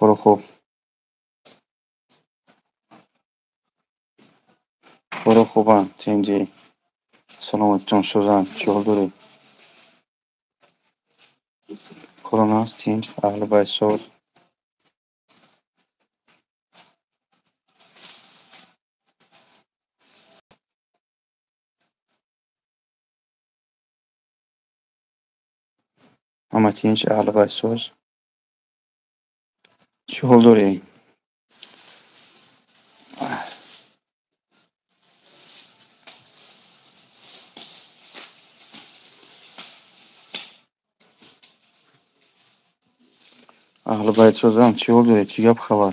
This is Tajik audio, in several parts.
Коро хуб. Коро хубанд, тинҷӣ. Саломатитон, сӯзан, чӣ ҳол доред? Коро наст, тинҷ, аҳли байт соз. Ҳама тинҷ, аҳли байт соз. Чӣ ҳол дорӣ? Аҳли байт созам, чӣ ҳол доред? Чӣ гап хабар?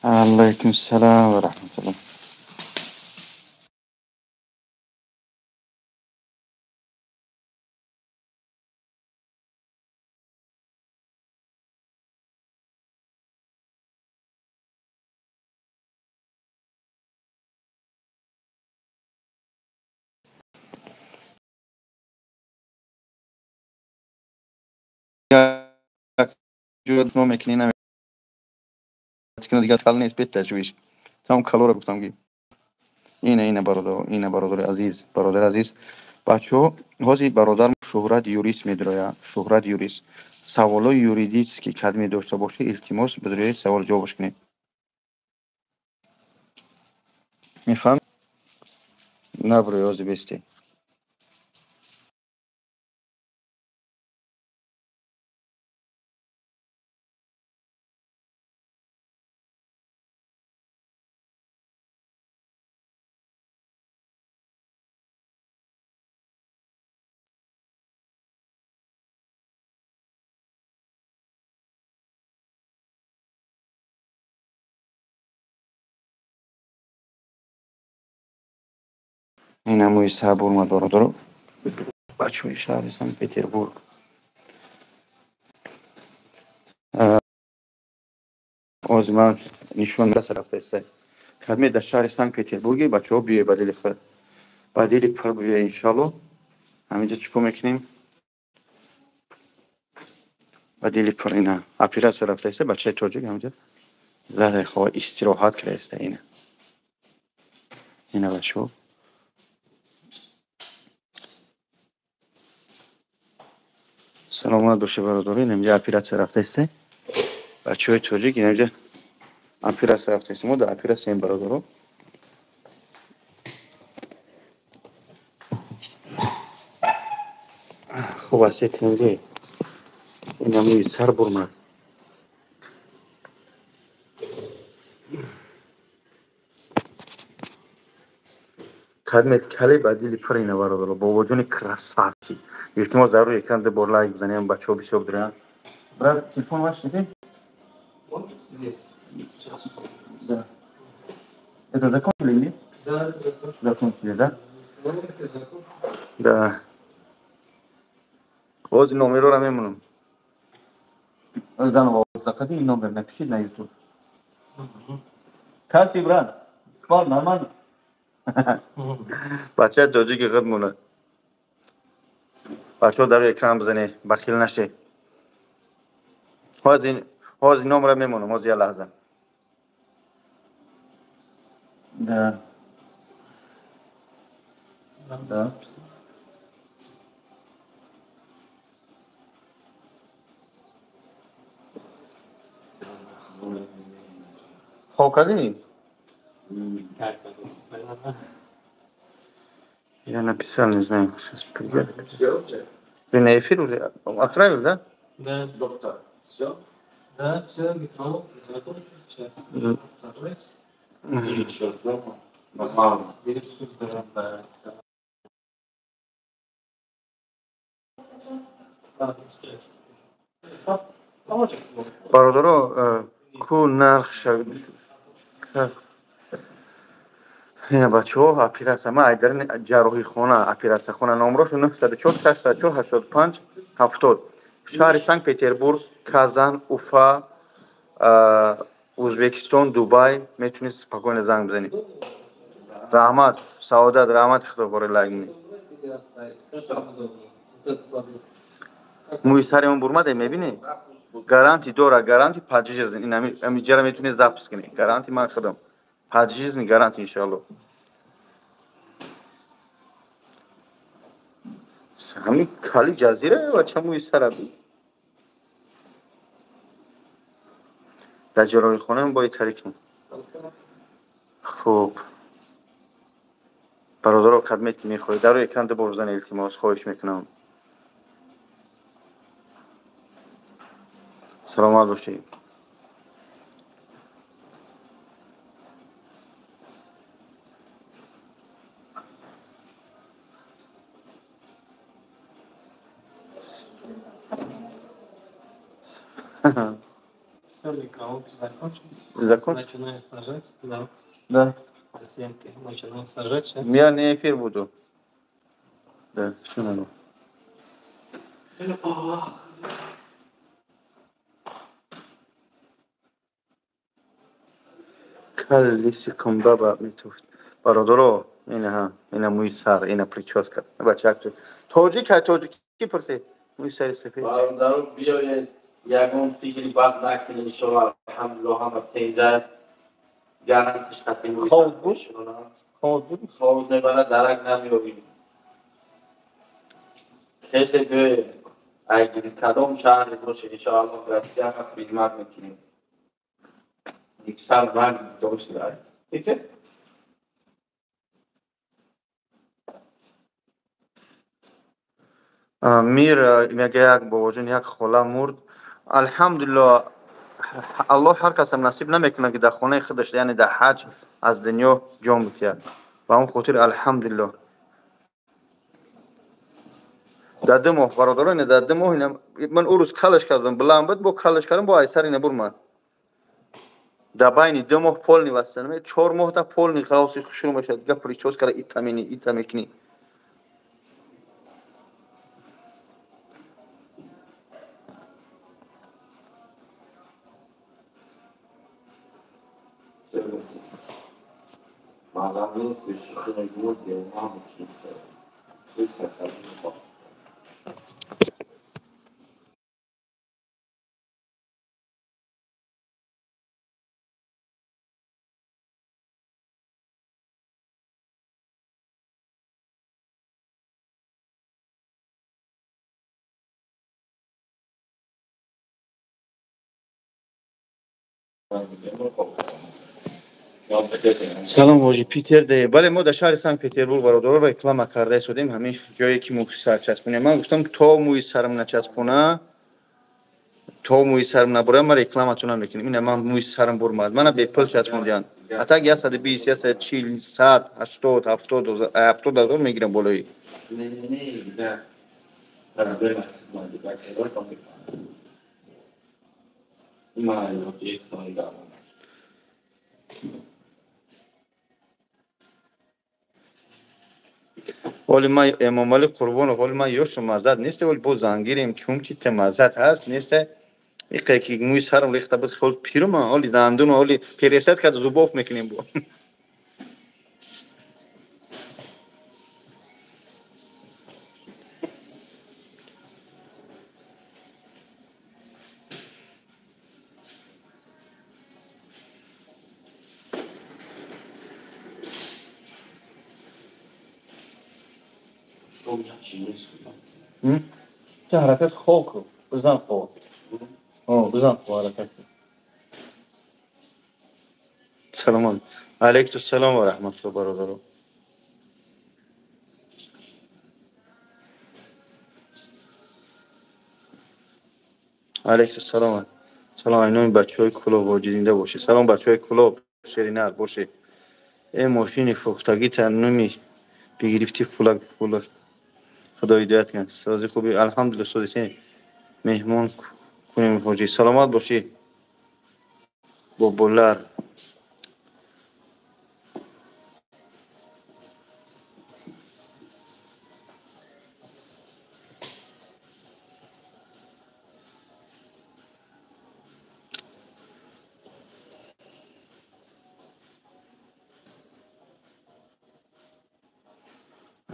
Алайкум салом ва раҳматуллоҳ. Мекунӣ намекунӣ, дигар кал нест, бе ташвиш. Тамом калора гуфтам ки ина ина бародар, ина бародари азиз, бародари азиз. Бачаҳо, ҳозир бародар Шӯҳрат юрист медирояд, Шӯҳрат юрист. Саволои юридически кадме дошта бошед, илтимос бидироед, савол ҷавобаш кунед. Мефаҳмед? Набуред, ҳозир бестед. Ина мӯи сар бурмад, бародаро. Бачаҳои шаҳри Санкт-Петербург. Ҳозир ман нишон рафтаиста. Кадме дар шаҳри Санкт-Петербурги бачаҳо биёед ба дили худ. Ба дили пур биёед иншоалло. Ҳаминҷа чӣ кор мекунем? Ба дили пур ина оператсия рафтаиста, бачаи тоҷик ҳаминҷа зада хоҳ истироҳат кардаиста ина. Ина бачаҳо. Саломат бошед бародаро, инамҷа оператсия рафтаиста. Бачаҳои тоҷик инамҷа оператсия рафтаиста. Мо дар оператсияем бародаро. Хуб аст, тинҷӣ. Ина мӯи сар бурмад. Кадмет кале ба дили пур ина бародаро. Бобоҷони красавчик. Илтимос дар рӯи экран ду бор лайк бизанем, бачаҳо бисёр доранд. Брат, телефон ваш где? Вот здесь. Сейчас. Да. Это закончили, нет? Да, закончили. Закончили, да? Закончили. Да. Ҳозир номерора мемонам. Заново заходи и номер напиши на YouTube. Как ты, брат? Спал нормально? Бачаи тоҷики худ монад. Бачаҳо дар рӯи экран бизанед, бахил нашед. Ҳозир номера мемонам, ҳозир як лаҳза. Да. Да. Хоб кардӣ? Я написал, не знаю, сейчас придет. Все уже? Ты на эфир уже отправил, да? Да. Доктор, все? Да, все, метро закончил. Сейчас. Сажусь. 9 часов дома. Нормально. 9 часов, да. Да, сейчас. Бародаро, ку нарх ина бачаҳо оператсия ман айдарини ҷарроҳихона оператсияхона номрошу 904 604 85 70, шаҳри Санкт Петербург, Казан, Уфа, Ӯзбекистон, Дубай метавонед спокойно занг бизанед. Раҳмат, Саодат, раҳмати худо бори лайк. Мӯи сари он бурмаде, мебинӣ? Гарантия дора, гарантия пожизненно. Ин ами ҷара метуни запис кунӣ. Гарантия ман худам. Пожизненно гарантия иншоаллоҳ. Ҳамин кали ҷазира ва ча мӯи сара би? Дар ҷароҳихона бояд тари кунем. Хуб. Бародаро, кадмет ки мехоҳед, дар рӯи экран ду бор бизанед, илтимос, хоҳиш мекунам. Саломат бошед. Все, микроопись закончились. Закончились? Начинаем сажать, да. Да. Съемки начинаем сажать. Я не эфир буду. Да, что надо? Калисикум баба метуфт. Бародаро, ина ина мӯи сар, ина прическа. Бача, тоҷик ҳай, тоҷик ки пурсед? Мӯи сари сафед. Бародаро, биёед, ягон фикри бад накунед, иншоаллоҳ, алҳамдулиллоҳ, ҳама теза. Гарантиш қатъи мӯи сар Хоб буд? мешавад. Хоб буд? Хоб мебарад, дарак намеёбем. Хеле биёед, агар кадом шаҳре бошед, иншоаллоҳ, Россия ҳам хидмат мекунем. Сар ранг дошта. Дике? Мир мега, як бобоҷон, як хола мурд. Алҳамдулиллоҳ, Аллоҳ ҳар касам насиб намекунад, ки дар хонаи худаш, яъне дар ҳаҷ аз дунё ҷон битиҳад. Ба он хотир алҳамдулиллоҳ. Дар 2 моҳ, бародаро, ина дар 2 моҳ ина ман ӯ рӯз калаш кардам, биланд буд, бо калаш кардам, бо айсар ина бурмад. Дар байни 2 моҳ полный вастана, 4 моҳ да полный ғавси хушрӯ мешавад. Дига прическара ита мени, ита мекунӣ. Мазам нест, шӯхӣ мегӯяд, ман ҳеҷ касалӣ мехоҳам. Салом, ҳоҷи, Питер де? Бале, мо дар шаҳри Санкт Петербург, бародаро, реклама карда истодем, ҳамин ҷое ки мӯи сар часпонем. Ман гуфтам, то мӯи сарам начаспона, то мӯи сарам набурам, ман рекламатон намекунем. Ина ман мӯи сарам бурмад, мана бепул часпондиан. А так 120, 140, 100, 80, 70, 70 ҳазор мегирам болои. Не, не, не, Ma Оли ман Эмомалӣ Қурбонов, оли ман ёшу маззат несте, оли бо зангирем, чунки те маззат ҳаст, несте. Иқе ки мӯи сарам рехта буд, хол пирума, оли дандуну, оли пересадка зубов мекунем бо. Ту ҳаракат хоб кун, бизан хоб. Бизан хоб, ҳаракат кун. Салом алайкум, салом ва раҳматуллоҳ, бародаро. Алайкум салом. Салом айноми бачаҳои Кулоб, воҷидинда бошед. Салом, бачаҳои Кулоб, шеринар бошед. Э, мошини фухтагита нуми бигирифтӣ, фулак фулак. Худо ҳидоят кунад. Сози хуби, алҳамдулиллоҳ, сози сен. Меҳмон кунем, ҳоҷӣ. Саломат бошӣ. Боболар.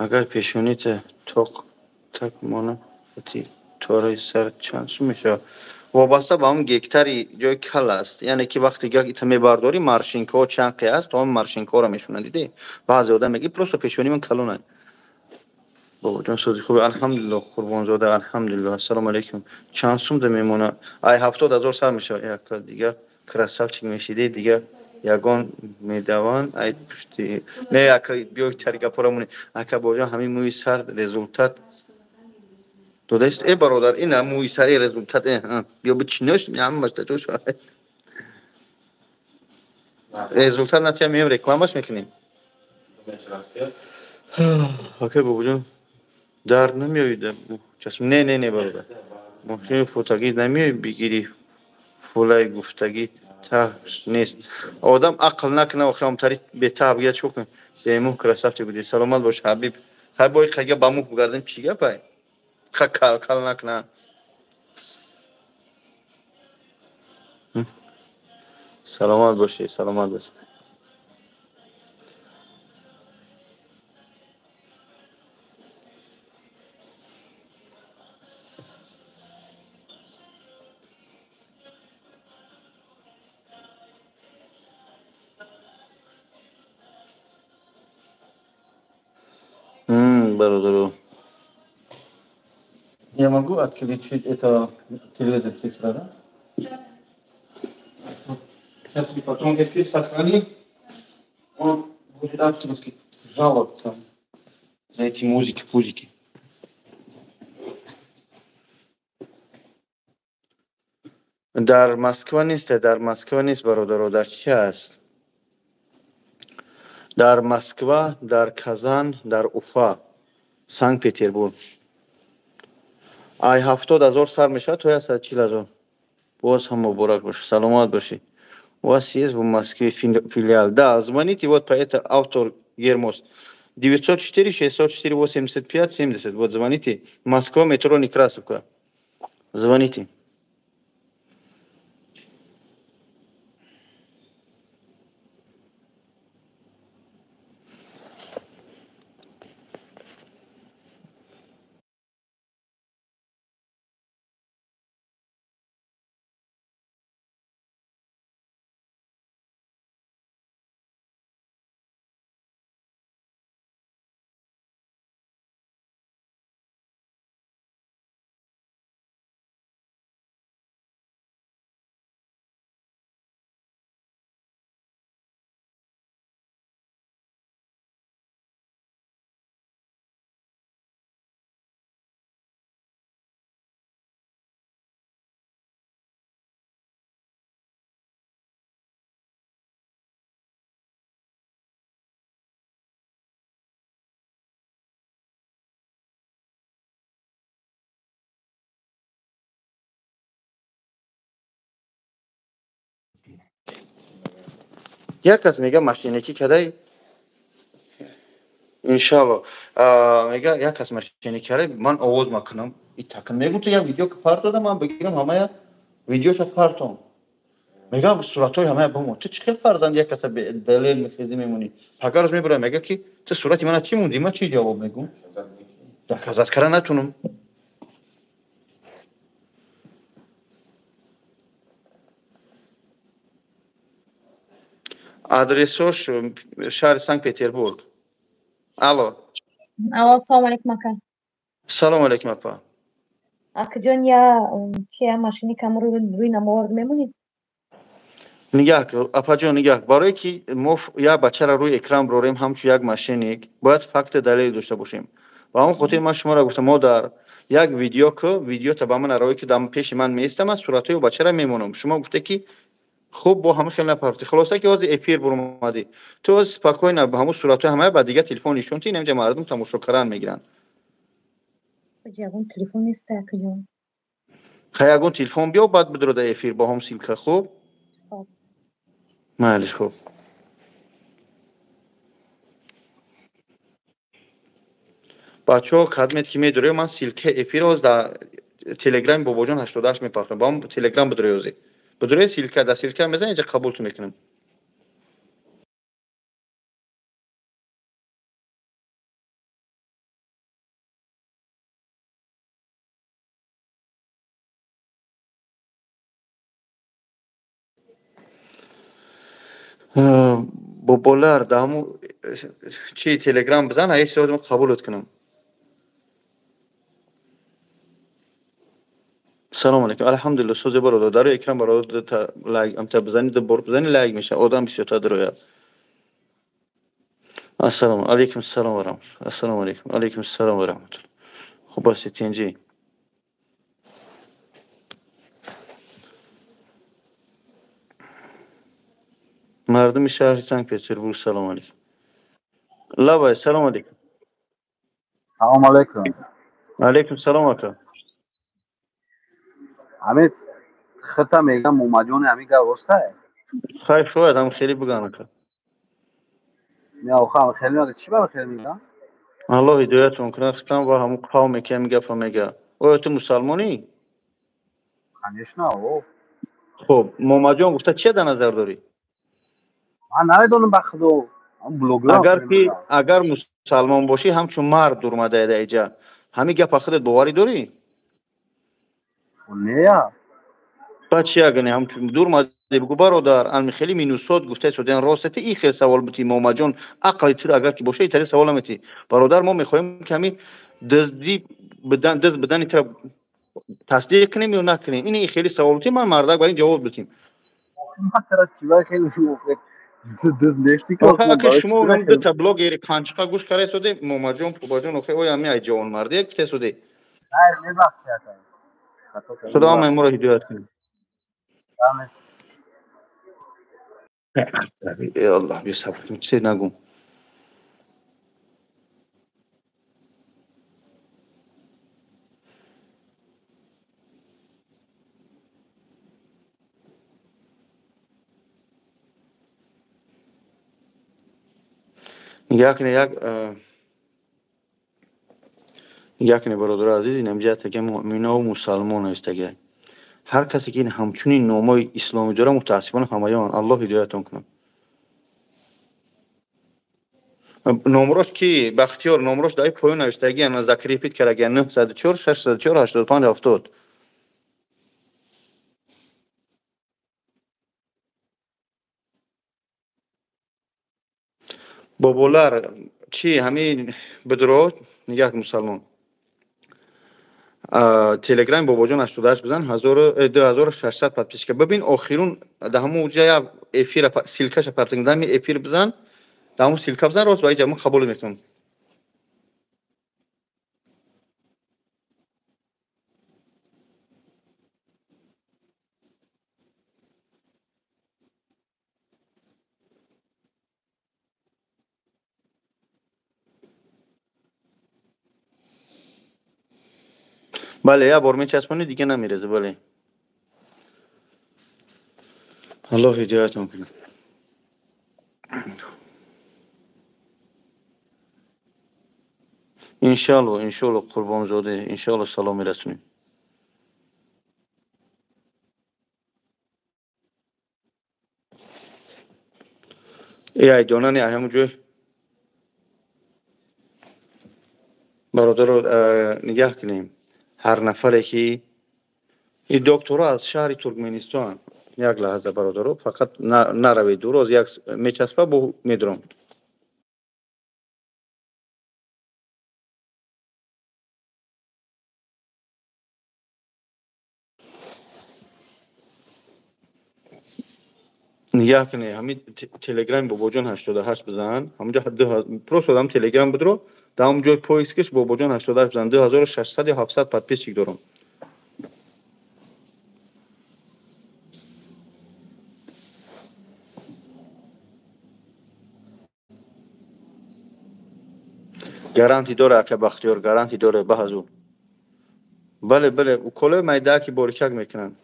Агар пешонита тоқ так мона, ати тораи сар чанд сум мешавад? Вобаста ба ҳамн гектари ҷои кал аст. Яъне ки вақте ита мебардорӣ, маршинкаҳо чанқе аст, то ҳамн маршинкаҳоро мешунад. Дидӣ? Баъзе одам меги просто пешонии ман калона. Бобоҷон, сози хуби, алҳамдулилло. Қурбонзода, алҳамдулилло. Ассалому алайкум. Чанд сум да мемона? Ай 70 000 сар мешавад. Яка дигар красавчик мешиди, дигар ягон медаванд ай пушти не. Ака, биё, тари гапора монӣ. Ака бобоҷон, ҳамин мӯи сар результат додаист? Э, бародар, ина мӯи сари результат, э, биё бичинош, ҳамаш таҷош результат натия, меем рекламаш мекунем. Ака бобоҷон, дард намеоид? Не, не, не, бародар, мошини фотагӣ намеои бигирӣ? Фулай гуфтагӣ таҳш нест. Одам ақл накуна, охи омтари бетаҳ бигирад, чӣ кунем? Бемӯҳ красавчик будӣ. Саломат бош, ҳабиб. Хай, бои қайга ба мӯҳ бигардем, чӣ гапай? Ха, кал накуна. Саломат бошӣ, саломат бошӣ. Бародару, я могу отключить это телевизор сестра, да? Сейчас мы потом эфир сохраним. Он будет авторский жаловаться за эти музыки, пузики. Дар Москва нест, дар Москва нест, бародаро, дар чи аст? Дар Москва, дар Казан, дар Уфа, Санкт Петербург. Ай 70 000 сар мешавад то 140 000. Боз ҳам муборак бошед, саломат бошед. У вас есть в Москве филиал? Да, звоните вот по это автор Гермос. 904 604 85 70. Вот звоните. Москва, метро Некрасовка. Звоните. Як кас мега машинакӣ кадай, иншалло. Мега як кас машинакӣ кадай, ман овоз макунам, итакн мегум, ту як видео партода, ман бигирам, ҳамая видеоша партом. Мегам, суратҳои ҳамая бимон. Ту чӣ хел фарзанд, як каса далел мехезӣ, мемонӣ, пага рӯз мебурам, мега ки ту сурати мана чӣ мондӣ? Ман чӣ ҷавоб мегум? Доказать кара натунам. Адресош шаҳри Санкт Петербург. Алло. Алло, ассалому алайкум, ака. Салому алайкум, апа. Акаҷон, я чи машини камру рӯи намовард мемонед? Нигаҳ, апаҷон, нигаҳ, барое ки мо як бачаро рӯи экран бирорем ҳамчун як мошенник, бояд факти далел дошта бошем. Ба ҳамон хотир ман шуморо гуфтам, модар, як видео ку, видеота ба ман ароӣ, ки дар пеши ман меистам, ман суратҳои бачаро мемонам. Шумо гуфте ки хуб, бо ҳама хел напарти. Хулоса ки ҳозир эфир буромадӣ, ту ҳозир спокойно ба ҳамун суратҳои ҳамая ба дигар телефон нишон ти, инамҷа мардум тамошо каран мегиранд. Ягон телефон нест, акаҷон. Хай, ягон телефон биё, баъд бидро дар эфир бо ҳам ссылка, хуб? Майлиш, хуб. Бачаҳо, кадмет ки медорё, ман ссылкаи эфир ҳоз дар телеграми Бобоҷон 88 мепартам. Ба ҳам телеграм бидрои, ҳозир бидрои, ссылка дар ссылка мезанед, инҷа қабултон мекунам. Боболар, да ҳаму чи Телеграм бизан, ҳеҷ саволи қабулат кунам. Салом алейкум. Алҳамдулиллоҳ, созе бародар. Дар экран бародар лайк амта бизани, ду бор бизани лайк меша. Одам бисёртар дарояд. Ассалому алейкум, салом ва раҳматуллоҳ. Ассалому алейкум. Алейкум салом ва раҳматуллоҳ. Хуб ҳастед, тинҷӣ? Мардуми шаҳри Санкт-Петербург, салом алейкум. Лабай, салом алейкум. Салом алейкум. Алейкум салом, ака. Ҳамин хита мегам, Мумаҷони, ҳамин гап ростае? Хайр, шояд ҳам хеле биган, ака. Не, охам хеле мега, чӣ ба хеле меган? Аллоҳ ҳидоятон кунад, хитам ва ҳамун қавме ки ҳамин гапа мега. Оё ту мусалмонӣ? Конечно, о. Хуб, Мумаҷон гуфта чия дар назар дорӣ? Ман намедонам, ба худо. Агар ки агар мусалмон бошӣ, ҳамчун мард дурмадаеда иҷа. Ҳамин гапа худат боварӣ дорӣ? Не. Баъд чи агане ҳамчун дурмаде бигӯ, бародар, ами хеле минусот гуфтаи содиан ростати и хел савол бути, Момаҷон, ақли тир агар ки боша, итари савол намети. Бародар, мо мехоҳем ки ҳамин дизди бидан, диз бидани тира тасдиқ кунем ё накунем. Ин и хеле савол бути, ман мардак бар ин ҷавоб бутим. Шумо дута блогери қанчиқа гӯш карда соде, Момаҷон, Пубаҷон, охе оя ҳамин ай ҷавонмардия гуфта соде. Худо ҳамаи моро ҳидоят кунад. Э Аллоҳ, бесабр кун, чизе нагум. Нигоҳ кунед, як нигоҳ кунед, бародари азиз, ин ҳамҷа таги муъминову мусалмон аст таги. Ҳар касе ки ин ҳамчунин номҳои исломӣ дорад, мутаассифона ҳамаён, Аллоҳ ҳидоятон кунад. Номрош ки Бахтиёр, номрош дар поён навиштагӣ, ана закрепить кардаги 904 604 85 70. Боболар, чи ҳамин бидро нигоҳ, мусалмон. Телеграм Бобоҷон 88 бизан, 2600 подписчика. Бибин, охирун дар ҳамун ҷа як эфира ссылкаша партофтем, дар ҳамин эфир бизан, дар ҳамун ссылка бизан, рост ба иҷа ман қабул мекунам. Бале, як бор мечаспонӣ, дига намереза, бале. Аллоҳ ҳидоятон кунад. Иншалло, иншалло, Қурбонзода, иншалло салом мерасонем. Э айдонани ҳамун ҷой бародаро нигаҳ кунем. Ҳар нафаре ки ин докторо аз шаҳри Туркменистон, як лаҳза, бародаро, фақат наравед дур, оз як мечаспа бо медурам. Нигоҳ кунед, ҳамин Телеграми Бобоҷон 88 бизан, ҳамунҷо просто ҳам Телеграм будро, дар ҳамун ҷои поискаш Бобоҷон 88 бизан, 2600 ё 700 подписчик дорам. Гарантӣ дора, ака Бахтиёр, гарантӣ дора, баҳазу. Бале, бале, уколои майдаа ки борикак мекунанд.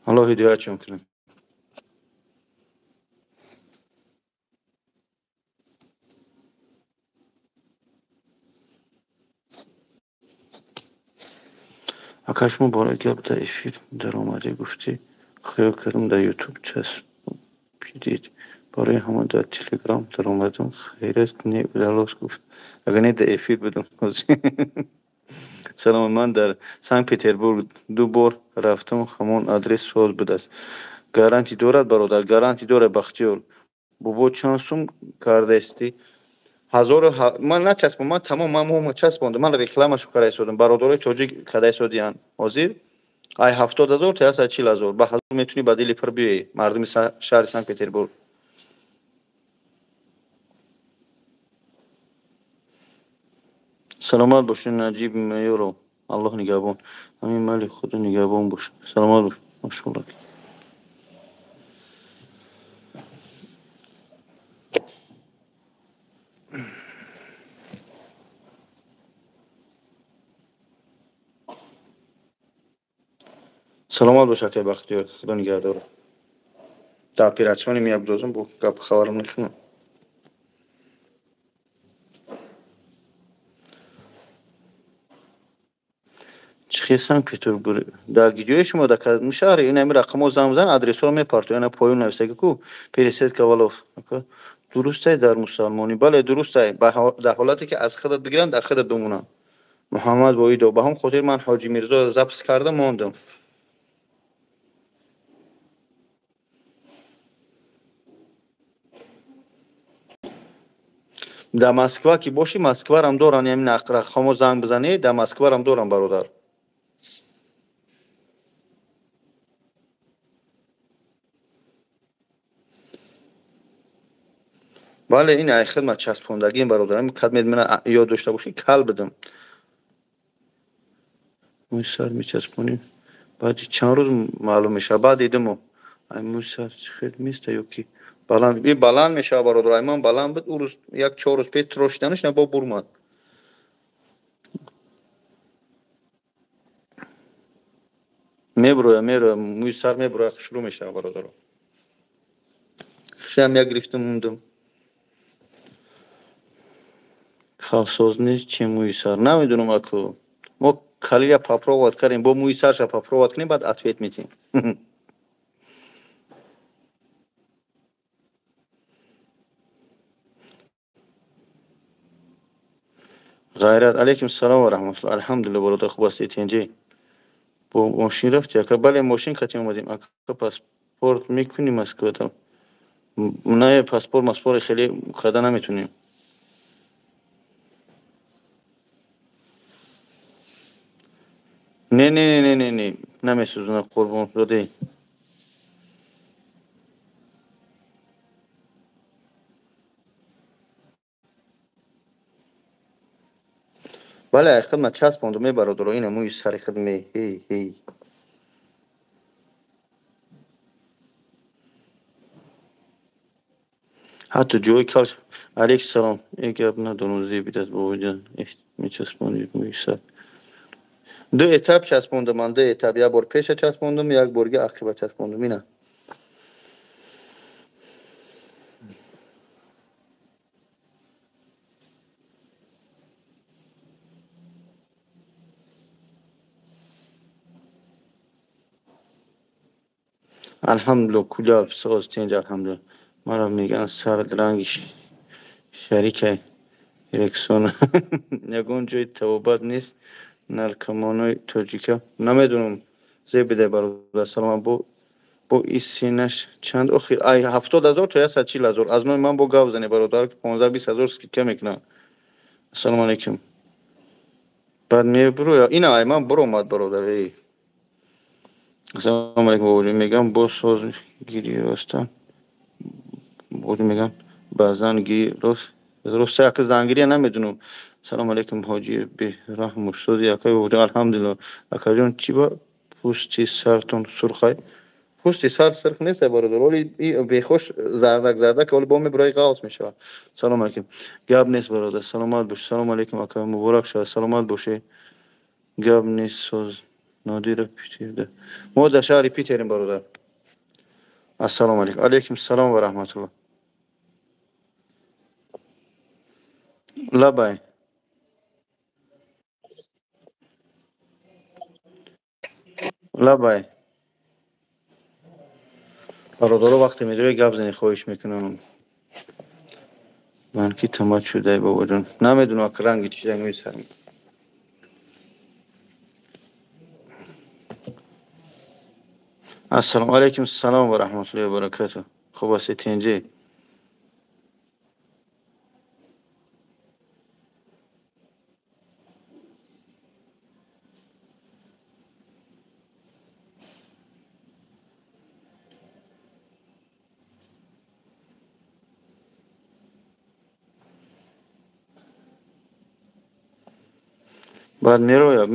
Аллоҳ ҳидоятшон кунад. Ака, шумо бораи гап дар эфир даромадӣ, гуфтӣ, хаёл кардам дар Ютуб часпидед, барои ҳамон дар Телеграм даромадам. Хайрат, не удалось, гуфт, агар не дар эфир будам. Салом, ман дар Санкт-Петербург 2 бор рафтам, ҳамон адрес соз будааст. Гарантӣ дорад, бародар, гарантӣ дорад. Бахтиёр бобо, чанд сум кардаисти? Ҳазору ман начаспом, ман тамом, ман мома часпондам, ман рекламашу карда истодам. Бародарои тоҷик карда истодиянд. Ҳозир ай 70 000 то 140 000 ба ҳазор метавонӣ ба дили пур биёӣ, мардуми шаҳри Санкт-Петербург. Саломат бошед, Наҷиб Меёров. Аллоҳ нигаҳбон. Ҳамин мали худо нигаҳбон бошад. Саломат бош. Машаллоҳ. Саломат бош, акай Бахтиёр. Худо нигаҳдор. Дар оператсиони меабдозам, бо гап хабарам накунам. Чихе Санкт-Петербург? Дар гиҷои шумо, дар кадом шаҳр? Ин ҳамин рақамҳо занг бизан, адресҳоро мепартояд. Ина поён нависаги ку Пересед Ковалов. Дурустай дар мусалмонӣ? Бале, дурустай. Дар ҳолате ки аз худат бигиранд, дар худат бимонанд. Муҳаммад Воидов. Ба ҳам хотир ман Ҳоҷи Мирзо запис карда мондам. Дар Москва ки бошӣ, Москварам доранд, ҳамин рақамҳо занг бизанед, дар Москварам дорам, бародар. Бале, ин ай хидмат часпондагием, бародар. Ҳамин кадмед мена ёд дошта бошӣ, кал бидам. Мӯи сар мечаспонем. Баъди чанд рӯз маълум мешавад. Баъд дидимо. Ай мӯи сар чӣ хел места ё ки баланд, и баланд мешавад, бародар. Ай ман баланд буд, ӯ рӯз як 4 рӯз пеш тирошиданаш на бо бурмад. Меброя, мероя, мӯи сар меброя, шурӯъ мешавад, бародаро. Хушам як гирифтам мондам. Калсоз нест, чи мӯи сар? Намедонам, аку. Мо калия попробовать кардем, бо мӯи сарша попробовать кунем, баъд ответ метиҳем. Ғайрат, алейкум салом ва раҳматуллоҳ. Алҳамдулиллоҳ, бародар, хуб ҳастед, тинҷӣ? Бо мошин рафти, ака? Бале, мошин катим омадем. Ака, паспорт мекунӣ Москвада? Не, паспорт маспорт хеле карда наметунем. Не, не, не, не, не, намесӯзонад, қурбон доде. Бале, ай хидмат часпондум, е бародаро, ина мӯи сари худ ме, ҳей, ҳей. Ҳатто ҷои калш. Алейкум салом. Е гап надонам, зебидааст, бобоҷон. Мечаспонед мӯи сар. 2 этап часпондам ман, 2 этап. Як бор пеша часпондам, як борги ақиба часпондам. Ина. Алҳамдулиллоҳ, куляб соз тинҷ, алҳамдулиллоҳ. Маро мегӯянд сард ранги шарикай Эриксон. Ягон ҷои тавобат нест наркоманои тоҷика. Намедонам, зебидай, бародар. Саломат. Бо исинаш чанд охир? Ай 70 000 то 140 000. Аз номи ман бо гап зане, бародар, 15-20 ҳазор скидка мекунам. Ассалому алайкум. Баъд мебуроя. Ина ай ман буромад, бародар. Эй. Ассалому алайкум, бобоҷон. Мегам бо соз гири ростан. Бобоҷон мегам баъзан гири рост. Рост як зангирия намедонам. Салом алайкум, ҳоҷи бераҳм устоди акай бобоҷон. Алҳамдулиллоҳ. Акаҷон, чӣ ба пӯсти сартон сурхай? Пӯсти сар сурх нест, бародар. Оли бехош зардак зардак, оли бо меброи ғавс мешавад. Салом алайкум. Гап нест, бародар. Саломат бош. Салом алайкум, ака, муборак шавад. Саломат бошед. Гап нест, соз. Нодира Питерда. Мо дар шаҳри Питерем, бародар. Ассалому алайкум. Алайкум салом ва раҳматуллоҳ. Лабай. Лабай. Бародаро, вақте медоред гап занед, хоҳиш мекунам. Ман ки тамат шудай, бобоҷон. Намедонам, ак ранги чиза мӯи сарам. Ассалому алайкум салом ва раҳматуллоҳи ва баракатуҳ. Хуб ҳастед, тинҷӣ? Баъд мерояд,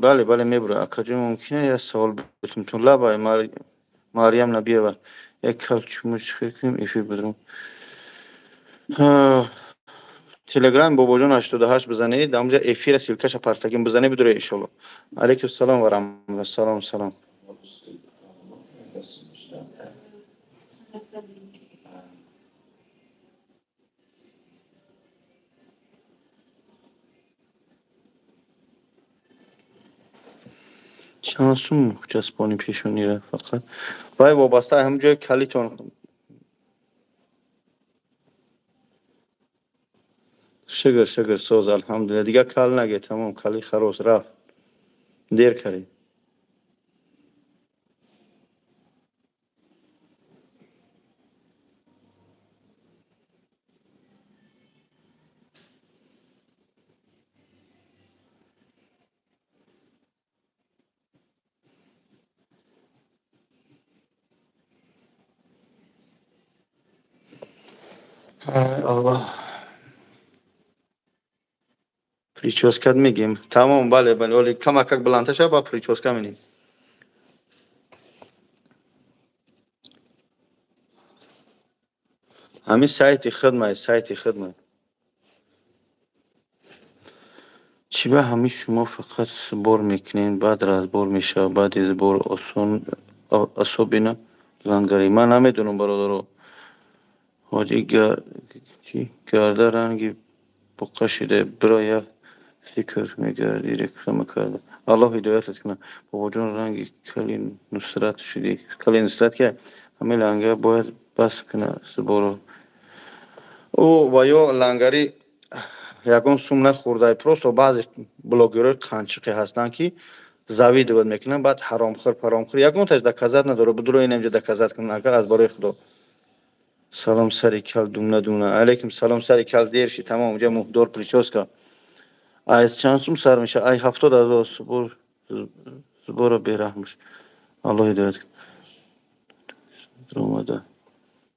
бале, бале, мебурояд. Акаҷон, мумкин як савол битум? Лабай, Марьям Набиева. Як кал чуму чӣ кунем, эфир бидурам. Телеграм Бобоҷон 88 бизанед, дар онҷа эфира ссылкаша партагим бизанед, бидуре иншоалло. Алайкум салом ва раҳматуллоҳ. Салом, салом. Чанд сум часпони пешонира фақат? Вай вобаста ҳамон ҷои калитон. Шукр, шукр, соз, алҳамдулилла. Дигар кал наге, тамом, кали харос рафт. Дер кард. Ай Аллоҳ. Прическат мегем. Тамом, бале, бале, оли камакак баландтар шава, ба прическа менем. Ҳамин сайти хидмай, сайти хидмай. Чӣ ба ҳамин шумо фақат сбор мекунед, баъд разбор мешавад, баъди сбор осон, особенно лангари. Ман намедонам, бародаро. Ҳоҷи чӣ гарда ранги буққа шида, биро як фикр мегардӣ, реклама карда. Аллоҳ ҳидоятат кунад. Бобоҷон, ранги кали нусрат шудӣ. Кали нусрат ки ҳамин ланга бояд бас кунад сборо. Ӯ ва ё лангари ягон сум нахӯрда, просто баъзе блогерҳои қанчиқе ҳастанд, ки завидовать мекунанд, баъд ҳаромхӯр, паромхӯр, ягонташ доказать надорад. Будуро ин инҷа доказать кунанд, агар аз барои Худо. Салом сари кал думна думна. Алейкум салом сари кал дер ши, тамом, унҷа муҳдор прическа. Аз чанд сум сар меша? Ай 70,000 сбор, сбора бераҳмш. Аллоҳ ҳидоят кунад. Омада.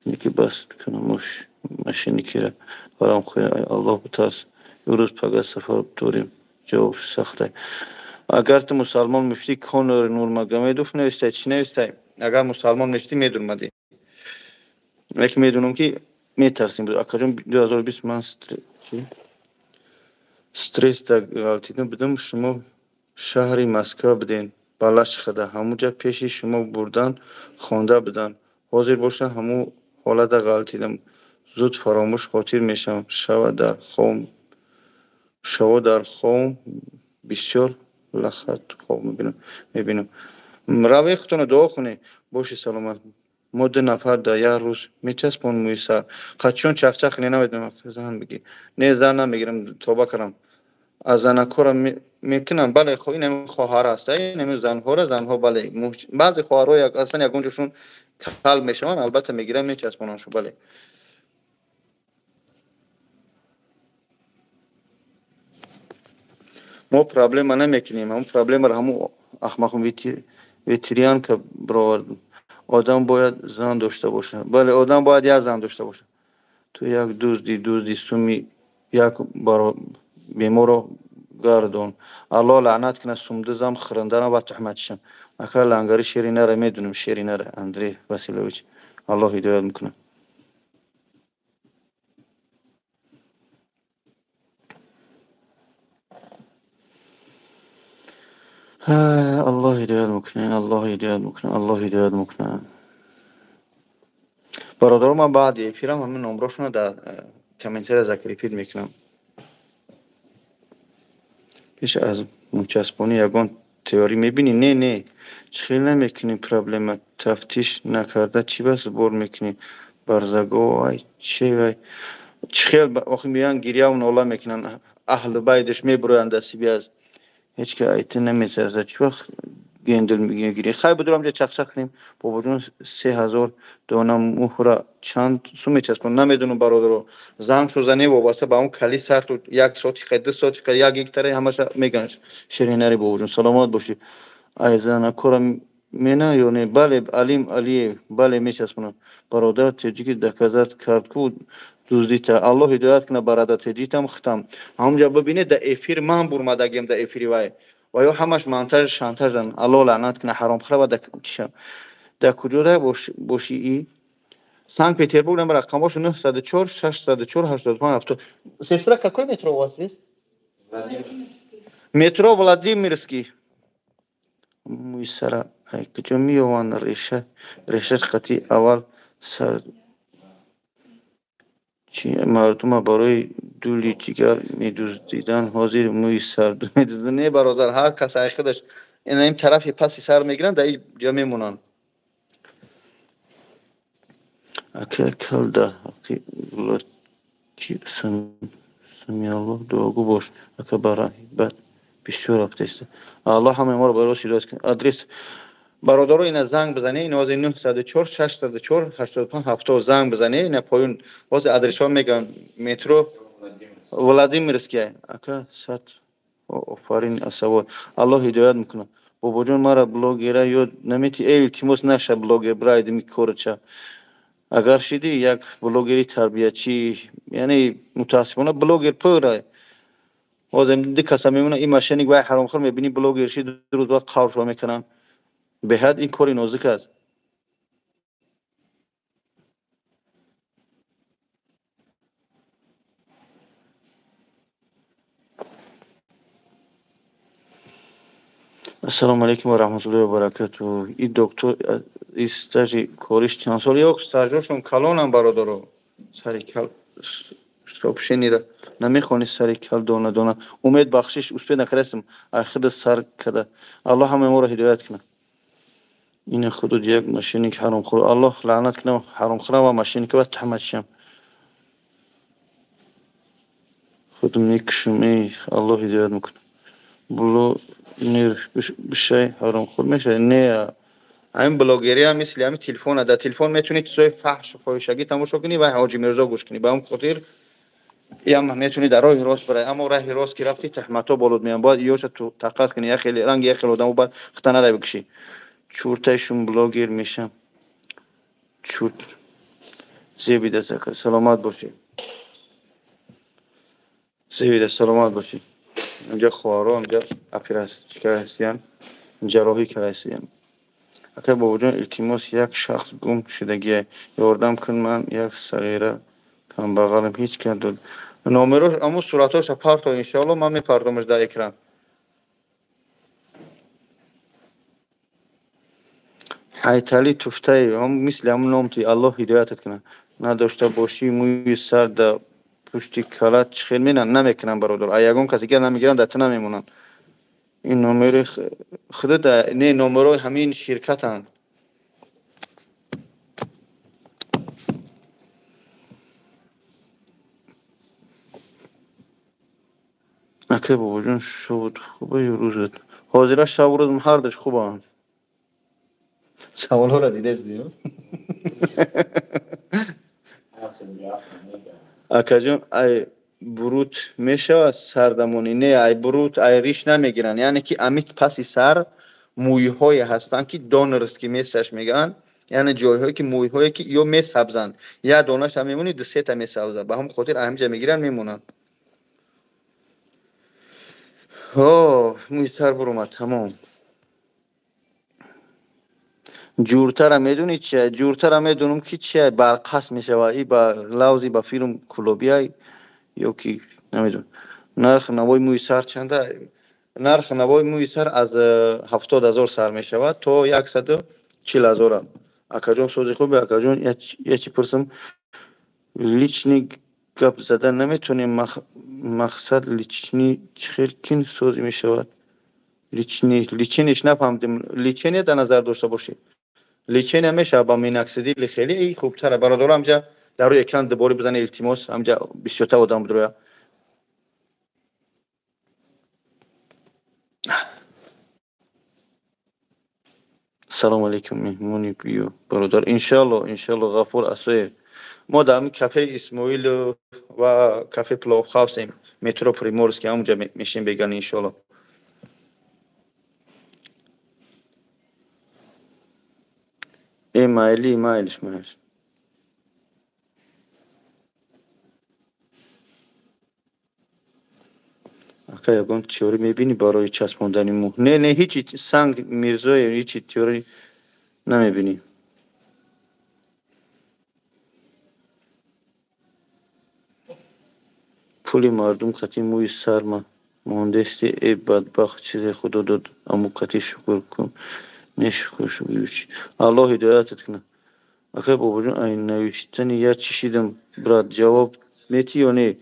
Неки бас кунам муш машиникира. Ҳаромхӯр, ай Аллоҳ битарс. Имрӯз пага сафар дорем. Ҷавоб сахтай. Агар ту мусалмон мешудӣ, Конор Нурмагомедов навистай, чӣ навистай? Агар мусалмон мешудӣ, медурмадӣ. Лекин медонам, ки метарсим. Акаҷон, 2020 ман стресс да ғалтида будам, шумо шаҳри Москва буден, Балашихада. Ҳамуҷа пеши шумо бурдан, хонда буданд. Ҳозир боша ҳамун ҳолата ғалтидам. Зуд фаромӯш хотир мешавам. Шава дар хом бисёр лахат хоб мебинам. Раве худтона дуо кунед. Боши саломат. Мо ду нафар дар як рӯз мечаспон мӯи сар. Қачон чахчах не, намедонам, зан бигӣ. Не, зан намегирам, тоба кардам. Аз занакҳоро мекунам, бале, ин ҳамин хоҳар аст, ин ҳамин занҳоро, занҳо, бале. Баъзе хоҳарҳо аслан ягон ҷошон кал мешаванд, албатта мегирам, мечаспонамшон, бале. Мо проблема намекунем, ҳамун проблемаро ҳамун ахмақон ветеринарка бировард. Одам бояд зан дошта бошад. Бале, одам бояд як зан дошта бошад. Ту як дузди, дузди суми як беморро гардон. Аллоҳ лаънат кунад сумдузам, хӯрандарам ва туҳматчишам. Ака лангари шери нара, медонам шери нара, Андрей Василович. Аллоҳ ҳидоят мекунад. Аллоҳ ҳидоят мекунад, Аллоҳ ҳидоят мекунад, Аллоҳ ҳидоят мекунад. Бародаро, ман баъди эфирам ҳамин номрошонро дар комментария закрепить мекунам. Пеш аз мучаспонӣ ягон теория мебинӣ? Не, не. Чӣ хел намекунӣ проблема? Тафтиш накарда чӣ ба сбор мекунӣ? Барзаго, ай че вай? Чӣ хел охи меянд, гиряву нола мекунанд. Аҳли байдаш мебуроянд дастиби аз. Ҳеҷ ки айти наметарсад. Чӣ вақт гендел мегирӣ. Хай бидурам ҷа чақчақ кунем. Бобоҷон 3000 дона муҳра чанд сум мечаспонад? Намедонам бародаро. Занг шузане вобаста ба он кали сарту 1 сотиқа, 2 сотиқа, 1 гектара ҳамаша мегӯянд. Ширинари бобоҷон саломат бошӣ. Айзана кора мена ё не? Бале, Алим Алиев, бале мечаспонад. Бародар теҷики доказат кард ку дуздита. Аллоҳ ҳидоят кунад бародар теҷитам хитам. Ҳамонҷа бибинед да эфир ман бурмадагиам да эфири вай. Ва ё ҳамаш монтаж шантажан. Аллоҳ лаънат кунад ҳаромхӯра ва чиша. Дар куҷо бошӣ и? Санкт-Петербург номер рақамош 904 604 85 70. Сестра, какой метро у вас здесь? Метро Владимирский. Мӯи сара ай куҷо меёванд реша? Решаш қатъи аввал сар чи мардума барои дули ҷигар медуздидан, ҳозир мӯи сар медузданд. Не бародар, ҳар кас ай худаш ина ин тарафи паси сар мегиранд, дар ин ҷо мемонанд. Ака кал дар ҳаққи ки Самиаллоҳ дуогӯ бош. Ака ба раҳи бад бисёр рафтааст. Аллоҳ ҳамаи моро ба рост ҳидоят кунад. Адрес бародаро ина занг бизанед, ина ҳозир 904 604 85 70 занг бизанед, ина поён ҳозир адресҳо мегӯям. Метро Владимирский. Ака сад офарин асавод. Аллоҳ ҳидоят мекунад. Бобоҷон мара блогера ёд намети. Эй илтимос наша блогер брайдими корча. Агар шиди як блогери тарбиячӣ, яъне мутаассифона блогер пура. Ҳозир ду каса мемонад, ин мошенник вай ҳаромхӯр мебинӣ блогер шид, ду рӯз баъд қавршо мекунанд. Беҳад ин кори нозук аст. Ассалому алайкум ва раҳматуллоҳи ва баракатуҳ. Ин доктор ин стажи кориш чанд сол? Ё стажошон калонам бародаро. Сари кал сообщениро намехонӣ сари кал дона дона. Умед бахшиш успед накардастам. Ай худа сар када. Аллоҳ ҳамаи моро ҳидоят кунад. Ина худуд як мошенник ҳаромхӯр. Аллоҳ лаънат кунад ҳаромхӯра ва мошенника ва таҳматшам. Худ мекушам, эй Аллоҳ ҳидоят мекунад. Блогер бишай ҳаромхӯр мешавад? Не, ҳамин блогерия мисли ҳамин телефона. Дар телефон метавонӣ чизҳои фаҳшу фоҳишагӣ тамошо кунӣ ва Ҳоҷи Мирзо гӯш кунӣ. Ба ҳамин хотир ям метавонӣ дар роҳи рост барай, аммо раҳи рост ки рафтӣ таҳматҳо болот меоянд. Бояд ёша ту тақат кунӣ, як хеле ранги як хеле одамо бояд хита нарай бикушӣ. Чурташум блогер мешам. Чурт зебида зака саломат бошӣ. Зебида саломат бошӣ. Инҷа хоҳаро, инҷа оператсия ҳастиян, ҷарроҳӣ кардаҳастиян. Ака бобоҷон илтимос як шахс гум шудагия. Ёрдам кун, ман як сағира камбағалам, ҳеҷ кас дод. Номерош аммо суратҳоша парто иншоалло ман мепартомаш дар экран. Ҳайтали Туфтаев, мисли ҳамон ном ти Аллоҳ ҳидоятат кунад. Надошта бошӣ мӯи сар дар пушти калат чӣ хел менанд? Намекунанд бародар. Ай ягон касе гар намегиранд, дар ту намемонанд. Ин номери худат не, номерои ҳамин ширкатанд. Ака бобоҷон шаб хуба ё рӯзат? Ҳозира шабу рӯзам ҳардуш хубанд. Саволҳоро дидед? Акаҷон ай бурут мешавад сардамонӣ? Не, ай бурут ай риш намегиранд. Яъне ки амит паси сар мӯйҳое ҳастанд ки донорски месаш мегӯянд, яъне ҷойҳое ки мӯйҳое ки ё месабзанд. Як донаша мемонӣ, ду сета месабзад. Ба ҳамон хотир ҳаминҷа мегиранд, мемонанд. Ҳо, мӯи сар буромад, тамом. Ҷуртара медонӣ чия? Ҷуртара медонам ки чия, барқас мешавад. И ба лавзи ба филм кулобиай ё ки намедонам. Нархи навои мӯи сар чанда? Нархи навои мӯи сар аз 70 000 сар мешавад то 140 000. Акаҷон сози хубе, акаҷон як чи пурсам. Лични гап зада наметавонем, мақсад лични чӣ хел кин созӣ мешавад? Лични личиниш нафаҳмидем. Личение дар назар дошта бошед. Лечение мешавад ба миноксидили хеле и хубтара. Бародаро ҳамҷа дар рӯи экран дубора бизанед илтимос, ҳамҷа бисёртар одам бидрояд. Салом алейкум, меҳмони биё бародар. Иншалло, иншалло, Ғафур Асоев. Мо дар ҳамин кафеи Исмоилов ва кафе Плов Хаусем, метро Приморский, ҳамонҷа мешинем беган, иншалло. Э, майли, майлиш, майлиш. Ака, ягон теория мебинӣ барои часпондани мӯ? Не, не, ҳичи, Санг Мирзоев, ҳичи теория намебинӣ. Пули мардум қати мӯи сарма мондести, э бадбахт, чизе худо дод, аммо қати шукр кун. Не, шукр, шукр. Аллоҳ ҳидоятат кунад. Акай бобоҷон, ай навиштани я чӣ шидам, брат, ҷавоб метӣ ё не?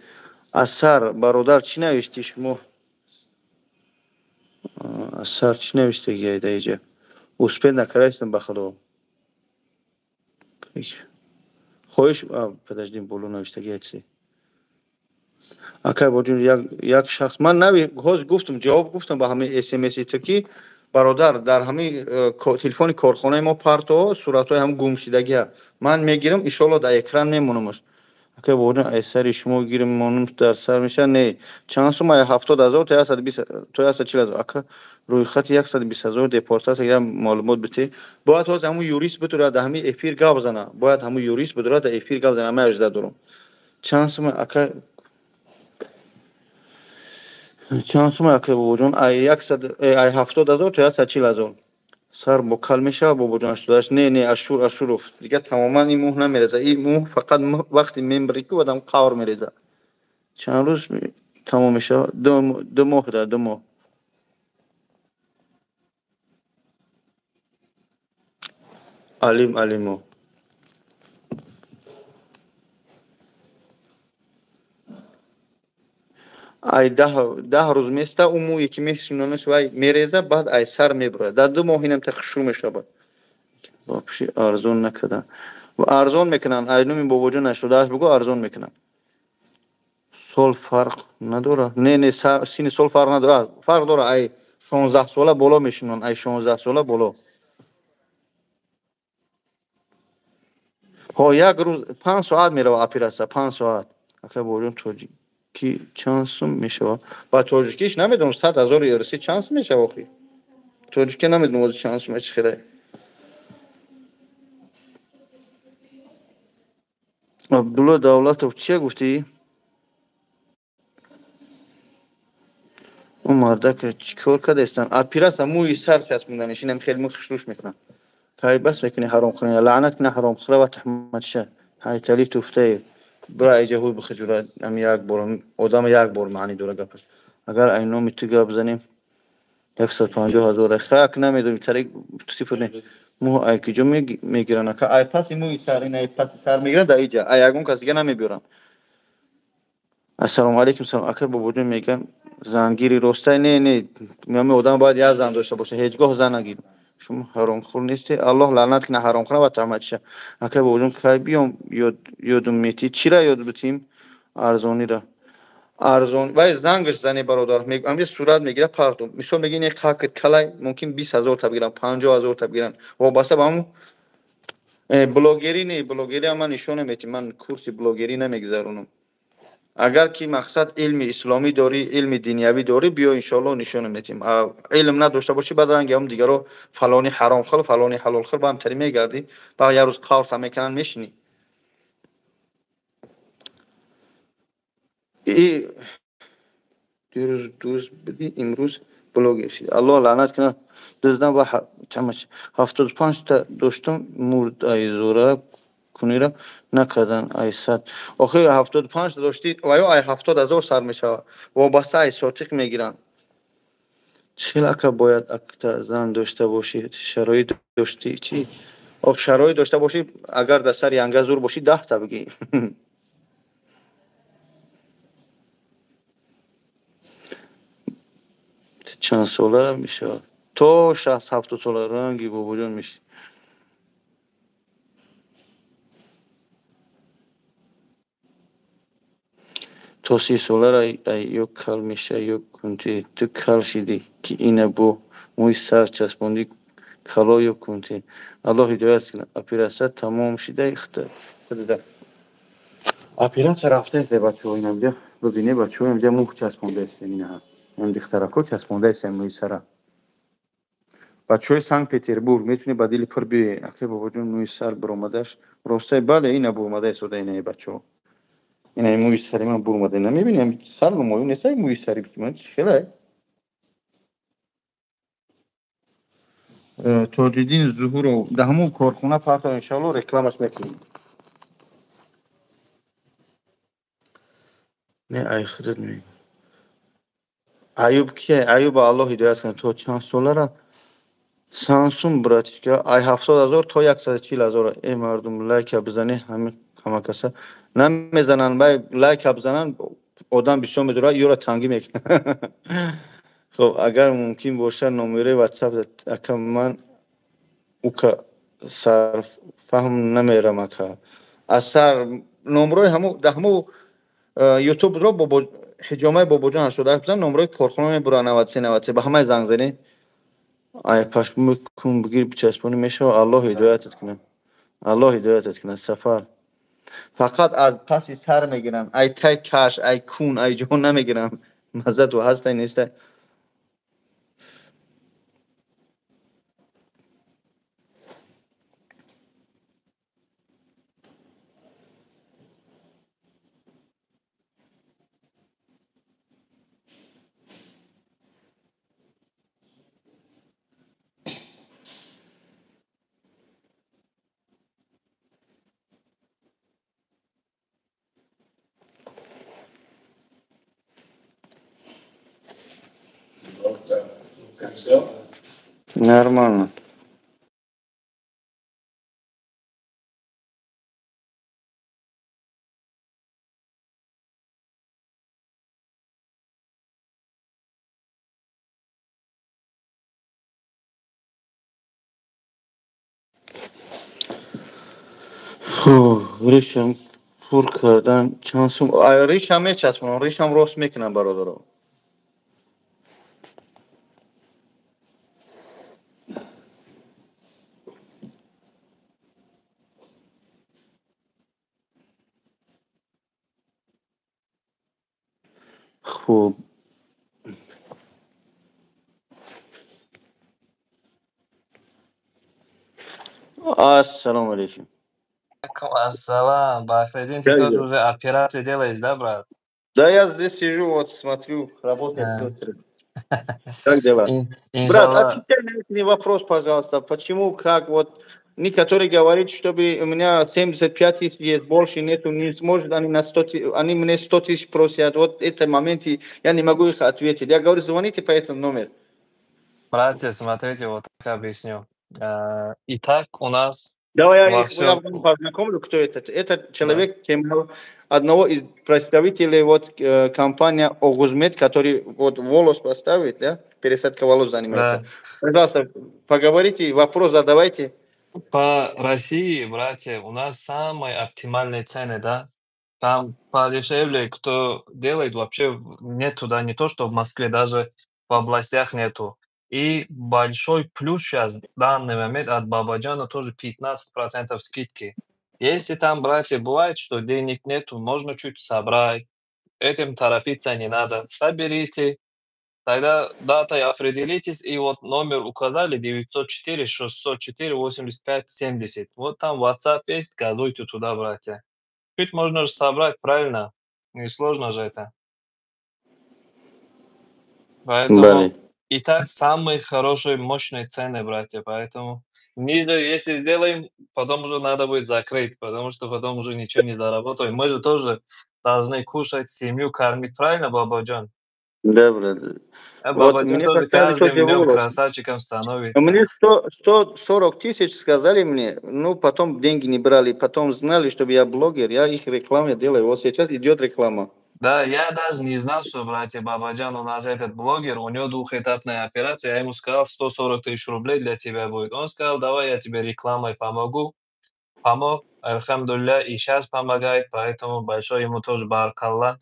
Асар, бародар, чӣ навиштӣ шумо? Асар, чӣ навиштагӣ дар иҷа? Успеть накардаистам, ба худо. Хоҳиш, подожди, боло навиштагӣ я чизе. Акай бобоҷон, як шахс ман нави ҳозир гуфтам, ҷавоб гуфтам ба ҳамаи смси ту, ки бародар, дар ҳамаи телефони корхонаи мо парто суратҳои ҳам гумшидагиа ман мегирам, иншоалло, дар экран мемонамаш. Акай бобоҷон, ай сари шумо гирим, монум дар сар мешавад? Не, чанд сум? Ай 70 000 то 120, то 140 000. Ака, рӯйхати 120 000 депортатсия як маълумот бите. Бояд ҳозир ҳамун юрист бидурад, дар ҳамин эфир гап зана. Бояд ҳамун юрист бидурад, дар эфир гап зана. Ман ажда дорам. Чанд сум, ака? Чанд сум, акай бобоҷон? Ай яксад, ай 70 000 то 140 000. Сар бо кал мешавад, бобоҷон, 88? Не, не, Ашур Ашуров, дигар тамоман ин мӯ намереза. Ин мӯ фақат вақти мембри ку одам қавр мереза. Чанд рӯз тамом мешавад? 2 моҳ, дар 2 моҳ. Алим Алимов. Ай 10 рӯз места, ӯ мӯе ки мешинонаш, вай мереза, баъд ай сар мебурад. Дар 2 моҳ инам та хушрӯ мешавад. Вообще арзон накардан. Арзон мекунанд. Ай номи бобоҷон 88 бугӯ, арзон мекунанд. Сол фарқ надорад? Не, не, синни сол фарқ надорад. Фарқ дорад, ай 16 сола боло мешинонанд, ай 16 сола боло. Ҳо, як рӯз 5 соат меравад оператсия, 5 соат. Акай бобоҷон, тоҷикӣ чанд сум мешавад? Ба тоҷикиш намедонам, 100 000 русӣ чанд сум мешавад охи? Тоҷикӣ намедонам ози чанд сум, чи хеле. Абдулло Давлатов, чия гуфтӣ? Ӯ мардака чӣ кор кардаистанд? Оператсия, мӯи сар часпонданиш, инам хеле мӯи хушрӯш мекунанд. Кай бас мекунӣ ҳаромхӯрӣ? Лаънат кунӣ ҳаромхӯра ва туҳматша. Ҳайтали Туфтаев. Бира иҷа ҳуй бихиҷура, ами як бор одам як бор маънӣ дора гапаш. Агар ай номи ту гап занем, 150 000. Хак намедонӣ, тари сифр не. Мӯ ай куҷо мегиранд, ака? Ай паси мӯи сар, ин ай паси сар мегиранд дар иҷа. Ай ягон кас дига намебиёранд. Ассалому алайкум, салом. Ака бобоҷон, мегӯям, зангири ростай? Не, не, ами одам бояд як зан дошта боша, ҳеҷ гоҳ зан нагир. Шумо ҳаромхӯр нестед? Аллоҳ лаънат кунад ҳаромхӯра ва туҳматша. Акай бобоҷон, кай биём, ёдум метӣ? Чира ёд битим? Арзонира. Арзон вай зангаш зане, бародар, ҳамҷа сурат мегирад, парту. Мисол меги, не қакт калай, мумкин 20 000 та бигиранд, 50 000 та бигиранд. Вобаста ба ҳамун блогерӣ. Не, блогерӣ ман нишон наметим, ман курси блогерӣ намегузаронам. Агар ки мақсад илми исломӣ дорӣ, илми динявӣ дорӣ, биё, иншоалло, нишон метим. Илм надошта бошӣ, баъд ранги ҳам дигаро, фалони ҳаромхӯр, фалони ҳалолхӯр, ба ҳамтари мегардӣ, баъд як рӯз қаврта мекунанд, мешинӣ. И дирӯз дӯст будӣ, имрӯз блогер шидӣ. Аллоҳ лаънат кунад дуздам ва 75 та доштум, мурд, ай зӯра кунира накардан, ай сад. Охи, 75 та доштӣ, ва ё ай 70 000 сар мешавад, вобаста ай сотиқ мегиранд. Чӣ хел, ака, бояд акта зан дошта бошӣ, шароит доштӣ чӣ? Ох, шароит дошта бошӣ, агар дар сари янга зур бошӣ, 10 та бигӣ. Чанд сола мешавад? То 60-70 сола ранги бобоҷон мешӣ. То 30 солара ё кал меша, ё кунти. Ту кал шидӣ, ки ина бо мӯи сар часпондӣ. Калою кунти. Аллоҳ ҳидоят кунад. Операция тамом шида худда. Операция рафтаест, бачаҳо, инамҷа бибине, бачаҳо, инамҷа мух часпондаест, ина. Ин духтарако часпондаест мӯи сара. Бачаҳои Санкт-Петербург метавонӣ ба дили пур биёӣ. Ахи бобоҷон, мӯи сар буромадаш ростай, бале, ина буромада истода, инаи бачаҳо. Ина мӯи сари ман буромада. Ина мебинем, сар намоён нест, мӯи сари ман чӣ хелай? Тоҷиддин Зуҳуров дар ҳамон корхона фарто, иншоалло, рекламаш мекунем. Не, ай худат мегӯ. Аюб кие? Аюба Аллоҳ ҳидоят кунад. То чанд солара Самсун, братишка, ай 70 000 то 140 000. Э, мардум, лайка бизане, ҳами ҳама каса намезананд, бай лайка бизананд, одам бисёр медорад, ёра тангӣ мекунад. Хоб, агар мумкин бошад, номерои ватсап, ака. Ман ука сарфаҳм намерам, ака. Аз сар номрои ҳамо да ҳамо ютубро бобо ҳиҷомаи бобоҷон 88 бизан, номрои корхона мебура, 93 93, ба ҳамаи занг занӣ. Ай пашму кун бигир, бичаспонӣ мешава. Аллоҳ ҳидоятат кунад, Аллоҳ ҳидоятат кунад. Сафар, фақат аз паси сар мегиранд, ай тай каш, ай кун, ай ҷо намегиранд. Маззату ҳастай, нестай? Все? Нормально. Ришам пур кардан чанд сум? Ришам мечаспонам, ришам рост мекунам, бародаро. Хуб, ассалому алейкум. Ассалам, Бахридин, ты тоже уже операции делаешь, да, брат? Да, я здесь сижу, вот смотрю, работает сестры. Как дела? Брат, отвечай на этот вопрос, пожалуйста. Почему, как, вот, некоторые говорят, чтобы у меня 75 тысяч есть, больше нету, не сможет, они на 100, они мне 100 тысяч просят. Вот это моменты, я не могу их ответить. Я говорю, звоните по этому номеру. Братья, смотрите, вот так объясню. Итак, у нас Давай я во их я всем. вам познакомлю, кто это. Это человек, одного из представителей вот компания Огузмед, который вот волос поставит, да, пересадка волос занимается. Да. Пожалуйста, поговорите, вопрос задавайте. По России, братья, у нас самые оптимальные цены, да? Там подешевле, кто делает, вообще нету, да, не то, что в Москве, даже в областях нету. И большой плюс сейчас, в данный момент, от Бабаджана тоже 15% скидки. Если там, братья, бывает, что денег нету, можно чуть собрать, этим торопиться не надо. Соберите, тогда датой определитесь, и вот номер указали 904 604 85 70. Вот там WhatsApp есть, газуйте туда, братья. Чуть можно же собрать, правильно? Несложно же это. Поэтому Бале. И так самые хорошие, мощные цены, братья, поэтому ниже, если сделаем, потом уже надо будет закрыть, потому что потом уже ничего не заработаем. Мы же тоже должны кушать, семью кормить, правильно, Бабаджан? Да, брат. А Вот Бабаджан мне тоже поставили каждым тоже днем волос. красавчиком становится. Мне 100, 140 тысяч сказали мне, ну, потом деньги не брали, потом знали, что я блогер, я их рекламу делаю. Вот сейчас идет реклама. Да, я даже не знал, что, братья, Бабаджан у нас этот блогер, у него двухэтапная операция, я ему сказал, 140 тысяч рублей для тебя будет. Он сказал, давай я тебе рекламой помогу. Помог, альхамдулилля, и сейчас помогает, поэтому большой ему тоже баракалла.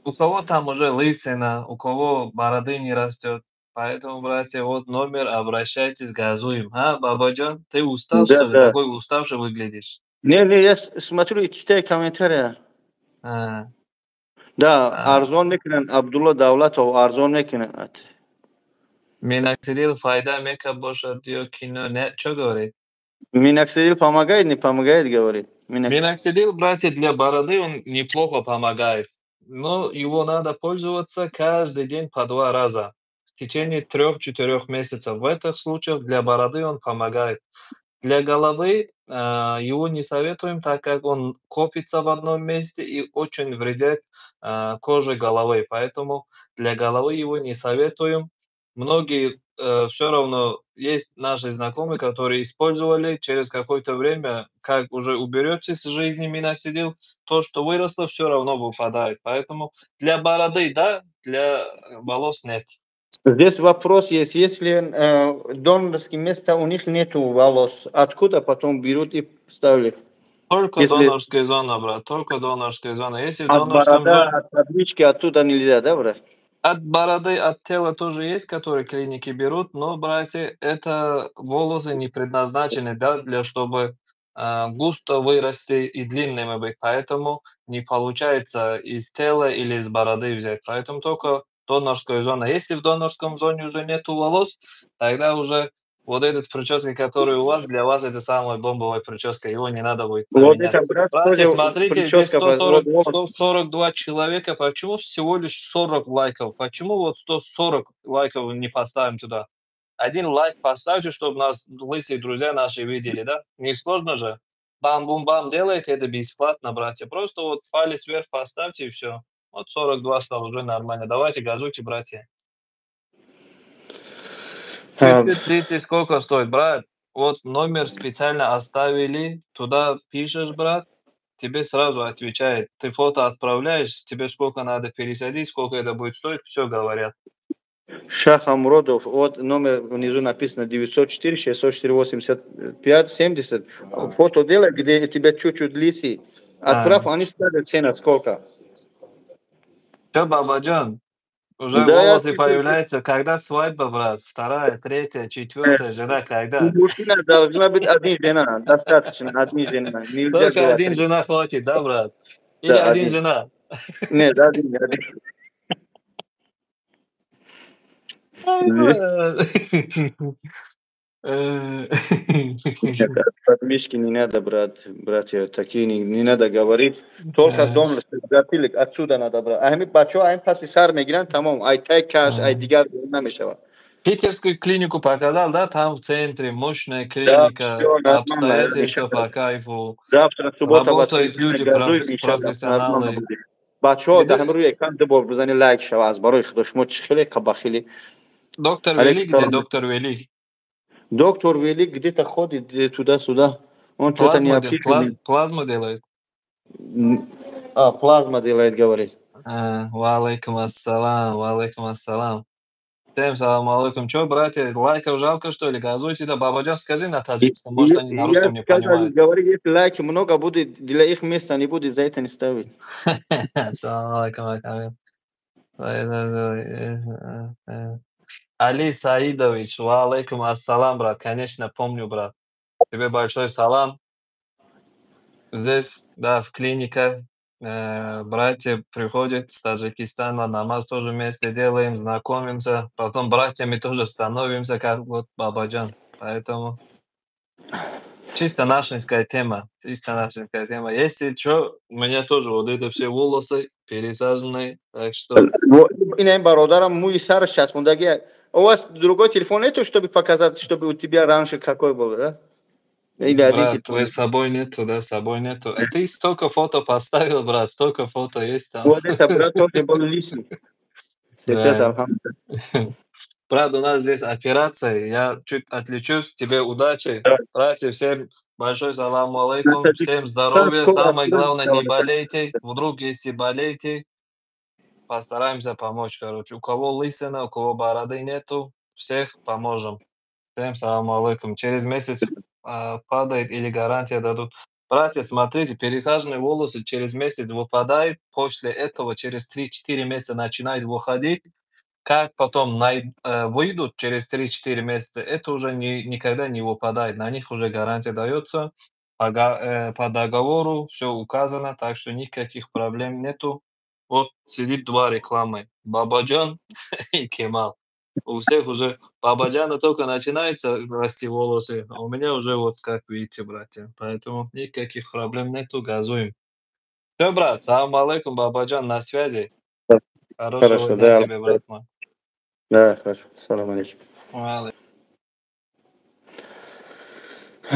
У кого там уже лысина, у кого бороды не растет, Поэтому, братья, вот номер, обращайтесь, газуем. А, Бабаджан, ты устал, Да, что ли? Да. Такой уставший выглядишь. Не, не, я смотрю и читаю комментарии. А, Да, А. арзон мекунанд, Абдулло Давлатов арзон мекунад. Миноксидил файда мека бошад ё кино? Не, чё говорит? Миноксидил помогает, не помогает, говорит. Миноксидил, братья, для бороды он неплохо помогает, но его надо пользоваться каждый день по 2 раза в течение 3-4 месяцев. В этих случаях для бороды он помогает. Для головы его не советуем, так как он копится в одном месте и очень вредит коже головы, поэтому для головы его не советуем. Многие, всё равно есть наши знакомые, которые использовали, через какое-то время, как уже уберете с жизни миноксидил, то, что выросло, всё равно выпадает. Поэтому для бороды- да, для волос- нет. Здесь вопрос есть: если донорские места у них нету волос, откуда потом берут и ставят? Только Если донорская зона, брат, только донорская зона. Если в От донорском борода, зоне от подмышки оттуда нельзя, да, брать? От бороды, от тела тоже есть, которые клиники берут, но, братья, это волосы не предназначены, да, для чтобы густо вырасти и длинными быть, поэтому не получается из тела или из бороды взять, поэтому тока донорская зона. Если в донорском зоне уже нету волос, тогда уже вот этот прическа, который у вас, для вас это самая бомбовая прическа, его не надо будет Вот поменять. это, брат, Братья, тоже смотрите, здесь прическа, вот 140 волос. 142 человека, почему всего лишь 40 лайков? Почему вот 140 лайков не поставим туда? 1 лайк поставьте, чтобы нас лысые друзья наши видели, да? Не сложно же? Бам-бум-бам делаете, это бесплатно, братья. Просто вот палец вверх поставьте, и всё. Вот 42 стало, уже нормально. Давайте, газуйте, братья. 200 сколько стоит, брат? Вот номер специально оставили, туда пишешь, брат, тебе сразу отвечает. Ты фото отправляешь, тебе сколько надо пересадить, сколько это будет стоить, всё говорят. Шах Амродов, вот номер внизу написано: 904 604 85 70. Фото делай, где тебя чуть-чуть лысый. Отправь, А. они скажут цена сколько. Чё, Бабаджан, уже Да, я волосы появляются. Когда свадьба, брат? 2, 3, 4 жена когда? У мужчины должна быть один жена, достаточно один жена. Нельзя Только два, 1 три. жена хватит, да, брат? Или Да, 1 один. жена? Нет, один, один. Ай, брат. Нет, от подмышки не надо, брат, братья, такие не надо говорить. Только донорство, затылок, отсюда надо брать. А ҳами бачаҳо ҳами паси сар мегиранд, тамом. Ай тай каш, ай дигар намешавад. Питерскую клинику показал, да? Там в центре мощная Да, клиника, всё нормально, обстоятельства иншаллах. по кайфу. Завтра суббота, Работают воскресенье, люди газуем, иншаллах, нормально профессионалы. будет. Бачаҳо, Где дар ҳамин рӯи экран ду бор бизани, лайк шава, аз барои худо, шумо чӣ хеле қабахили. Доктор Алейкум Вели где? салом. Доктор Вели. Доктор Вели где-то ходит туда-сюда. Он что-то не Плазму, общительный. плазму делает. А, плазма делает, говорит. А, валейкум ассалам, валейкум ассалам. Всем салам алейкум. Чё, братья, лайков жалко, что ли? Газуйте, да, Бабаджан, скажи на таджикском, может, они на Я русском не сказал, понимают. говори, если лайки много будет, для их места не будет за это не ставить. Салам алейкум, Акамил. Али Саидович, ва алейкум ассалам, брат. Конечно, помню, брат. Тебе большой салам. Здесь, да, в клинике, братья приходят с Таджикистана, намаз тоже вместе делаем, знакомимся, потом братьями тоже становимся, как вот Бабаджан. Поэтому чисто нашинская тема, чисто нашинская тема. Если чё, у меня тоже вот это все волосы пересаженные, так что Ин бародарам мӯи сараш часпондаги. У вас другой телефон нету, чтобы показать, чтобы у тебя раньше какой был, да? Или один Брат, телефон? твой с собой нету, да, с собой нету. А ты столько фото поставил, брат, столько фото есть там. Вот это, брат, тоже был лысый. Сейчас, Да. алхамдулиллах. Брат, у нас здесь операция, я чуть отвлечусь, тебе удачи. Да. Братья, всем большой саламу алейкум, Надо всем сам здоровья, скоро самое главное, не откроется. болейте. Вдруг, если болеете, постараемся помочь, короче. У кого лысина, у кого бороды нету, всех поможем. Всем саламу алейкум. Через месяц падает или гарантия дадут? Братья, смотрите, пересаженные волосы через месяц выпадают, после этого через 3-4 месяца начинают выходить. Как потом выйдут через 3-4 месяца, это уже никогда не выпадает. На них уже гарантия дается по договору, все указано, так что никаких проблем нету. Вот сидит 2 рекламы: Бабаджан и Кемал. У всех уже Бабаджана только начинается расти волосы, а у меня уже вот как видите, братья. Поэтому никаких проблем нету, газуем. Всё, брат, салам алейкум, Бабаджан на связи. Хорошего Хорошо, дня да. тебе, брат мой. Да, хорошо. Салам алейкум. Ва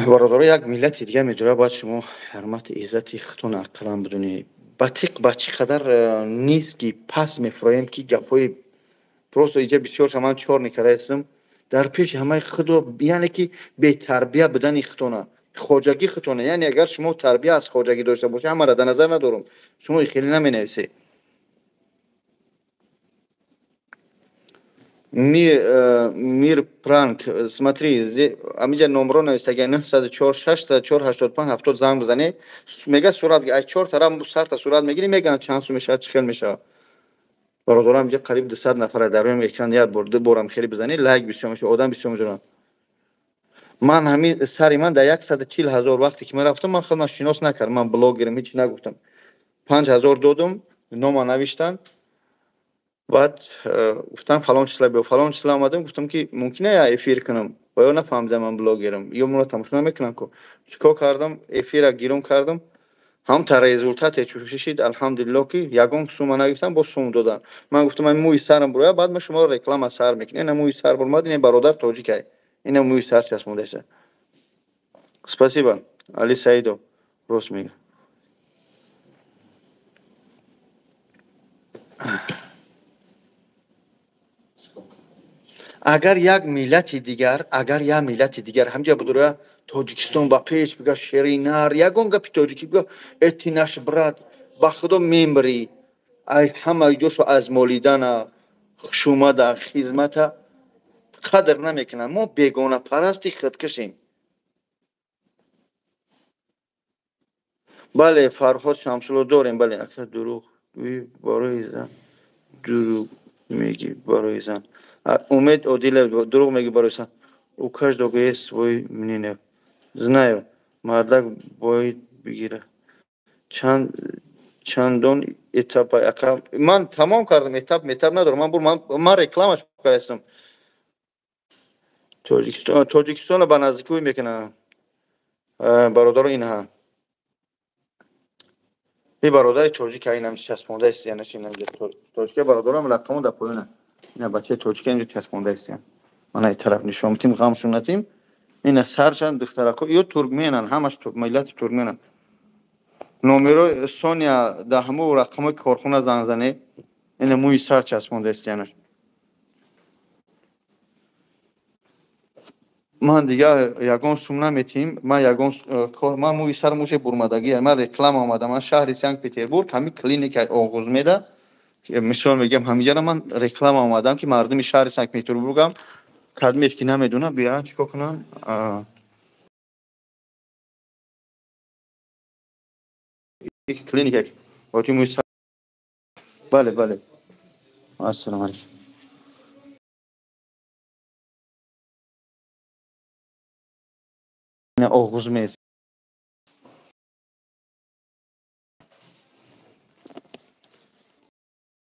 Бародаро, як миллати дига медорад, бояд шумо ҳурмати иззати худтон ақлан бидонед. Ба тиқ ба чӣ қадар низки пас мефуроем, ки гапҳои просто иҷа бисёр ман чор никараистам дар пеши ҳамаи худо, яъне ки бетарбия будани худтона, хоҷагӣ худтона. Яъне агар шумо тарбия аз хоҷагӣ дошта бошед, ҳамаро дар назар надорам, шумо хеле наменависед. Мир пранк, смотри, амиҷа номро нависта, 904 604 85 70 занг бизанед, мега сурат ай чор тараф сарта сурат мегирӣ, мегӯянд чанд сум мешавад, чӣ хел мешавад. Бародарам, иҷа қариб 200 нафара дар рӯи экран, як бор ду борам хеле бизанед, лайк бисёр мешавад, одам бисёр мешавад. Ман ҳамин сари ман дар 140 ҳазор вақте ки ман рафтам, ман худам шинос накардам, ман блогерам, ҳеч нагуфтам. 5000 додум, нома навиштанд. Баъд гуфтам фалон числа биё, фалон числа омадам, гуфтам ки мумкин я эфир кунам. Ва ё нафаҳмидам ман блогерам, ё моро тамошо намекунам ку. Чикор кардам? Эфира гирум кардам. Ҳам та результате чушишид, алҳамдулиллоҳ, ки ягон сума нагирифтам, боз сум додам. Ман гуфтам ман мӯи сарам буроя, баъд ман шуморо реклама сар мекунам. Ина мӯи сар бурмад, ина бародар тоҷикай. Ина мӯи сар часпондаша. Спасибо, Али Саидов. Рост мега. Агар як миллати дигар, агар як миллати дигар ҳамҷа будура Тоҷикистон ба пеш бига, шеринар, ягон гапи тоҷикӣ бига, эти наш брат, ба худо мембри, ай ҳама ҷошо аз молидана, хушумада, хизмата қадр намекунанд. Мо бегонапарасти худкушем. Бале, Фарҳод Шамсулло дорем, бале, ака дурӯғ гӯӣ барои зан, дурӯғ мегӣ барои зан. Умед Одилев, дурӯғ мегӣ барои зан. У каждого есть свой мнение. Знаю, мардак бояд бигира. Чандон этап ака ман тамом кардам, этап метап надорам. Ман бур ман рекламаш кардам. Тоҷикистон, Тоҷикистонро ба наздикӣ мекунам. Бародаро, инҳа. И бародари тоҷик инам часпонда аст, яъне инам тоҷика бародарам рақамон дар поёна. Ина бачаи тоҷика инҷо часпонда аст. Мана ин тараф нишон метим, ғамшон натим. Ина саршан духтарако, ё туркменан, ҳамаш миллати туркменан. Номеро Соня дар ҳамон рақамҳои корхона занг зане. Ина мӯи сар часпонда аст янаш. Ман дигар ягон сум наметим, ман ягон кор, ман мӯи сар мӯше бурмадагӣ, ман реклама омадам, ман шаҳри Санкт Петербург, ҳамин клиникаи Оғузмеда, мисол мегӯям, ҳаминҷара ман реклама омадам, ки мардуми шаҳри Санкт Петербургам кадмеш ки намедонам, биёянд чикор кунанд? Клиника оҷи мӯи сар. Бале, бале. Ассалому алайкум. Оғузмед.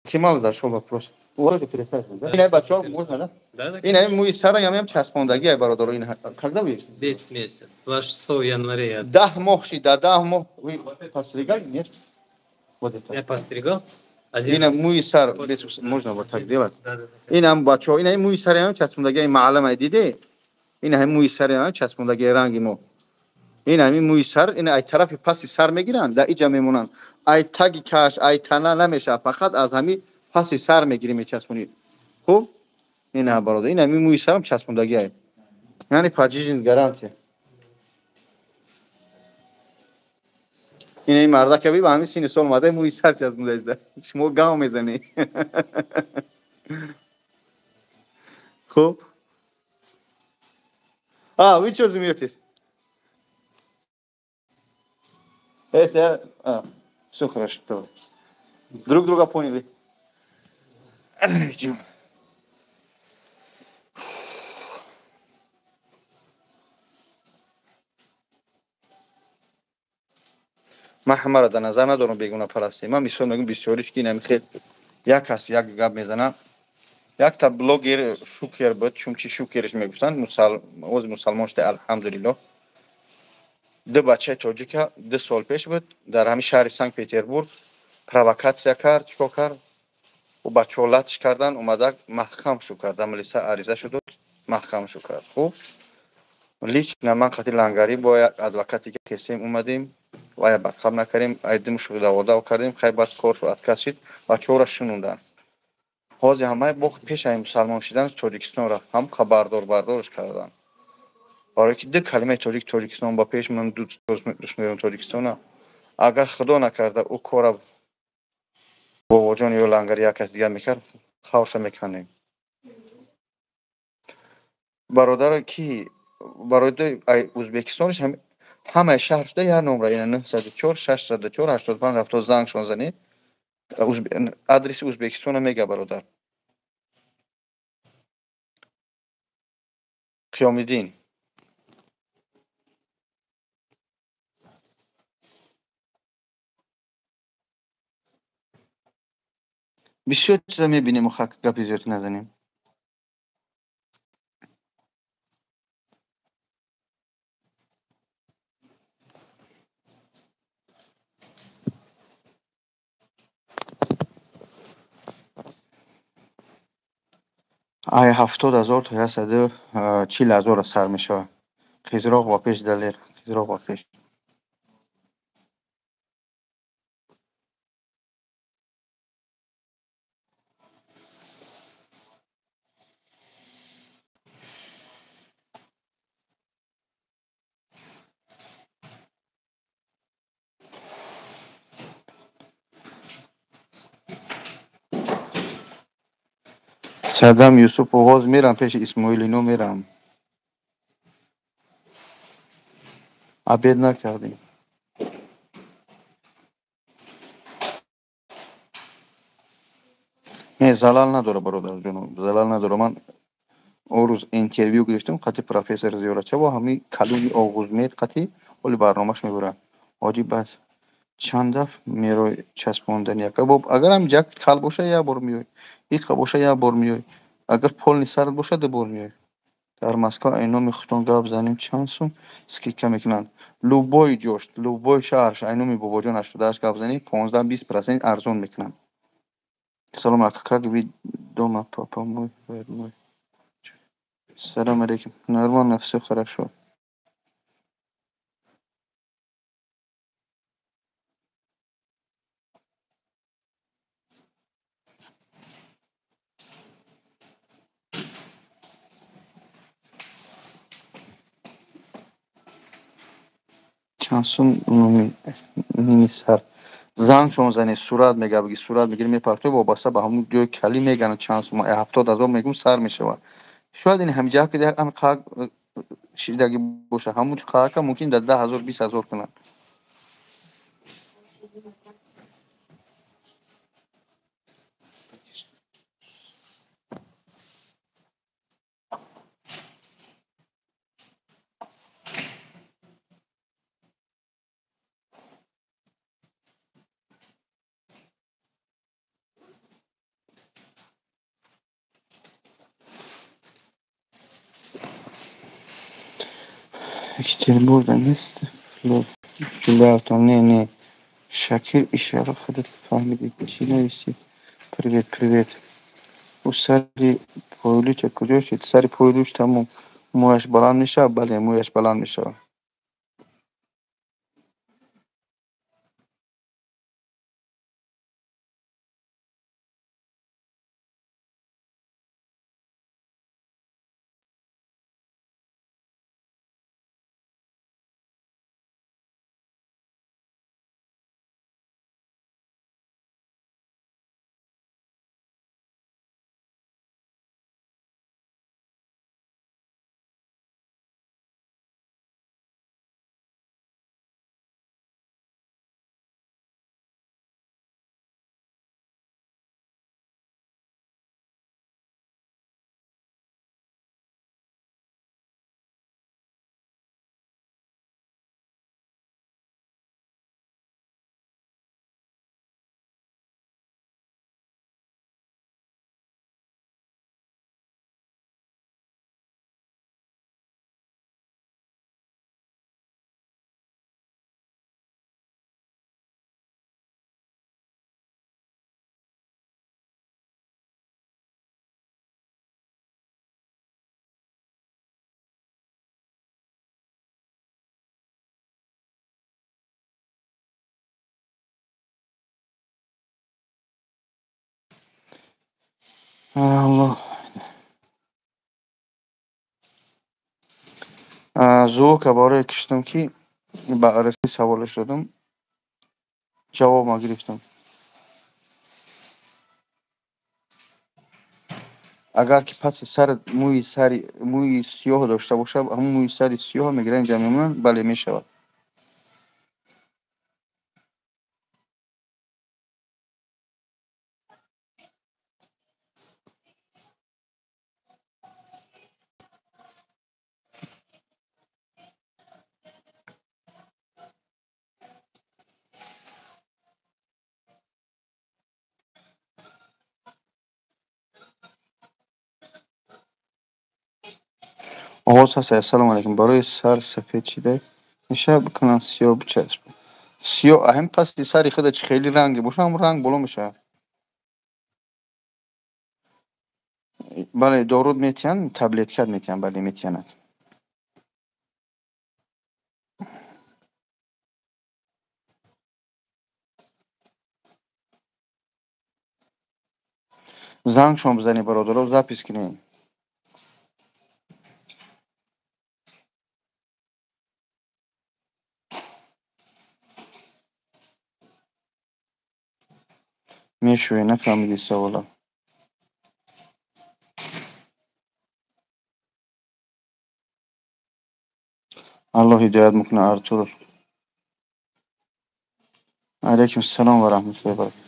Кемал зашел вопрос. Ина бачаҳо можно, да? Да, да. Ина мӯи сара ям часпондагӣ ай бародаро, ин когда вы? 10 месяцев. 26 января. 10 моҳ шид, да 10 моҳ. Вы постригали, нет? Вот это. Я постригал. Ина мӯи сар, можно вот так делать. Ина бачаҳо, ина мӯи сара ям часпондагӣ, маълум ай диде? Ина ҳамин мӯи сари ям часпондагӣ ранги мо. Ин ҳамин мӯи сар, ин ай тарафи паси сар мегиранд, дар иҷа мемонанд. Ай таги каш, ай тана намешавад, фақат аз ҳамин паси сар мегирӣ, мечаспонӣ. Хуб, ина бародар, ин ҳамин мӯи сарам часпондагӣ ай. Яъне пожизненная гарантия. Ин ин мардака би ба ҳамин синни сол омада, мӯи сар часпонда иста. Шумо гав мезанӣ. Хуб. А, вы что смеетесь? Это, все хорошо, давай. Друг друга поняли. Ман ҳамаро дар назар надорам бегонапарастӣ. Ман мисол мегӯям, бисёриш ки инами хел як кас як гап мезана. Якта блогер шукер буд, чунки шукериш мегуфтанд, оз мусалмон шуда, алҳамдулиллоҳ. Ду бачаи тоҷика 2 сол пеш буд, дар ҳамин шаҳри Санкт Петербург провокатсия кард, чикор кард? Ӯ бачаҳо латш кардан, омада маҳкам шу кард, милиса ариза шуду маҳкам шу кард. Хуб, лично ман қати Лангарӣ бо як адвокате ки хестем омадем, вая бақаб накардем, айдимушу даводав кардем, хай баъд коршу отказ шид, бачаҳоро шунунданд. Ҳозир ҳамаи бо пеш ай мусалмон шидан Тоҷикистон рафт, ҳам хабардор бардорш карданд. Барое ки ду калимаи тоҷик Тоҷикистон ба пеш, ман дӯст медорам Тоҷикистона. Агар худо накарда ӯ кора Бобоҷон ё Лангари як кас дигар мекард, хавша меканем. Бародаро ки барои Ӯзбекистонш ҳамаи шаҳр шуда як номра, ина 904 604 85 70 зангшон занед. Адреси Ӯзбекистона мега бародар. Қиёмиддин. Бисёр чиза мебинем, хак гапи зиёд назанем. Ай 70 000 то 140 000 сар мешавад. Қизроқ ба пеш, Далер, қизроқ ба пеш. Садам Юсуф, оғоз мерам пеши Исмоил, ино мерам. Обед накардем. Не, залал надора, бародарҷоно, залал надора. Ман он рӯз интервю гирифтам қати профессор Зиёратча бо ҳамин каломи Оғузмед қати ҳоли барномаш мебурад. Ҳоҷи баъд чанд дафъ мерои часпондани яка боб, агар ҳам ҷак кал боша, як бор меой, иқа боша, як бор меой, агар полный сард боша, ду бор меой. Дар Москва ай номи худтон гап занем, чанд сум скидка мекунанд? Любой ҷош, любой шаҳрш ай номи Бобоҷон 88 гап занӣ, 15-20% арзон мекунанд. Салом ака, как вы дома, папа мой родной? Салом алейкум. Нормально, всё хорошо. Чанд сум ними сар? Зангшон занед, сурат мега, биги сурат мегири, мепартои, вобаста ба ҳамун ҷои калӣ меганад чанд сум. 70 000 мегӯм сар мешавад. Шояд ин ҳамиҷа ҳам шидаги боша, ҳамун қаака мумкин дар 10 000, 20 000 кунанд. Екатеринбургда нест ҷумлаатон? Не, не, Шакир, ишара худат фаҳмидӣ, чӣ нависӣ? Привет, привет. Ӯ сари пойлуча куҷо шуд? Сари пойлуч тамом. Мӯяш баланд мешавад? Бале, мӯяш баланд мешавад. Аллоҳ. Звука барое киштам, ки ба раси саволаш додам, ҷавобма гирифтам. Агар ки паси сар мӯи сари мӯи сиёҳ дошта бошад, ҳамун мӯи сари сиёҳ мегиранд, инҷа мемонанд, бале, мешавад. Оғоз ҳаст. Ассалому алайкум. Барои сар сафед шида мешавад бикунанд, сиёҳ бичасп? Сиёҳ ҳам паси сари худа чи хеле ранге боша, ҳамун ранг боло мешавад. Бале, доруд метиҳанд, таблеткат метиҳанд, бале, метиҳанад. Зангшон бизанед, бародаро, запись кунед. Мешӯе, нафаҳмиди савола. Аллоҳ ҳидоят мекунад, Артур. Алайкум салом ва раҳматуллоҳи ва баракатуҳ.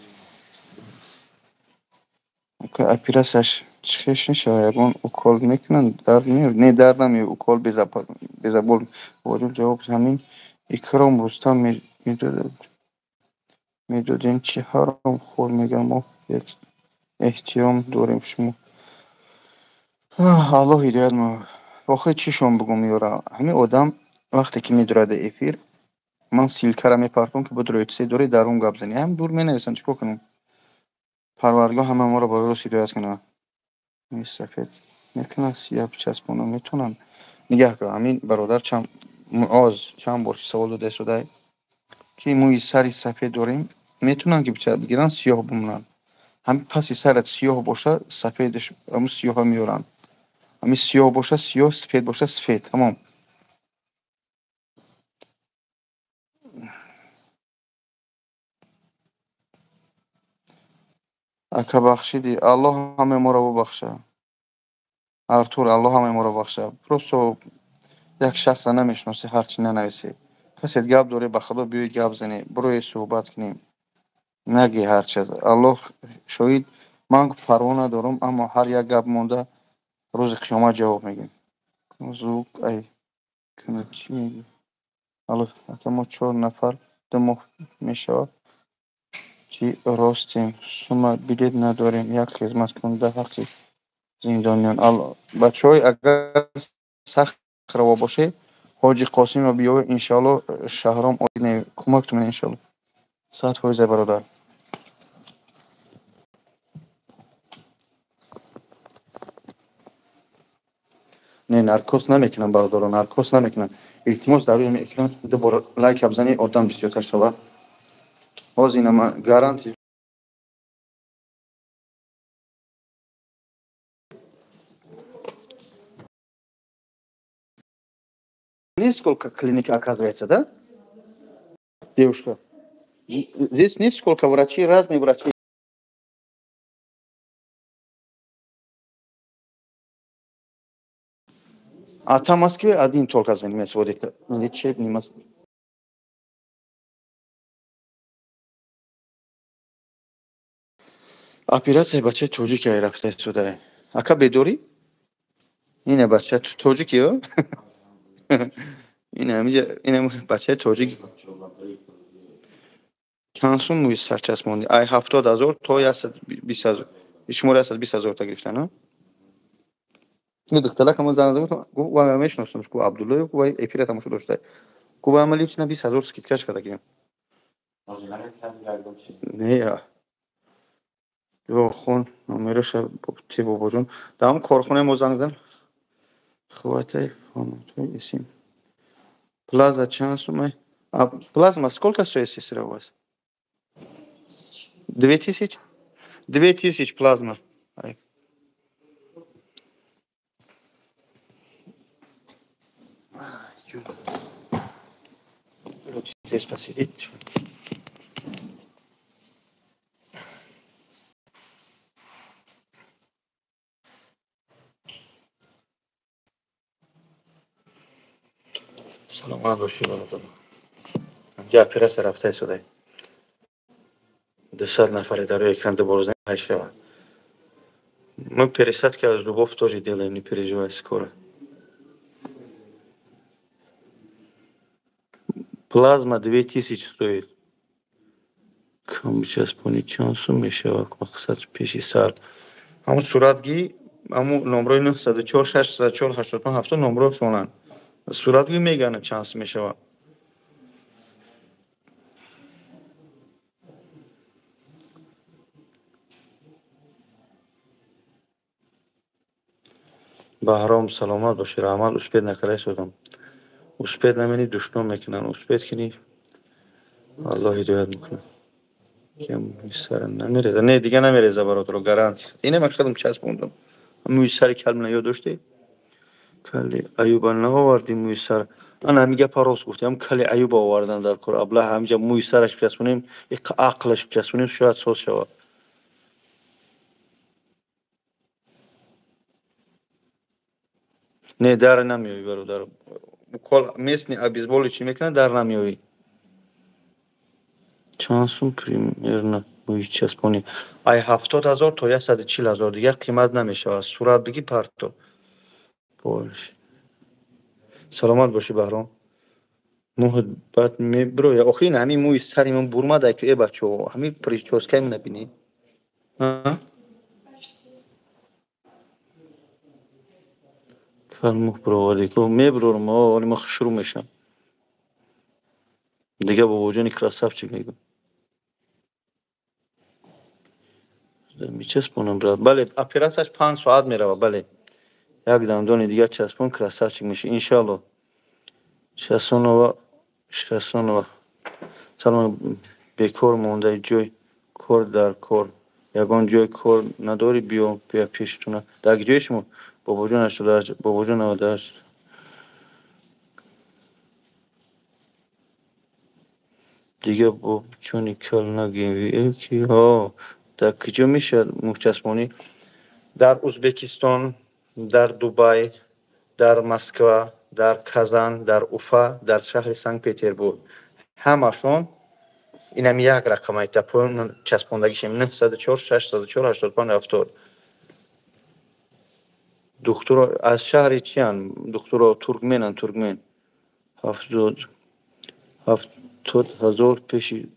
Операцияш чӣ хеш мешавад? Ягон укол мекунанд? Дард меояд? Не, дард намеояд, укол безабол. Бобоҷон, ҷавоб ҳамин Икром Рустам медодем, чӣ ҳаром хӯр мегӯянд, мо эҳтиром дорем шумо. Аллоҳ ҳидоят мо. Охир чишон бигӯм ёра? Ҳамин одам вақте ки медурад эфир, ман ссылкара мепартом, ки бидуроед, чизе доред, дар он гап занед. Ҳам дур менависанд, чӣ кор кунем? Парвардигор ҳама моро ба рост ҳидоят кунад. Мӯи сафед мекунанд, сиёҳ бичаспонанд, метавонанд. Нигаҳ кун, ҳамин бародар чанд Муоз чанд бор савол дода истода, ки мӯи сари сафед дорем, метавонанд ки бигиранд, сиёҳ бимонанд. Ҳамин паси сарат сиёҳ боша, сафедаш ҳамун сиёҳа меоранд. Ҳамин сиёҳ боша сиёҳ, сафед боша сафед, тамом. Ака, бахшидӣ, Аллоҳ ҳамаи моро бубахша. Артур, Аллоҳ ҳамаи моро бахша. Просто як шахса намешиносӣ, ҳар чӣ нанависӣ. Касет гап дорӣ, ба Худо биёй гап занӣ, бирои суҳбат кунем. Нагӣ ҳар чиз. Аллоҳ шоҳид, ман парво надорам, аммо ҳар як гап монда рӯзи қиёмат ҷавоб мегӯем. Звук ай кунад, чӣ мегӯӣ? Алло, ака, мо чор нафар 2 моҳ мешавад, ки ростем, сума билет надорем, як хизмат кун дар ҳаққи зиндониён. Бачаҳои, агар сахт раво бошед, Ҳоҷи Қосимро биёвед, иншоаллоҳ Шаҳром кӯмактон менад, иншоаллоҳ. 100%, бародар. Не, наркоз намекунам, бародаро, наркоз намекунам. Илтимос, дар рӯи экран ду бор лайк бизанед, одам бисёртар шавад. Ҳозир ина ман гарантия. Несколько клиник, оказывается, да? Девушка. Здесь несколько врачей, разные врачи. А там в Москве один только занимается вот это лечебный операция бачаи тоҷик рафта истода. Ака, бедорӣ? Ина бача тоҷики ё? Ина ҳаминҷа, ина бачаи тоҷик. Чанд сум мӯи сарчаспондӣ? Ай 70 000 то 120 000. Шуморо 120 000 та гирифтан, а? Духтарак ҳама занг зад, гуфт, вай мешиносамш, гуфт, Абдуллоев, гуфт, вай эфира тамошо дошта. Гуфт, вай ама лично 20 000 скидкаш карда гирем. Не, я. Ё хон, номераша ти бобоҷон. Дар ҳамон корхонаи мо занг зад. Хватай, фонотои исим. Плаза чанд сум? А плазма сколько стоит, сестра, у вас? 2000? 2000 плазма. Здесь посидеть. Саломат бошед, бародар. Ҳамҷа оператсия рафта истодай. 200 нафаре дар рӯи экран дубора зан ҳай шавад. Мы пересадки от зубов тоже делаем, не переживай, скоро. Плазма 2000 стоит. Кам часпони чанд сум мешавад мақсад пеши сар. Ҳамун суратги, ҳамун номрои 904 604 85 70 номро шонанд. Суратги мегӯянд чанд сум мешавад. Баҳром саломат бошӣ, раҳмат. Успеть накарда истодам. Успеть намени душном мекунанд. Успеть кунӣ Аллоҳ ҳидоят мекунад. Сара намереза. Не, дига намереза, бародаро, гарантия. Ине ман худам часпондам. Мӯи сари калмина ёд доштӣ? Кали Аюба наовардӣ мӯи сар. Ана ҳамин гапа рост гуфтӣ. Ҳам кали Аюба овардан дар кор. Аблаҳ ҳаминҷа мӯи сараш бичаспонем, ақлаш бичаспонем, шояд соз шавад. Не, дар намеёвӣ, бародар. Укол местный обезболивающий мекунад, дар намеёвӣ. Чанд сум примерно мӯи часпонӣ? Ай 70 000 то 140 000 дигар қимат намешавад. Сурат бигӣ парто. Бош. Саломат бошӣ, Баҳром. Мӯҳат бад мебирояд. Охи ин ҳамин мӯи сари ман бурмадай ки, э бачаҳо, ҳамин прическаи мана бинед. Кал мӯҳ бировардӣ ку мебирорам, оли ман хушрӯ мешавам. Дига бобоҷони красавчик мегӯям. Мечаспонам, брат. Бале, оператсияш 5 соат меравад, бале. Як дандони дигар часпон, красавчик мешавӣ, иншааллоҳ. Шасонова, Шасонова. Салом, бекор мондаи ҷой кор дар кор. Ягон ҷой кор надорӣ, биё, бия пештуна. Дар ҷои шумо? Бобоҷон 88, бобоҷон 98. Дига бобчони кал нагӯем ки ҳо дар куҷо мешавад мӯҳчаспонӣ? Дар Узбекистон, дар Дубай, дар Москва, дар Казан, дар Уфа, дар шаҳри Санкт-Петербург. Ҳамашон инам як рақам айта часпондагишем 904 604 85 70. Духтуро аз шаҳри чиян? Духтуро туркменан, туркмен. 70 000 пеши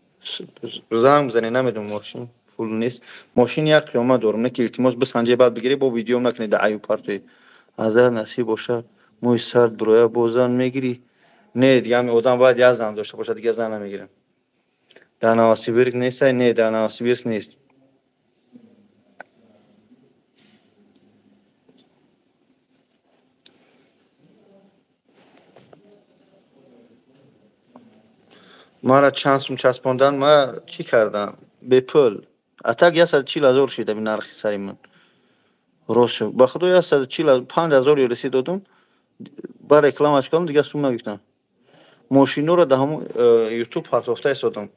занг бизанед, намедонам, мошин пул нест. Мошин як қиёмат дорам, не ки илтимос бисанҷе баъд бигиред, бо видеом накунед дар аю партоед. Ҳазрат насиб бошад, мӯи сард бироя, бо зан мегирӣ? Не, дига ҳамин одам бояд як зан дошта бошад, дига зан намегирам. Дар Новосибирск нестай? Не, дар Новосибирск нест. Мара чанд сум часпондан, ма чӣ кардам? Бепул. А так 140 000 шид ҳамин нархи сари ман. Рост шуд. Ба худо 140 5000 юрси додум, ба рекламаш кардам, дигар сум нагирифтам. Мошинҳоро дар ҳамун ютуб партофта истодам.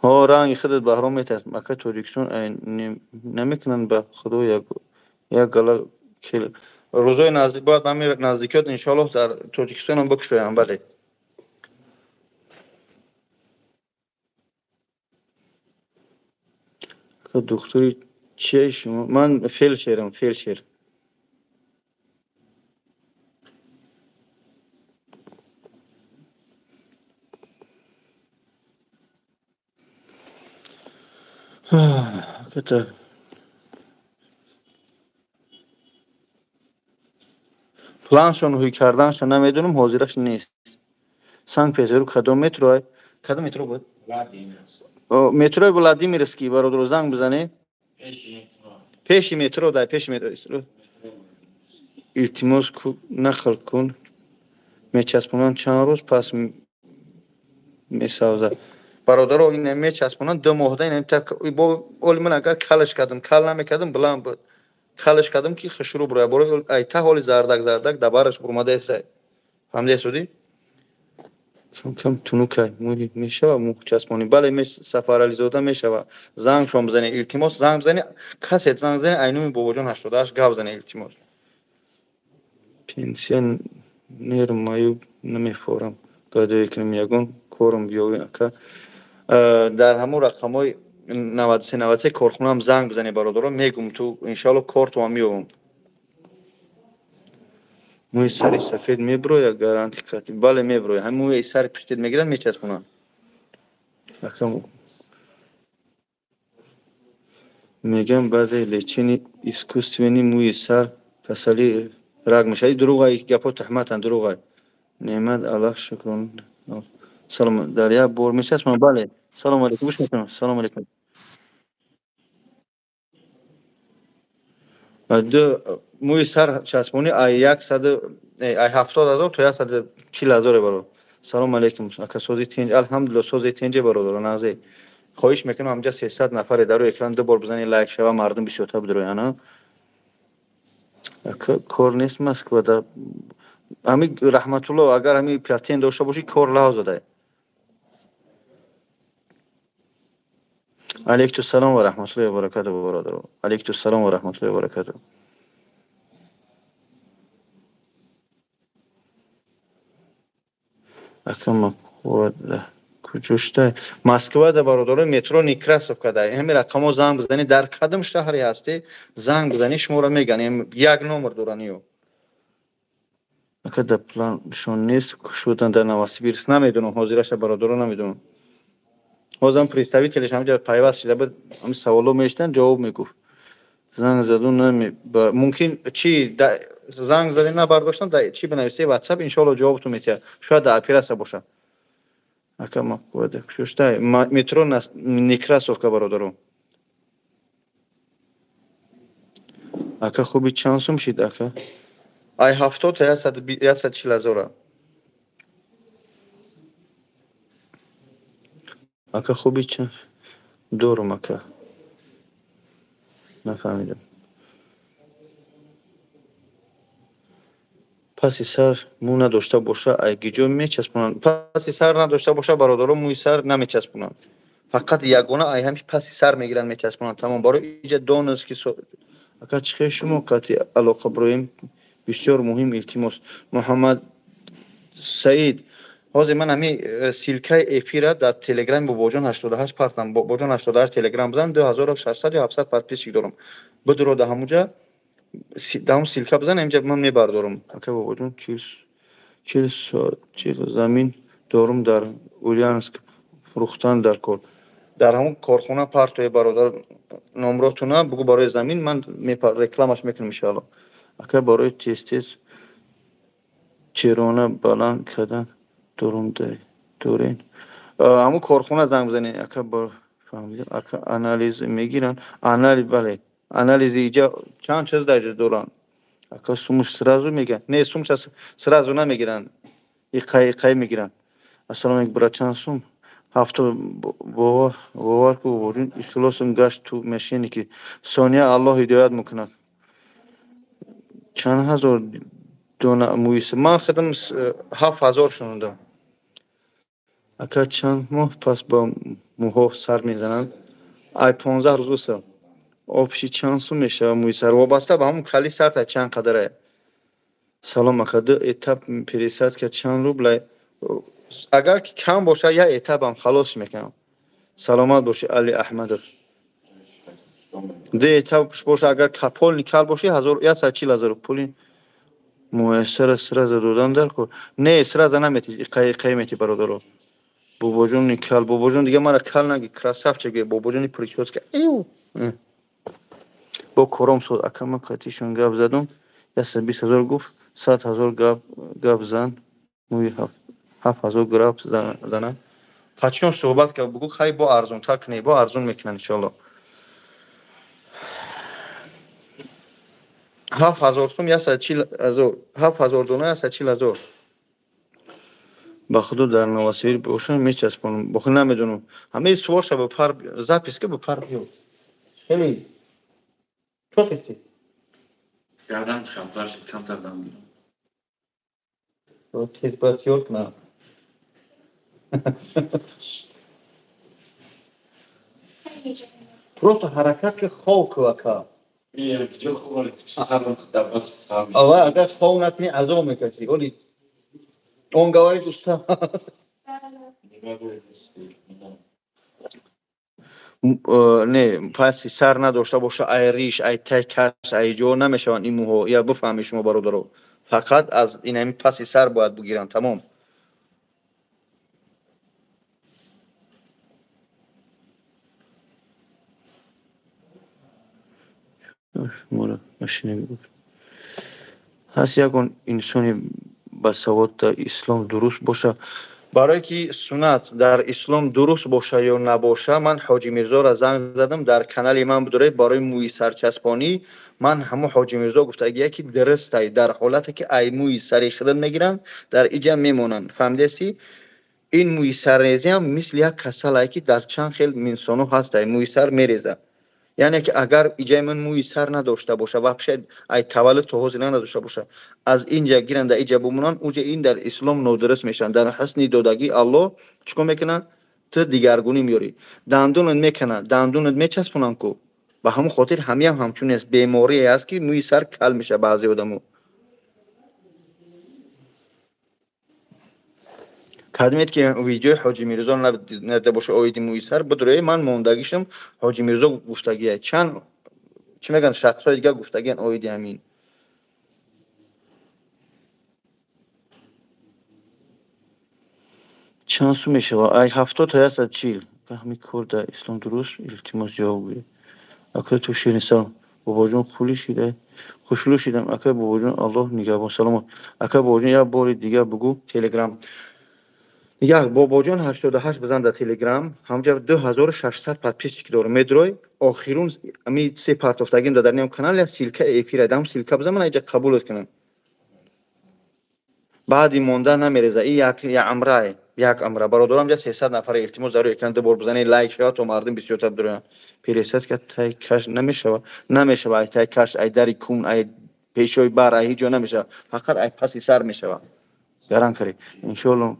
Ҳо, ранги худат Баҳром метарсам. Ака Тоҷикистон намекунанд ба худо як гала кел. Рӯзои наздик бояд ба ҳамин наздикиёт иншоаллоҳ дар Тоҷикистонам бикушоям, бале. Ака духтури чие шумо? Ман фелшерам, фелшер. Это планшон ҳуй карданша намедонам, ҳозираш нест. Санкт-Петербург кадом метро? Кадом метро буд? Метрои Владимирский, бародаро, занг бизанед. Пеши метро, дай пеши метро. Илтимос нақл кун. Мечаспонанд чанд рӯз пас месавзад. Бародаро, ин мечаспонанд 2 моҳда, ин так бо оли ман агар калаш кардам, кал намекардам, баланд буд. Калаш кардам ки хушрӯ буроя. Борои ай та ҳоли зардак зардак дабараш бурмадаеста. Фаҳмидаесудӣ? Кам тунукай мӯй мешава мӯ часпонӣ. Бале, Сафарализода мешава. Зангшон бизанед, илтимос, занг бизанед. Касе занг бизанед, айнуми Бобоҷон 88 гап занед, илтимос. Пенсионер маюб намефорам. Гадое кунем ягон корум биёвем ака. Дар ҳамон рақамҳои 93 93 корхонаам занг бизанед бародарон, мегум ту иншоалло кортуам меёбам. Мӯи сари сафед меброя гаранти қатъи. Бале, меброя. Ҳамин мӯи сари пуштит мегиранд, мечаспонанд. Мегам баъде лечени искусствени мӯи сар касали раг мешавад. Ин дурӯғай, гапҳо туҳматанд, дурӯғай. Неъмат Аллоҳ шукрон. Салом, дар як бор мечаспонанд? Бале. Салом алейкум, гӯш мекунам. Салом алейкум. Ду мӯи сар часпонӣ ай яксаду ай 70 000 то 140 000 бародар. Салом алейкум ака, сози тинҷ? Алҳамдулилло, сози тинҷе бародаро, нағзе. Хоҳиш мекунам, ҳамҷа 300 нафаре дар рӯи экран ду бор бизанед, лайк шава, мардум бисёртар бидроянд. Ака, кор нест Москвада. Ҳами Раҳматулло, агар ҳами патент дошта бошӣ, кор лав зада. Алейкум салом ва раҳматуллоҳи ва баракатуҳ бародаро. Алейкум салом ва раҳматуллоҳи ва баракатуҳ. Ака, Москвада куҷо шуда? Москвада бародаро, метро Некрасовка да. Ҳамин рақамҳо занг бизанед, дар кадом шаҳре ҳастӣ, занг бизанед, шуморо мегӯянд. Як номер доранд ё. Ака, дар планшон нест шудан дар Новосибирск? Намедонам, ҳозираша бародаро намедонам. Ҳозирам представителеш ҳамҷа пайваст шуда буд, ҳамин саволҳо мешитанд, ҷавоб мегуфт. Занг заду нами мумкин чи занг задем набардоштан, да чи бинависе WhatsApp, иншоалло ҷавобтон метиҳад. Шояд дар оператсия бошад. Ака, Москвада куҷо? Метро Некрасовка бародаро. Ака, хуби чанд сум шид ака? Ай 70 та 140 000. Ака, хуби чанд дорум ака? Нафаҳмидам. Паси сар мӯ надошта боша, ай гиҷо мечаспонанд? Паси сар надошта боша бародаро, мӯи сар намечаспонанд. Фақат ягона ай ҳами паси сар мегиранд, мечаспонанд. Тамом, барои иҷа донест ки ака, чӣ хел шумо қатъи алоқа броем? Бисёр муҳим, илтимос. Муҳаммад Саид, ҳозир ман ҳами ссылкаи эфира дар телеграми Бобоҷон 88 партам. Бобоҷон 88 телеграм бизан, 2600 ё 700 подписчик дорам. Бидуро да ҳамуҷа, дар ҳамун ссылка бизан, инҷа ман мебардорам. Ака Бобоҷон, 40 сотих замин дорум дар Ульяновск, фурӯхтан дар кор. Дар ҳамун корхона партое бародар, номротуна бугӯ, барои замин ман рекламаш мекунам иншоалло. Ака, барои тез тез черона баланд кардан дорум дорен? Ҳамун корхона занг бизанед. Ака, фаҳмидам. Ака, анализ мегиранд? Анализ, бале, анализи иҷа чанд чиз дар иҷа доранд. Ака, сумуш сразу мегиранд? Не, сумуш сразу намегиранд, иқай иқай мегиранд. Ассалому алейкум брат, чанд сум? Ҳафто бовар ку Бобоҷон, ихлосум гашт, ту мошенники ки. Сония, Аллоҳ ҳидоят мекунад. Чанд ҳазор дона мӯи? Ман худам 7000 шунудам. Ака, чанд моҳ пас ба мӯҳо сар мезананд? Ай 15 рӯз уса. Общий чанд сум мешавад мӯи сар? Вобаста ба ҳамун кали сарта чанд қадарае. Салом ака, ду этап пересадка чанд рубла? Агар ки кам бошад, як этапам халос мекунам. Саломат бошӣ, Али Аҳмадов. Ду этап боша, агар полный кал бошӣ, 140 000. Пули муяссара сразу додан дар кор? Не, сразу намети, иқай иқай мети бародаро. Бобоҷони кал, бобоҷон, дига мара кал наги, красавчик, бобоҷони прическа. Эв бо кором соз. Ака, ман қатишон гап задум, 120 000 гуфт, 100 000 гап зан, мӯи 7000 гап занам. Қатишон суҳбат кард, бугӯ хай бо арзонтар кунед, бо арзон мекунанд иншоалло. 7000 сум, 140 000, 7000 дона, 140 000. Ба худо, дар Новосибир бошам, мечаспонам. Бохи намедонам. Ҳамаи суолша ба пар записка ба пар биё. Хеле чо хисти? Гардан камтар шид, камтар дам гирам. Тез бояд тиёр кунам. Просто ҳаракат ки хов ку, ака. Ава, агар хов накунӣ, азоб мекашӣ. Оли он говорит, устал. Не, паси сар надошта боша, ай риш, ай тай каш, ай ҷо намешаванд ин мӯҳо. Я бифаҳмед шумо, бародаро. Фақат аз инами паси сар бояд бигиранд, тамом. Ҳаст ягон инсони басавод дар ислом дуруст боша? Барое ки суннат дар ислом дуруст боша ё набоша, ман Ҳоҷи Мирзоро занг задам, дар канали ман бидоред, барои мӯи сарчаспонӣ ман ҳамон Ҳоҷи Мирзо гуфтагия, ки дурустай, дар ҳолате ки ай мӯи сари худат мегиранд, дар иҷа мемонанд. Фаҳмидасти? Ин мӯи саррезиам мисли як касалае, ки дар чанд хел инсоно ҳастай, мӯи сар мереза. Яъне ки агар иҷаи ман мӯи сар надошта боша, вообще ай таваллуд то ҳозир надошта боша, аз инҷа гиранд, дар иҷа бимонанд, уҷа ин дар ислом нодуруст мешаванд. Дар ҳусни додагии Аллоҳ чӣ кор мекунанд? Ту дигаргунӣ меёрӣ. Дандонат мекунанд, дандонат мечаспонанд ку. Ба ҳамон хотир ҳамиам ҳамчун аст, беморие аст, ки мӯи сар кал мешавад баъзе одамо. Кадмед ки видеои Ҳоҷи Мирзо надида боша оиди мӯи сар, бидуред, ман мондагишам Ҳоҷи Мирзо гуфтагия. Чанд чӣ мегӯянд, шахсҳои дигар гуфтагиян оиди ҳамин. Чанд сум мешавад? Ай 70 то 140. Ҳамин кор дар ислом дуруст? Илтимос, ҷавоб гӯед. Акай, ту ширин, салом. Бобоҷон, хулӣ шида, хушрӯ шидам. Акай Бобоҷон, Аллоҳ нигаҳбон, саломат. Акай Бобоҷон, як бори дигар бугӯ Телеграм. Як Бобоҷон 88 бизан дар Телеграм, ҳамҷа 2600 подписчик дорам. Медрой охирун ами се партофтагим дар нем канал я ссылка эфира, дам ссылка бизан, ман иҷа қабулат кунам. Баъди монда намереза. И як амрае, як амра. Бародарам, ҷа 300 нафара, илтимос, дар рӯи экран ду бор бизанед, лайк шавад, то мардум бисёртар бидоранд. Пересадка тай каш намешава, намешава, ай тай каш, ай дари кун, ай пешои бар, ай ҳеҷ ҷо намешава. Фақат ай паси сар мешава. Гаран каред. Иншоалло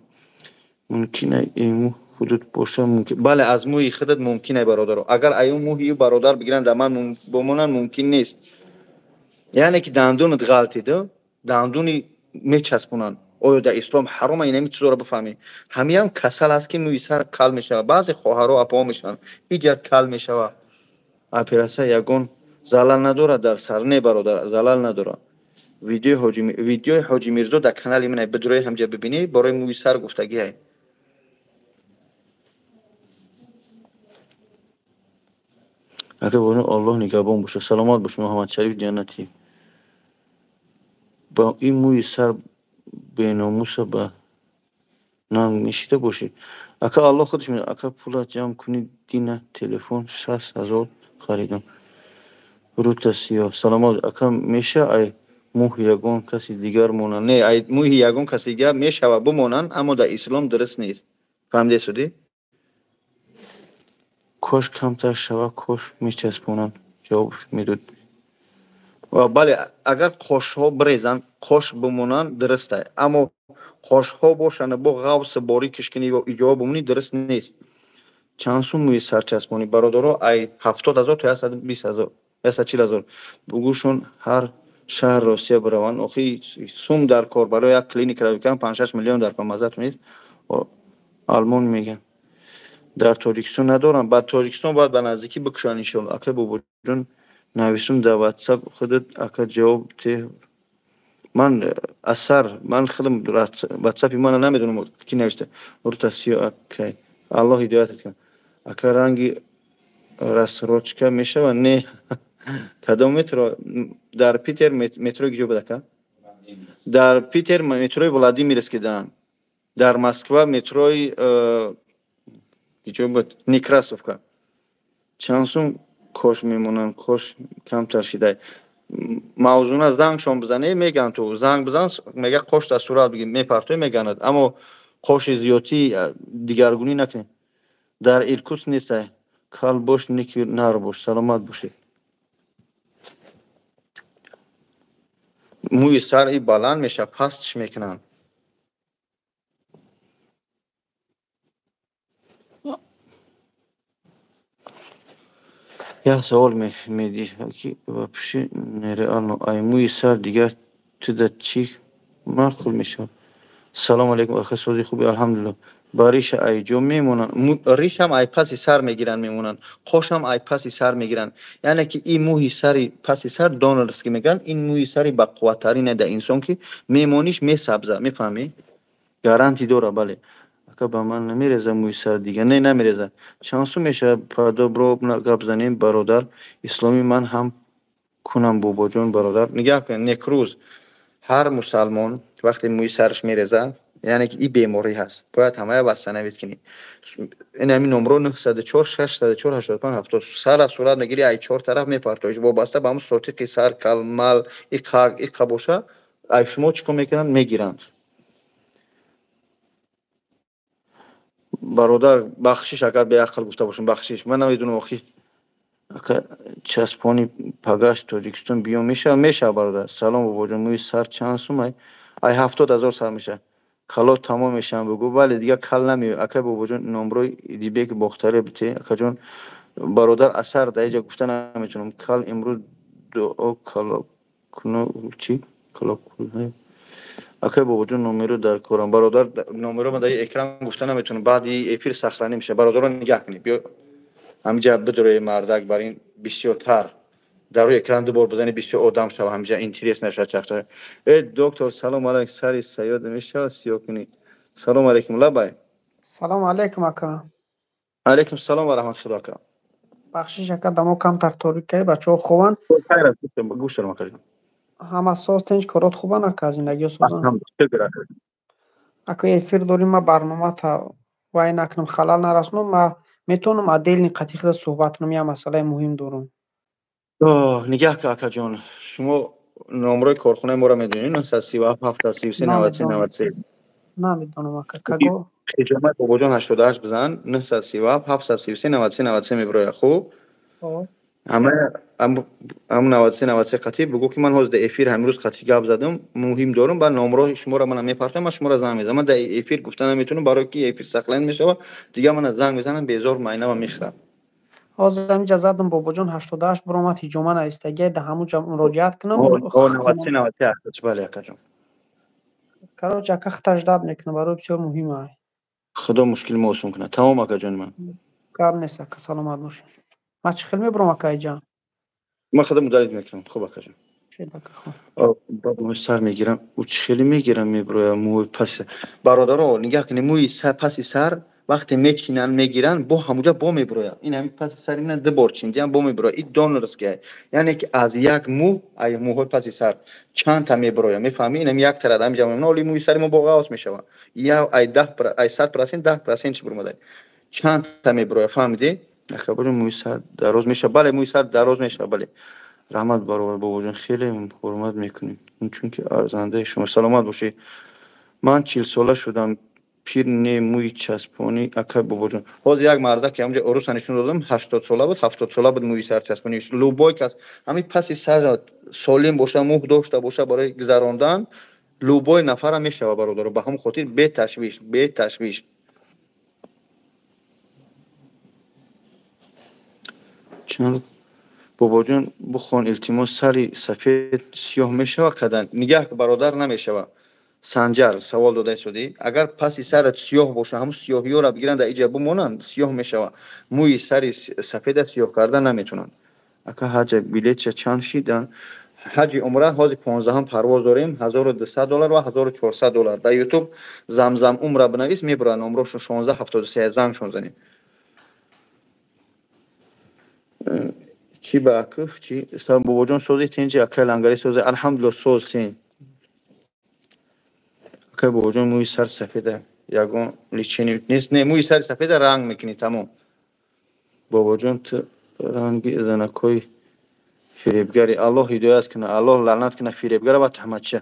мумкин иму худут боша, мумкин. Бале, аз мӯи худат мумкин, ай бародаро. Агар ай он мӯҳи бародар бигиранд, дар ман бомонанд, мумкин нест. Яъне ки дандонат ғалтида, дандони мечаспонанд. Оё дар ислом ҳаром? Инами чизоро бифаҳмед. Ҳамиам касал аст, ки мӯи сар кал мешавад. Баъзе хоҳаро, апоҳо мешаванд, иҷат кал мешавад. Оператсия ягон залал надорад дар сар? Не, бародар, залал надорад. Видеои Ҳоҷи Мирзо дар канали ман бидурӯи, ҳамҷа бибинӣ, барои мӯи сар гуфтагиай. Ака бобоҷон, Аллоҳ нигаҳбон бошад. Саломат бош, Муҳаммадшариф Ҷаннатӣ. Ба ин мӯи сар беномуса ба нанг мешида бошед. Ака, Аллоҳ худаш медонад. Ака, пула ҷамъ кунӣ, дина телефон 60 000 харидам. Рута сиёҳ. Саломат. Ака, меша ай мӯҳи ягон каси дигар монанд? Не, ай мӯҳи ягон каси дигар мешава бимонанд, аммо дар ислом дуруст нест. Фаҳмидед, судӣ? Кош камтар шава, кош мечаспонанд. Ҷавоб медод. Бале, агар қошҳо бирезанд, қош бимонанд, дурустай, аммо қошҳо бошанд, бо ғавси борикиш кунӣ ё иҷоба бимонӣ, дуруст нест. Чанд сум мӯи сарчаспонӣ, бародаро? Ай 70 000 то 120 000, 140 000. Бугӯшон ҳар шаҳр Россия бираванд. Охи сум дар кор, барои як клиника равикардан 5-6 миллион дар кор, маззатон нест. Алмон мегӯянд, дар Тоҷикистон надорам. Ба Тоҷикистон бояд ба наздикӣ бикушанд, иншоалло. Ака Бобоҷон, нависум дар Ватсап худат, ака, ҷавоб те. Ман асар, ман худам Ватсапи мана намедонам, ки нависта. Рута сиё, акай, Аллоҳ ҳидоятат кунад. Ака, ранги рассрочка мешавад? Не. Кадом метро дар Питер? Метрои киҷо буд, ака? Дар Питер метрои Владимирский дан, дар Москва метрои киҷо буд? Некрасовка. Чанд сум кош мемонанд? Кош камтар шидай. Мавзуна зангшон бизане, мегӯянд, ту занг бизан, мега қош дар сурат бигир, мепартои, меганад, аммо қоши зиёдтӣ дигаргунӣ накунед. Дар Иркутск нестай. Кал бош, ники нар бош. Саломат бошед. Мӯи сар и баланд мешавад, пастш мекунанд. Як савол медиҳад, ки вообще нереально. Ай мӯи сар дигар туда чӣ маъқул мешавад? Салом алейкум, аха, сози хуби, алҳамдулилло. Ба риша ай ҷо мемонанд, ришам ай паси сар мегиранд, мемонанд, қошам ай паси сар мегиранд. Яъне ки ин мӯи сари паси сар донорски мегӯянд, ин мӯи сари бақувваттарине дар инсон, ки мемониш месабза, мефаҳмӣ? Гаранти дора, бале. Ака, ба ман намереза мӯи сар дига? Не, намереза. Чанд сум мешавад? Подробно гап занем, бародар. Исломӣ ман ҳам кунам, бобоҷон, бародар. Нигаҳ кун, некрӯз ҳар мусалмон вақте мӯи сараш мереза, яъне ки ин беморӣ ҳаст, бояд ҳамая восстановить кунӣ. Ин ҳамин номро 904 604 85 70 сара сурат мегири, ай чор тараф мепартоиш, вобаста ба ҳамн сотиқи сар, калмал, иқа иқа боша, ай шумо чӣ кор мекунанд? Мегиранд. Бародар, бахшиш, агар беақл гуфта бошам, бахшиш, ман намедонам охи. Ака, часпони пагаш Тоҷикистон биём мешава? Мешава, бародар. Салом, бобоҷон, мӯи сар чанд сум? Ай 70 000 сар мешава. Кало тамом мешавам, бугӯ. Бале, дигар кал намеояд. Акай бобоҷон, номрои Идибек Бохтаре бите, акаҷон. Бародар, асар дар иҷа гуфта наметавонам. Кал имрӯз дуо кало куно чӣ кало. Акай бобоҷон, номеро дар корам. Бародар, номеро ман дар экран гуфта наметавонам, баъди эфир сохранить мешавад. Бародарон, нигаҳ кунед, биё ҳамиҷа бидурои мардак, бар ин бисёртар дар рӯи экран ду бор бизани, бисёр одам шава, ҳамиҷа интерес нашавад, чахча. Э, доктор, салом алайкум, сари саёд мешавад сиёҳ кунӣ? Салом алайкум, лабай. Салом алайкум, ака. Алайкум салом ва раҳматулло, ака. Бахшиш, ака, дамо камтар торикай, бачаҳо хобанд. Гӯш дорам, акаҷон. Ҳама соз, тинч, корот хубанд, ака, зиндагиё созанд. Ака, эфир дорим, ма барномата вай накунам, халал нарасонам, ма метавонам отдельный қатъи худа суҳбат кунам, як масъалаи муҳим дорам. Нигаҳ ка, акаҷон, шумо номрои корхонаи моро медонед? 937 733 93 93. Намедонам, ака, како? Ҳиҷомаи бобоҷон 88 бизан, 937 733 93 93 мебирояд, хуб? Ҳама ҳам 93 93 қатъӣ бугӯ, ки ман ҳозир дар эфир ҳамрӯз қатъӣ гап задам, муҳим дорам, баъд номрои шуморо мана мепартам, ман шуморо занг мезанам. Ман дар эфир гуфта наметавонам, барое ки эфир сохранить мешавад, дигар мана занг мезанам, безор майнама мехӯрам. Ҳозир ҳаминҷа задам, бобоҷон 88 биромад, ҳиҷома навистагия, да ҳамунҷа муроҷиат кунам. 93 93 80, бале, акаҷон. Короче, ака, худаш дад мекунам, барои бисёр муҳим ай. Худо мушкили мо осон кунад. Тамом, акаҷони ман. Гап нест, ака, саломат бошед. Ман чӣ хел мебурам, ака, иҷа? Ман худам удалить мекунам. Хуб, акаҷон. Шед, ака, хуб. Сар мегирам, ӯ чӣ хеле мегирам, мебироя мӯи пас. Бародаро, нигаҳ кунед, мӯи сар, паси сар вақте мечинанд, мегиранд, бо ҳамуҷа бо мебирояд. Ин ҳамин паси сар ина ду бор чиндиам, бо мебирояд. Ин донорския, яъне ки аз як мӯ, ай мӯҳои паси сар чандта мебирояд, мефаҳмӣ? Ин ҳами як тарад ҳамиҷа мемона, оли мӯи сари мо бо ғавс мешавад. Я ай даҳ, ай 100%, 10% чи биромада, чандта мебирояд, фаҳмидӣ? Ахабоҷон, мӯи сар дароз мешавад? Бале, мӯи сар дароз мешавад, бале. Раҳмат, баробар бобоҷон, хеле ҳурмат мекунем, чунки арзандаи шумо. Саломат бошед. Ман 40-сола шудам, пир не, мӯи часпонӣ, акай бобоҷон. Ҳозир як мардак, ки ҳамҷа уруса нишон додам, 80-сола буд, 70-сола буд, мӯи сар часпонӣ. Любой кас ҳамин паси сар солим боша, мӯ дошта боша, барои гузарондан любой нафара мешава, бародаро. Ба ҳамон хотир беташвиш, беташвиш. Чанд бобоҷон, бухон, илтимос, сари сафед сиёҳ мешава кадан? Нигаҳ, бародар, намешава. Санҷар савол дода истодӣ. Агар паси сарат сиёҳ боша, ҳамун сиёҳиёро бигиранд, дар иҷа бимонанд, сиёҳ мешава. Мӯи сари сафеда сиёҳ карда наметавонанд. Ака, ҳаҷа билетча чанд шида? Ҳаҷи умра ҳозир 15-ҳам парвоз дорем, 1200 доллар ва 1400 доллар. Дар Ютуб «Замзам умра» бинавис, мебурад номрошон, 1673 зангшон занед. Чӣ ба акф чӣ? Бобоҷон, сози, тинҷи, акай лангари, сози, алҳамдулилла, соз тин. Акай бобоҷон, мӯи сар сафеда ягон лечение нест? Не, мӯи сари сафеда ранг мекунӣ, тамом. Бобоҷон, ту ранги занакҳои фиребгари, Аллоҳ ҳидоят кунад, Аллоҳ лаънат кунад фиребгара ва таҳматча.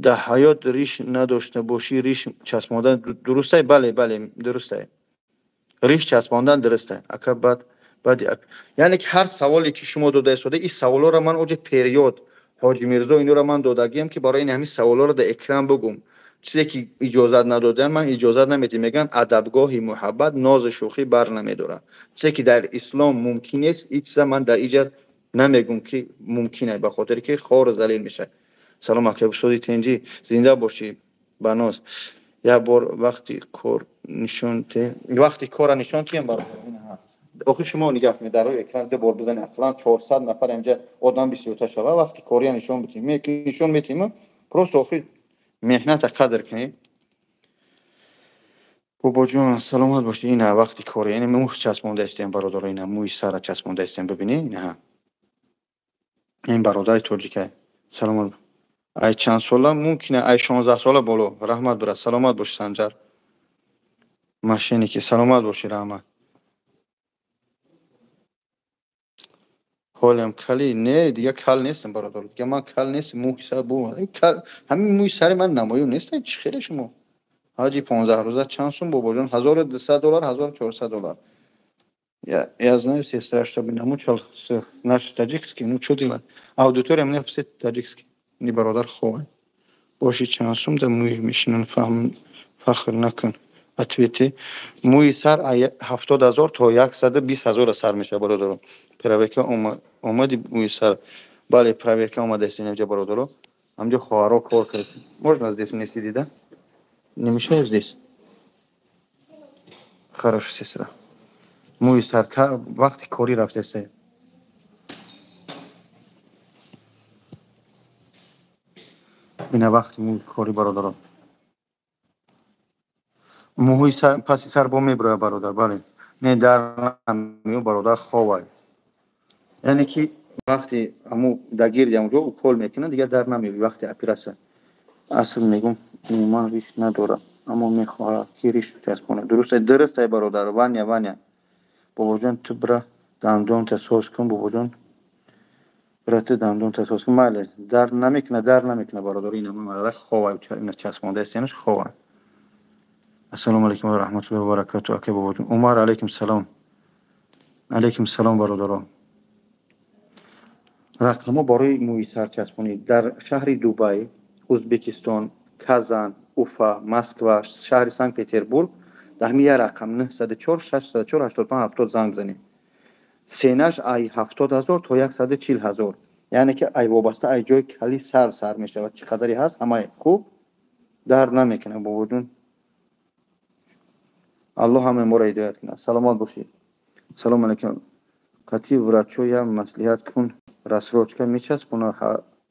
Дар ҳаёт риш надошта бошӣ, риш часпондан дурустай? Бале, бале, дурустай, риш часпондан дурустай, ака. Баъд баъди, яъне ки ҳар саволе ки шумо дода истода, ин саволҳоро ман оҷа период Ҳоҷи Мирзо, инора ман додагиам, ки барои ин ҳамин саволҳоро дар экран бугум. Чизе ки иҷозат надодаанд, ман иҷозат наметиҳам. Мегӯянд, адабгоҳи муҳаббат нозу шӯхӣ бар намедорад. Чизе ки дар ислом мумкин нест, ин чиза ман дар иҷа намегум, ки мумкин аст, ба хотире ки хору залил мешавад. Салом, ака, устоди тинҷӣ, зинда бошӣ. Баноз, як бор вақти кор нишон те, вақти кора нишон тиҳам, бародар. Охир шумо нигаҳ кунед, дар рӯи экран ду бор бизанед, ақаллан 400 нафар инҷа одам бисёртар шава, вақти кория нишон битем, нишон метиҳем. Просто охир меҳната қадр кунед. Бобоҷон, саломат бошед. Ина вақти кори, ина мӯй часпонда истем, бародаро, ина мӯи сара часпонда истем, бибинед, ина ин бародари тоҷика. Саломат. Ай чанд сола мумкина? Ай 16 сола боло. Раҳмат, брат, саломат бошӣ. Санҷар мошенники, саломат бошӣ, раҳмат. Ҳолем кали не, дига кал нестам, бародар, дига ман кал нестам. Мӯи сар бу, ҳамин мӯи сари ман намоён нест. Чӣ хеле шумо? Ҳаҷи 15 рӯза чанд сум, бобоҷон? 1200 доллар, 1400 доллар. Я знаю, сестра, чтобы намучал наш таджикский, ну что делать? Аудитория у меня все таджикский. Не, бародар, ховай. Боши, чанд сум да мӯи мешинан, фаҳм, фахр накун. Ответи. Мӯи сар 70 000 то 120 000 сар мешавад, бародаро. Проверка омади мӯи сар. Бале, проверка омадааст инҷа, бародаро. Ҳамҷо хоҳаро кор кард. Можно здесь мне сидеть, да? Не мешаю здесь? Хорошо, сестра. Мӯи сар вақти корӣ рафтааст. Ина вақти мӯи корӣ, бародарон. Мӯҳои паси сар бо мебирояд, бародар, бале. Не, дар намеё, бародар, ховай. Яъне ки вақти ҳаму дар гирди ҳамуҷо укол мекунад, дигар дар намеёбӣ вақти оператсия. Асл мегум, умуман риш надорам, аммо мехоҳад ки риш часпонад. Дуруст, дуруст, ай бародар Ваня, Ваня. Бобоҷон, ту бира дандонта соз кун, бобоҷон. Бира, ту дандонта соз кун. Майли, дар намекунад, дар намекунад, бародар. Ина марада ховай, ина часпонда истянаш ховай. Ассалому алайкум ва раҳматуллоҳи ва баракату, ака бобоҷон. Умар, алайкум салом. Алайкум салом, бародаро. Рақамҳо барои мӯи сарчаспонӣ дар шаҳри Дубай, Ӯзбекистон, Казан, Уфа, Москва, шаҳри Санкт Петербург дар ҳамин як рақам 904 604 85 70 занг бизанед. Цена ш ай 70 000 то 140 000, яъне ки ай вобаста ай ҷои кали сар сар мешавад, чӣ қадаре ҳаст, ҳамаи хуб дар намекунад, бобоҷон. Аллоҳ ҳамаи моро ҳидоят кунад. Саломат бошед. Салому алайкум. Қатъи врачо я маслиҳат кун, рассрочка мечаспона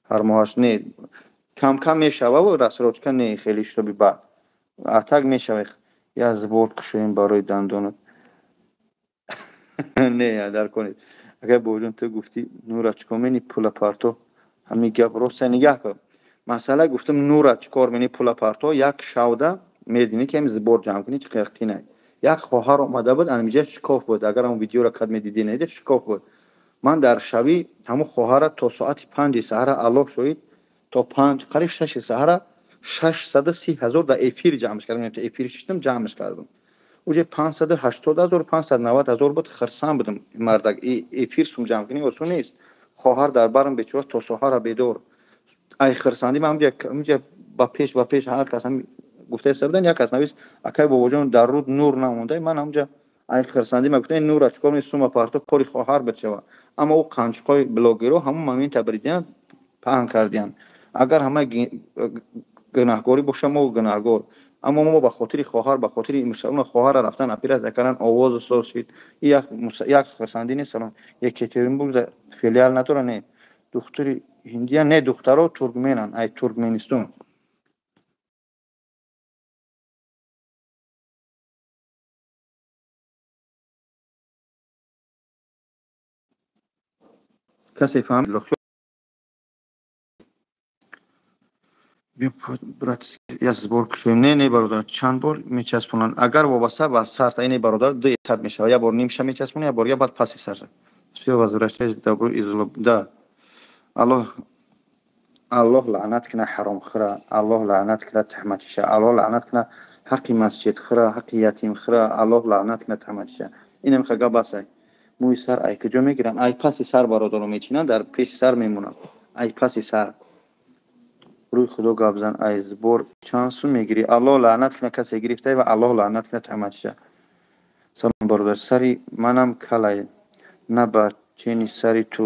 ҳар моҳаш? Не, камкам мешававу рассрочка не, хеле шитоби баъд. А так мешавад. Я сбор кушоем барои дандонат. Не, дар кор нест. Агар, бобоҷон, ту гуфтӣ нура чикор мени пула парто, ҳамин гап роста? Нигаҳ кун. Масъала гуфтам, нура чикор мени пула парто, як шавда мединӣ ки ҳамин сбор ҷамъ кунӣ, чӣ қадар қинай. Як хоҳар омада буд, анамиҷа шикоф буд. Агар ҳамон видеоро кад медидӣ, надида, шикоф буд. Ман дар шавӣ ҳамон хоҳара то соати 5-и саҳара, Аллоҳ шоҳид, то 5, қариб 6-и саҳара 630 000 дар эфир ҷамъш кардам. Эфир шиштам, ҷамъш кардам. Уже 580 000, 590 000 буд, хирсанд будам. Мардак, эфир сум ҷамъ кунӣ осон нест. Хоҳар дар барам бечора то саҳара бедор. Ай хирсандӣ ман ҳамҷа ба пеш ҳар кас ҳам гуфта истода будан, як кас навист: «Акай бобоҷон, дар руд нур намонда». Ман ҳамҷа ай хирсандӣ ман гуфтам: «Нура чикор мени, сума парто, кори хоҳар бишава». Аммо ӯ қанчиқои блогерро ҳамон момента бридиан, паҳн кардиянд. Агар ҳама гунаҳгорӣ боша, мо гунаҳгор, аммо мо ба хотири хоҳар, ба хотири мусалмон хоҳарра рафтан оператсия кардан, овозу соз шид. Як хирсандӣ нест. Салом, Екатеринбург филиал надора? Не, духтури ҳиндия не, духтаро туркменанд, ай Туркменистон. Касе фаҳмид? Брат, я сбор кушоем? Не, не, бародар, чанд бор мечаспонанд? Агар вобаста ба сарта, ини бародар, ду этап мешавад: як бор нимша мечаспонад, як бор я баъд паси сар. Все, возвращаюсь добру и зло, да. Аллоҳ, Аллоҳ лаънат кунад ҳаромхӯра, Аллоҳ лаънат кунад таҳматиша, Аллоҳ лаънат кунад ҳаққи масҷидхӯра, ҳаққи ятимхӯра, Аллоҳ лаънат кунад таҳматиша. Инам гап басай. Мӯи сар ай куҷо мегиранд? Ай паси сар, бародаро, мечинанд, дар пеши сар мемонанд. Ай паси сар. Рӯи Худо гап зан, ай сбор чанд сум мегирӣ? Аллоҳ лаънат кунад касе гирифтай ва Аллоҳ лаънат кунад ҳамачиза. Салом бародар, сари манам калай. На ба чени сари ту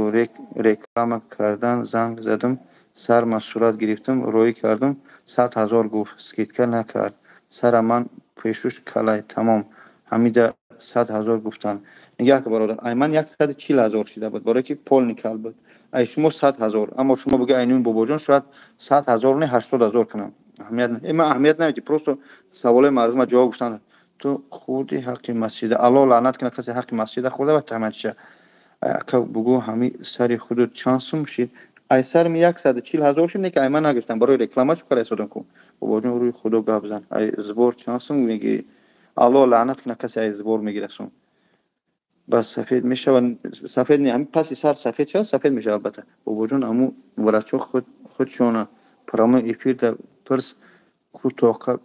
реклама кардан занг задам, сарма сурат гирифтам, роӣ кардам, 100 000 гуфт, скидка накард. Сара ман пешуш калай, тамом. Ҳамида 100 000 гуфтанд. Нигаҳ ки бародар, ай ман 140 000 шида буд, барое ки полный кал буд. Ай шумо 100 000, аммо шумо бигӯ айнун бобоҷон шояд 100 000 не 80 000 кунам. Аҳамият ман аҳамият намедиҳам, просто саволои мардума ҷавоб гуфтанд. Ту хурди ҳаққи масҷида. Аллоҳ лаънат кунад касе ҳаққи масҷида хӯрда ва тамачиша. Ака бугӯ ҳами сари худут чанд сум шид? Ай сарми 140 000 шид, не ки ай ман нагирифтам, барои реклама чӣ кор истодам ку. Бобоҷон рӯи Худо гап зан. Ай сбор чанд сум мегирӣ? Аллоҳ лаънат кунад касе ай сбор мегирад сум. Бас сафед мешавад, сафед не, ҳами паси сар сафед шавад, сафед мешавад албатта. Бобоҷон аму врачо худшона прямой эфир да пирс кӯтоҳ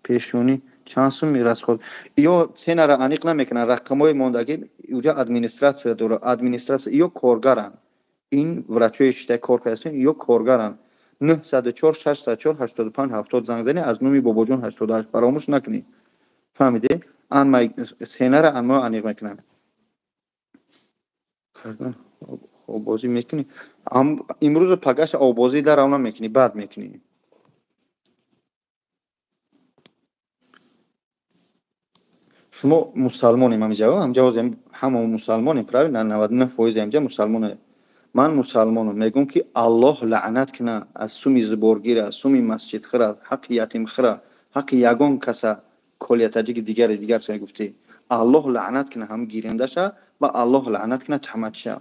пешонӣ чанд сум расход. Ё ценара аниқ намекунанд, рақамҳои мондагӣ уҷа администратсия дорад, администратсия ё коргаранд. Ин врачои шита кор кардастанд ё коргаранд. 904 604 85 70 занг зани аз номи Бобоҷон 88 фаромӯш накунед. Фаҳмидед? Анмай ценара анмо аниқ мекунанд. Кардан обозӣ мекунӣ. Имрӯз пагаша обозӣ дар равна мекунӣ, баъд мекунӣ. Шумо мусалмонем ҳамиҷа, ҳамҷа ҳама мусалмонем, правильно? 99% ҳамҷа мусалмоне. Ман мусалмонам, мегӯм ки Аллоҳ лаънат кунад аз суми зуборгира, суми масҷидхӯра, ҳаққи ятимхӯра, ҳаққи ягон каса колиятаҷики дигаре дигар чизе гуфтӣ. Аллоҳ лаънат кунад ҳам гирандаша ва Аллоҳ лаънат кунад таҳматша.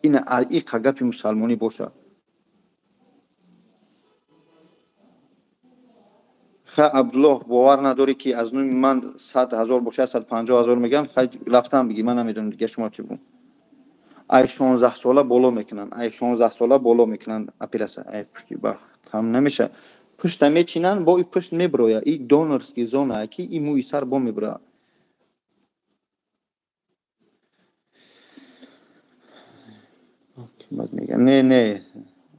Ина иқа гапи мусалмонӣ бошад. Ха Абдуллоҳ бовар надорӣ ки аз номи ман 100 000 бошад, 150 000 мегӯянд, хай рафтан бигӣ, ман намедонам дигар шумо чӣ бигӯм. Ай 16 сола боло мекунанд, ай 16 сола боло мекунанд операция, ай пушти ба кам намешавад. Пушта мечинанд, бо и пушт меброяд. И донорский зона ки и мӯи сар бо меброяд. Не, не,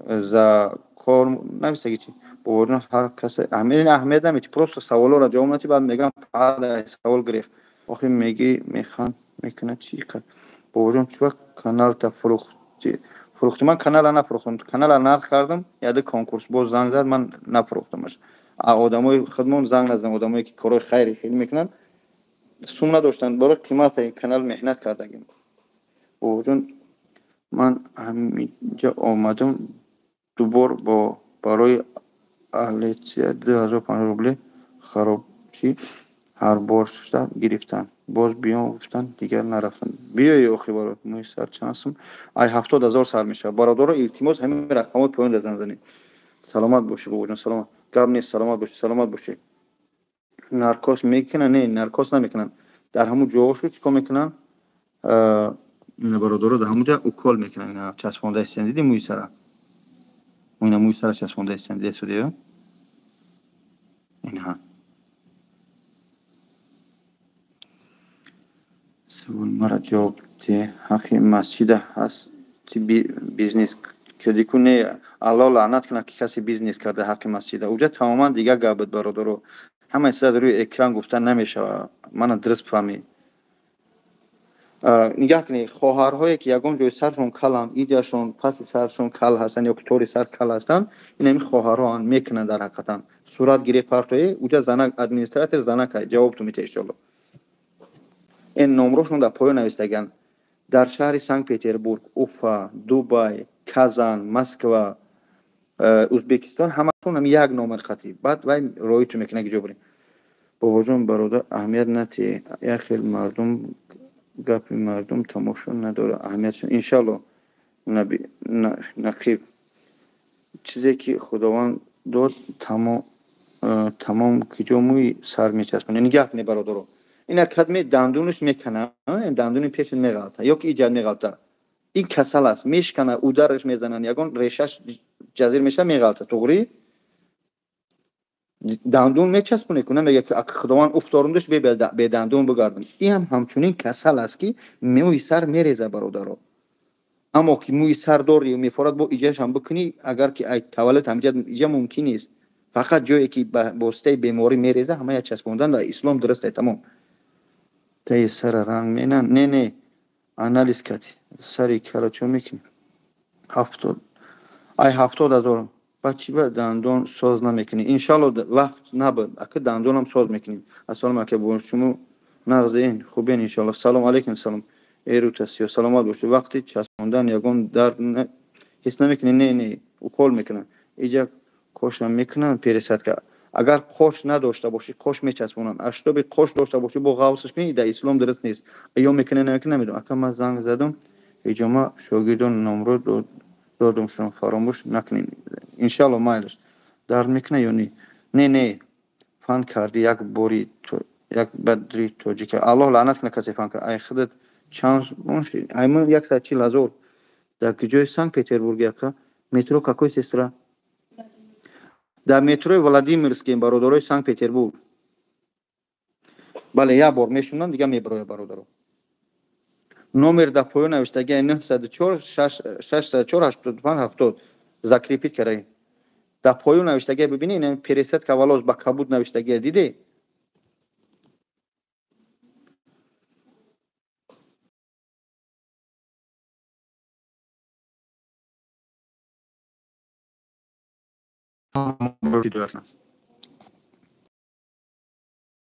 за кор нависаги чи. Бобоҷон ҳар касе аҳамият намедиҳад, просто саволоро ҷавоб надиҳӣ, баъд мегӯям баъд савол гирифт. Охир мегӣ механ мекунад чӣ кард? Бобоҷон чӣ вақт каналта фурӯхтӣ? Фурӯхтӣ? Ман канала нафурӯхтам, канала нарх кардам, яде конкурс боз занг зад, ман нафурӯхтамаш. Одамои худмон занг назадам, одамое ки корҳои хайри хеле мекунанд, сум надоштанд, барои қимати канал меҳнат кардагим. Бобоҷон ман ҳаминҷа омадам дубор бо барои алетсия 2500 рубле харобчи ҳар бор шушта гирифтанд. Боз биём гуфтанд, дигар нарафтам. Биёй охи баро, мӯи сар чанд сум? Ай 70 000 сар мешавад. Бародаро илтимос ҳамин рақамҳои поён да занг занед. Саломат бошӣ бобоҷон, саломат. Гап нест, саломат бошӣ, саломат бошӣ. Наркоз мекунанд? Не, наркоз намекунанд. Дар ҳамун ҷоҳошу чӣ кор мекунанд? Бародаро дар ҳамун ҷо укол мекунанд. Ина часпонда истанд, дидӣ мӯи сара? Ина мӯи сара часпонда истанд, дидӣ судиё? Инҳа. Савол мара ҷавоб деҳ. Ҳаққи масҷида ҳаст ти бизнес кардӣ ку? Не, Аллоҳ лаънат кунад ки касе бизнес карда ҳаққи масҷида. Уҷа тамоман дигар гап буд бародаро. Ҳамаи чиза рӯи экран гуфта намешавад. Мана дуруст фаҳмӣ. Нигаҳ кунед, хоҳарҳое ки ягон ҷои саршон каланд, иҷашон паси саршон кал ҳастанд ё тори сар кал ҳастанд, ин ҳамин хоҳарҳоанд мекунанд дар ҳақиқатан. Сурат гире партоӣ, уҷа занак администратор занак ай, ҷавобтон метиҳад иншоаллоҳ. Ин номрошон дар поён навистаганд. Дар шаҳри Санкт-Петербург, Уфа, Дубай, Казан, Москва, Узбекистон ҳамашон ҳам як номер қатӣ. Баъд вай роиту мекунад ки ҷо бурем. Бобоҷон бародар аҳамият натиҳ. Як хел мардум гапи мардум тамошо надорад аҳамиятшон. Иншоаллоҳ нақиб чизе ки Худованд дод тамом ки ҷо мӯи сар мечаспонад. Нигаҳ кунед бародаро. Ина кадме дандунаш мекана, дандуни пешат меғалта ё ки иҷад меғалта. Ин касал аст, мешкана, удараш мезананд, ягон решаш ҷазир мешавад, меғалта. Туғрӣ? Дандун мечаспонед ку, намегӯяд ки Худованд уфторумдуш бедандун бигардам. Ин ҳам ҳамчунин касал аст ки мӯи сар мереза бародаро. Аммо ки мӯи сар дорӣ, мефорад, бо иҷашам бикунӣ, агар ки ай таваллуд ҳамҷа иҷа мумкин нест. Фақат ҷое ки ба воситаи беморӣ мереза, ҳамая часпондан дар ислом дуруст аст, тамом. Таи сара ранг менан? Не, не, анализ кардӣ. Сари кала чо мекунӣ? 70, ай 70 000. Баъд чӣ ба дандон соз намекунӣ? Иншалло, вақт набуд, ака, дандонам соз мекунем. Ассалому алайкум, бо шумо нағзен, хубен, иншалло. Салом алейкум, салом. Эрутасиё, саломат бошед. Вақти часпондан ягон дард ҳис намекунӣ? Не, не, укол мекунанд. Иҷа кошам мекунанд пересадка? Агар қош надошта бошӣ, қош мечаспонанд. Аштоби қош дошта бошӣ, бо ғавсш кунӣ, дар ислом дуруст нест. Ё мекунӣ, намекунӣ, намедонам. Ака, ман занг задам ҳиҷома, шогирдон номро додумшон, фаромӯш накунед. Иншалло, майлаш. Дард мекунад ё не? Не, не. Фан кардӣ як бори, як бадри тоҷика. Аллоҳ лаънат кунад касе фан кард. Ай худат чанд ай ман 140 000. Дар куҷои Санкт Петербург, ака? Метро какой, сестра? Дар метрои Владимирский, бародарои Санкт Петербург. Бале, як бор мешунанд, дига мебарояд, бародаро. Номер дар поён навиштагия: 904 604 85 70. Закрепить кардаги. Дар поён навиштагия, бибини, пересадка волос ба кабуд навиштагия, диде?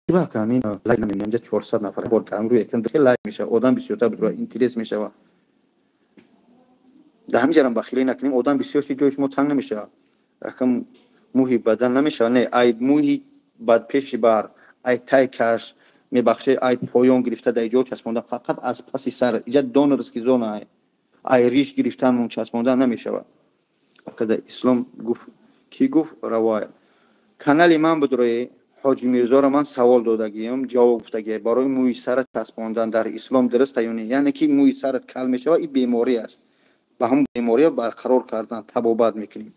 Лайк намемонем, 400 нафар бор рӯи экран лайк мешава, одам бисёртар бидура, интерес мешава. Дар ҳамин ҷарам бахилӣ накунем, одам бисёр ши, ҷои шумо танг намешава. Акам, мӯҳи бадан намешава? Не, ай мӯҳи бад пеши бар, ай тай каш, мебахше, ай поён гирифта дар ҷо часпонда, фақат аз паси сар. Иҷа донорский зона, ай риш гирифтан часпонда намешава. Акада ислом гуфт, кӣ гуфт равоя? Канали ман будрои Ҳоҷи Мирзоро ман савол додагиам, ҷавоб гуфтагия: барои мӯи сарат часпондан дар ислом дуруста ё не? Яъне ки мӯи сарат кал мешава, ин беморӣ аст, ба ҳамон бемориро барқарор кардан табобат мекунем.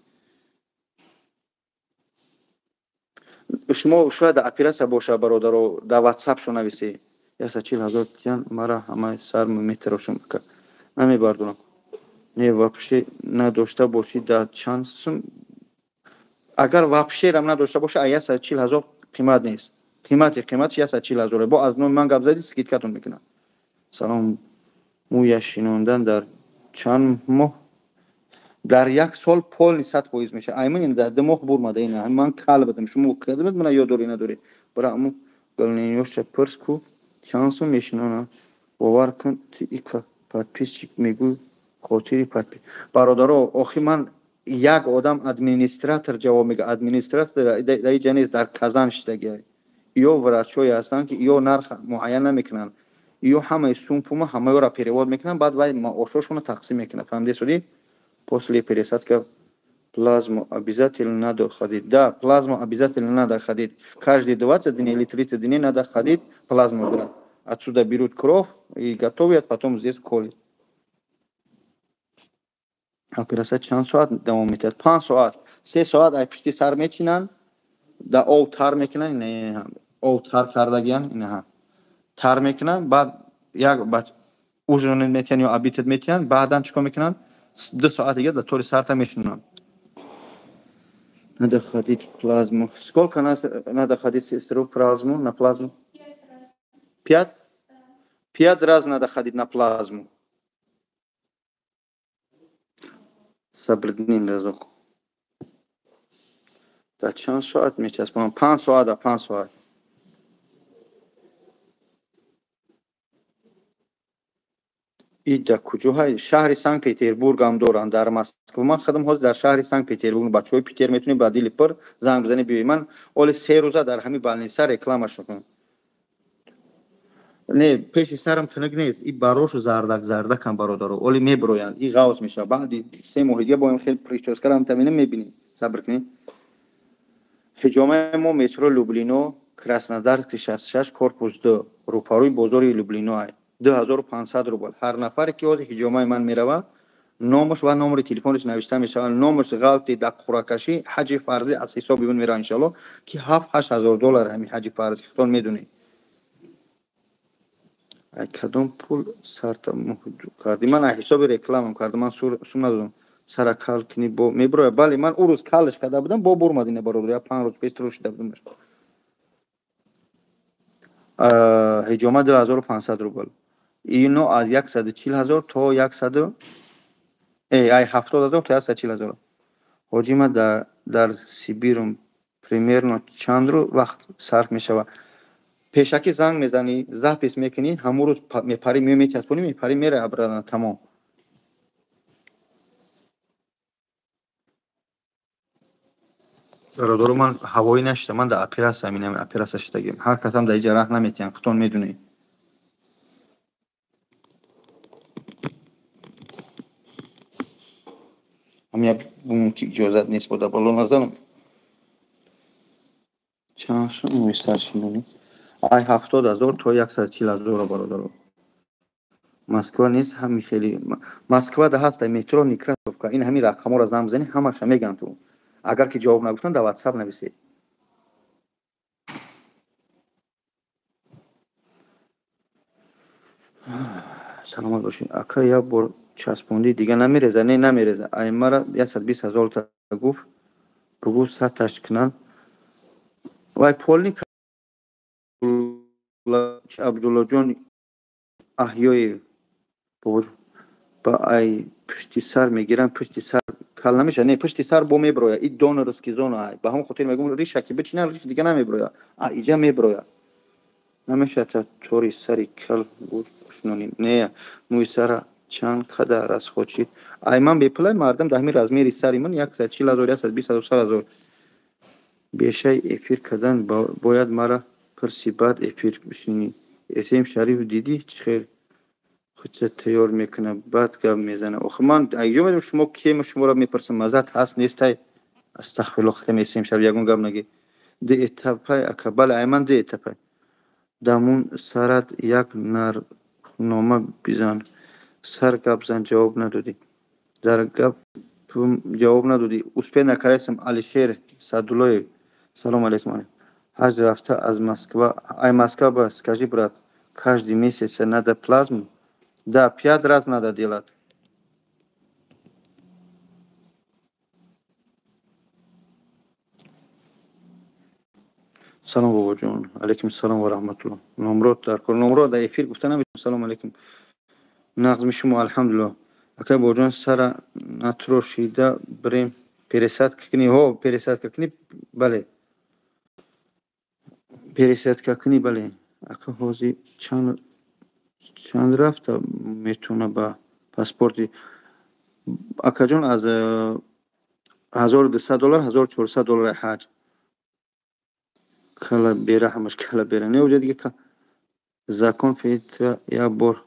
Шумо шояд дар оператсия боша, бародаро, дар ватсапшо нависед. 140 000 тиян, мара ҳамаи сар метарошам, намебардорам. Не, вообще надошта бошӣ, дар чанд сум? Агар вообще рам надошта боша, а 140 000 қимат нест. Қимати қиматш 140 000. Бо аз номи ман гап задӣ, скидка тон мекунад. Салом, мӯя шинондан дар чанд моҳ? Дар як сол полный 100% мешавад. Айман дар 2 моҳ бурмада, ина ман кал будам, шумо кадмед мана ёд дорӣ, надорӣ? Бара аму галниёша пурс ку, чанд сум мешинонам. Бовар кун, ика подписчик мегӯй, хотири подпи. Бародаро, охи ман як одам администратор ҷавоб мега. Администратор дар иҷа нест, дар Казан шидагия. Ё врачҳое ҳастанд, ки ё нарх муайян намекунанд, ё ҳамаи сумпума ҳамаёро перевод мекунанд, баъд вай маошошонро тақсим мекунад. Фаҳмиде судӣ? После пересадка плазму обязательно надо ходить? Да, плазму обязательно надо ходить. Каждые 20 дней или 30 дней надо ходить, плазму брать. Отсюда берут кровь и готовят, потом здесь колят. Операция чанд соат давом метиҳад? 5 соат. 3 соат ай пушти сар мечинанд, да ов тар мекунанд, ов тар кардагиян, инаҳа тар мекунанд, баъд як ужин метиҳанд ё обед метиҳанд, баъдан чӣ кор мекунанд? 2 соат дига дар тори сарта мешинонанд. Надо ходить плазму. Сколько нас надо ходить, сестру, плазму, на плазму? Пять? Пять раз надо ходить на плазму. Сабриддин разок. Дар чанд соат мечаспонам? 5 соата, 5 соат. И дар куҷо? Шаҳри Санкт Петербургам доранд, дар Москва. Ман худам ҳозир дар шаҳри Санкт Петербург. Бачаҳои Питер метавонед ба дили пур занг бизанед, биёед. Ман оли 3 рӯза дар ҳамин больница рекламаш мекунам. Не, пеши сарам тунук нест, и барошу зардак зардакам, бародаро, оли мебироянд, и ғавз мешавад. Баъди 3 моҳи дига боем хел причёска рам тамина мебинӣ, сабр кунӣ. Ҳиҷомаи мо метро Люблино, Краснодарский 66, корпус 2, рӯпарӯи бозори Люблино ай. 2500 рубл ҳар нафаре ки ҳозир ҳиҷомаи ман меравад, номаш ва номери телефонаш навишта мешавад. Номаш ғалти дар қуръакашӣ, ҳаҷи фарзӣ аз ҳисоби он меравад, иншоалло, ки 7-8 ҳазор доллар ҳамин ҳаҷи фарзӣ, худтон медонед. Ай кадом пул сарта кардӣ? Ман ай ҳисоби рекламам кардам, ман сум надодам. Сара кал кунӣ бо меброя. Бале, ман ӯ рӯз калш карда будам, бо бурмад ина бародар, я 5 рӯз пеш трошида будам. Ҳиҷома 2500 рубл. Ино аз 140 ҳазор то 100 ай 70 ҳазор то 140 ҳазор. Ҳоҷи ма дар Сибирум примерно чанд рӯз вақт сарф мешавад? Пешакӣ занг мезанӣ, запис мекунӣ, ҳамон рӯз мепарӣ, меоӣ мечаспонӣ, мепарӣ, меравӣ обратно, тамом. Бародаро, ман ҳавоӣ нашидам, ман дар оператсия, ҳамин оператсия шидагим. Ҳар касам дар иҷа раҳ наметиҳам, худтон медонед. Ҳам як бумон ки иҷозат нест, бо дар боло назанам. Чанд сум мӯйсар шинонӣ? Ай 70 ҳазор то 140 ҳазор, бародаро. Москва нест, ҳами хеле Москва да ҳаст, метро Некрасовка. Ин ҳамин рақамҳоро занг бизанӣ, ҳамаша мегӯянд ту. Агар ки ҷавоб нагуфтанд, дар WhatsApp нависед. Саломат бошед. Ака, як бор часпондӣ дига намереза? Не, намереза. Ай мара 120 ҳазор та гуфт, бугӯ садташ кунанд. Вай полни Абдуллоҷон Аҳёев ба ай пушти сар мегиранд, пушти сар кал намешавад. Не, пушти сар бо меброя. И донорский зона ай. Ба ҳамон хотир мегӯям, риша ки бичинанд, риш дига намеброя. А иҷа меброя. Намешавад тори сари кал гӯшнонӣ. Не, мӯи сара чанд қадар расход шид? Ай ман бепулай мардам дар ҳамин размери сари ман 140 ҳазор, 120 ҳазор, 100 ҳазор. Бешаи эфир кардан бояд мара пурси, баъд эфир бишинӣ. Эсем Шариф дидӣ чӣ хел худша тайёр мекунад, баъд гап мезанад. Охи ман айҷо медонам шумо кием, шуморо мепурсам, маззат ҳаст нестай? Астағфирулло, хатам Эсем Шариф ягон гап нагӣ. Ду этапай ака, бале, ай ман ду этапай. Дамун сарат як нархнома бизан. Сар гап зан, ҷавоб надодӣ. Дар гап ҷавоб надодӣ. Успел накардастам. Алишер Садуллоев. Салом алейкум. Ҳаҷ рафта аз Москва. Ай Москва ба скажи, брат, каждый месяц надо плазму? Да, 5 раз надо делать. Салом бобоҷон. Алейкум салом ва раҳматуллоҳ. Номрод дар кор. Номрод дар эфир гуфта наметавонам. Салом алейкум. Нағзми шумо, алҳамдулиллоҳ. Акай бобоҷон, сара натрошида бирем пересадка кунӣ? Ҳо, пересадка кунӣ, бале. Пересадка кунӣ, бале. Ака, ҳозир чанд рафта метавона ба паспорти? Акаҷон, аз 1200 доллар, 1400 доллар ҳаҷ. Кала бера, ҳамаш кала бера. Не, уҷа дига закон фетра як бор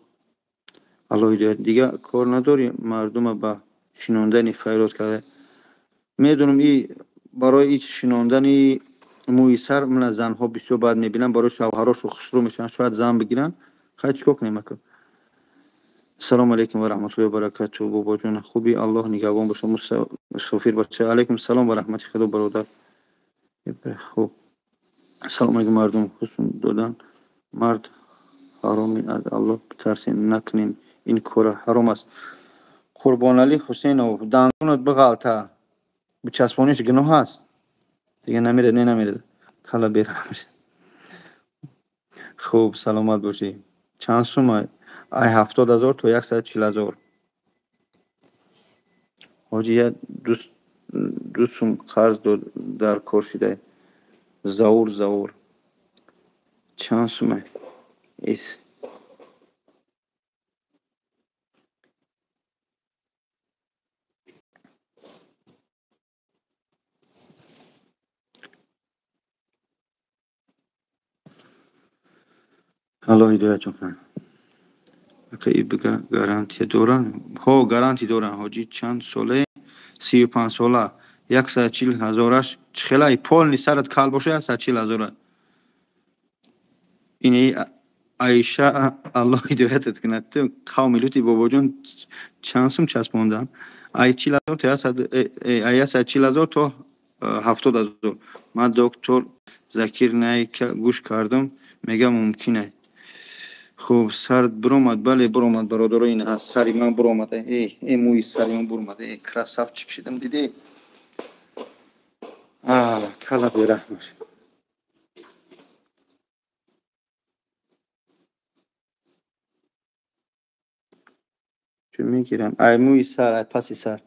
Аллоҳ ҳидоят. Дига кор надорӣ, мардума ба шинондани файрод карда. Медонам, и барои и шинондани мӯи сар мана занҳо бисёр бад мебинанд, барои шавҳарошо хушрӯ мешаванд, шояд зан бигиранд. Хай, чӣ кор кунем, ака? Ассалому алайкум ва раҳматуллоҳи ва баракатуҳ. Бобоҷон, хуби? Аллоҳ нигаҳбон боша, мусофир боша. Алайкум салом ва раҳмати худо, бародар. Хуб, ассалому алайкум. Мардум ҳусн додан мард ҳароми, аз Аллоҳ битарсем, накунем ин кора, ҳаром аст. Қурбоналӣ Ҳусейнов, дандонат биғалта, бичаспониш гуноҳ аст. Дига намерад, не, намерад. Кала бераҳм. Хуб, саломат бошӣ. Чанд сума? Ай 70 ҳазор то 140 ҳазор. Ҳоҷи, як ду сум қарз дод дар кор шидай. Заур, Заур. Чанд сума? Эс. Аллоҳ ҳидоятон кунад. Ака, и бига гарантия доранд? Ҳо, гарантия доранд. Ҳоҷӣ, чанд соле? 35 сола. 140 ҳазораш чӣ хелай? Полный сарат кал боша, 140 ҳазора. Ини Аиша, Аллоҳ ҳидоятат кунад. Ту қавми лути бобоҷон чанд сум часпонданд? Ай 40 ҳазор то ай 140 ҳазор то 70 ҳазор. Ман доктор Закир Найка гӯш кардам, мега мумкин. Хуб, сар биромад, бале, биромад, бародаро, ин ҳаст, сари ман биромад, э, мӯи сари ман биромад, э, красавчик шидам, дидӣ? Кала бераҳмаш. Чӣ мегирам? Ай мӯи сар, ай паси сар.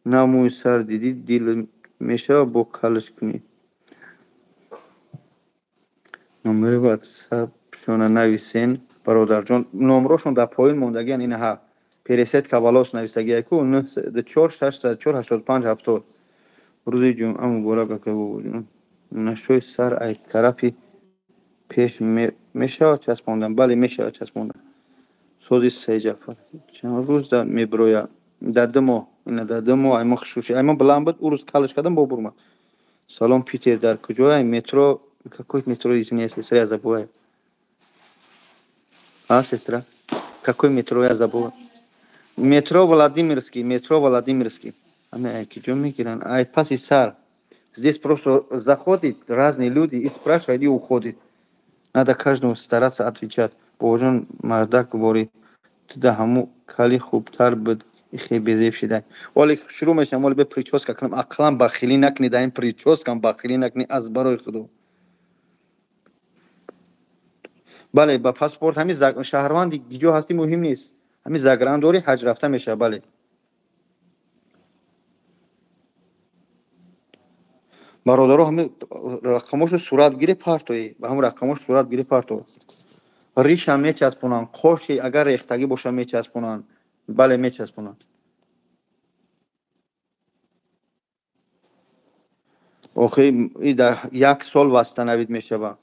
На мӯи сар дидӣ, дил мешава бо калаш кунӣ. Номери ватсапшона нависен, бародарҷон. Номрошон дар поён мондагиян, инаҳа. Пересадка волос навистагия ку 94 604 85 70. Рӯзи ҷумъа муборак, ака бобоҷон. Нашои сар ай тарафи пеш мешавад часпондан? Бале, мешавад часпондан. Сози Сайҷафар. Чанд рӯз да мебироя? Дар 2 моҳ. Ина дар 2 моҳ ай мо хушуши. Ай мо баланд буд, ӯ рӯз калаш кардам, бо бурмад. Салом, Питер дар куҷоай? Метро, какой метро, извиняюсь, сестра, я забыла. А, сестра? Какой метро, я забыла. Метро Владимирский, метро Владимирский. Ами ай куҷо мегиранд? Ай паси сар. Здесь просто заходит разные люди и спрашивают, и уходит. Надо каждому стараться отвечать. Бобоҷон, мардак вори, ту да ҳаму кали хубтар буд, ихе безеб шидай. Вале шурӯъ мешавам, вале бе прическа кунам, ақлан бахилӣ накунӣ, дар ин прическам бахилӣ накунӣ аз барои худо. Бале, ба паспорт ҳамин шаҳрванди ҷо ҳастӣ муҳим нест. Ҳамин загран дорӣ, ҳаҷ рафта мешавад, бале. Бародаро, ҳамин рақамошо сурат гири партоӣ, ба ҳамин рақамош сурат гири парто. Риша мечаспонанд, қоши агар рехтагӣ боша мечаспонанд. Бале, мечаспонанд. Охи, и дар як сол восстановить мешавад.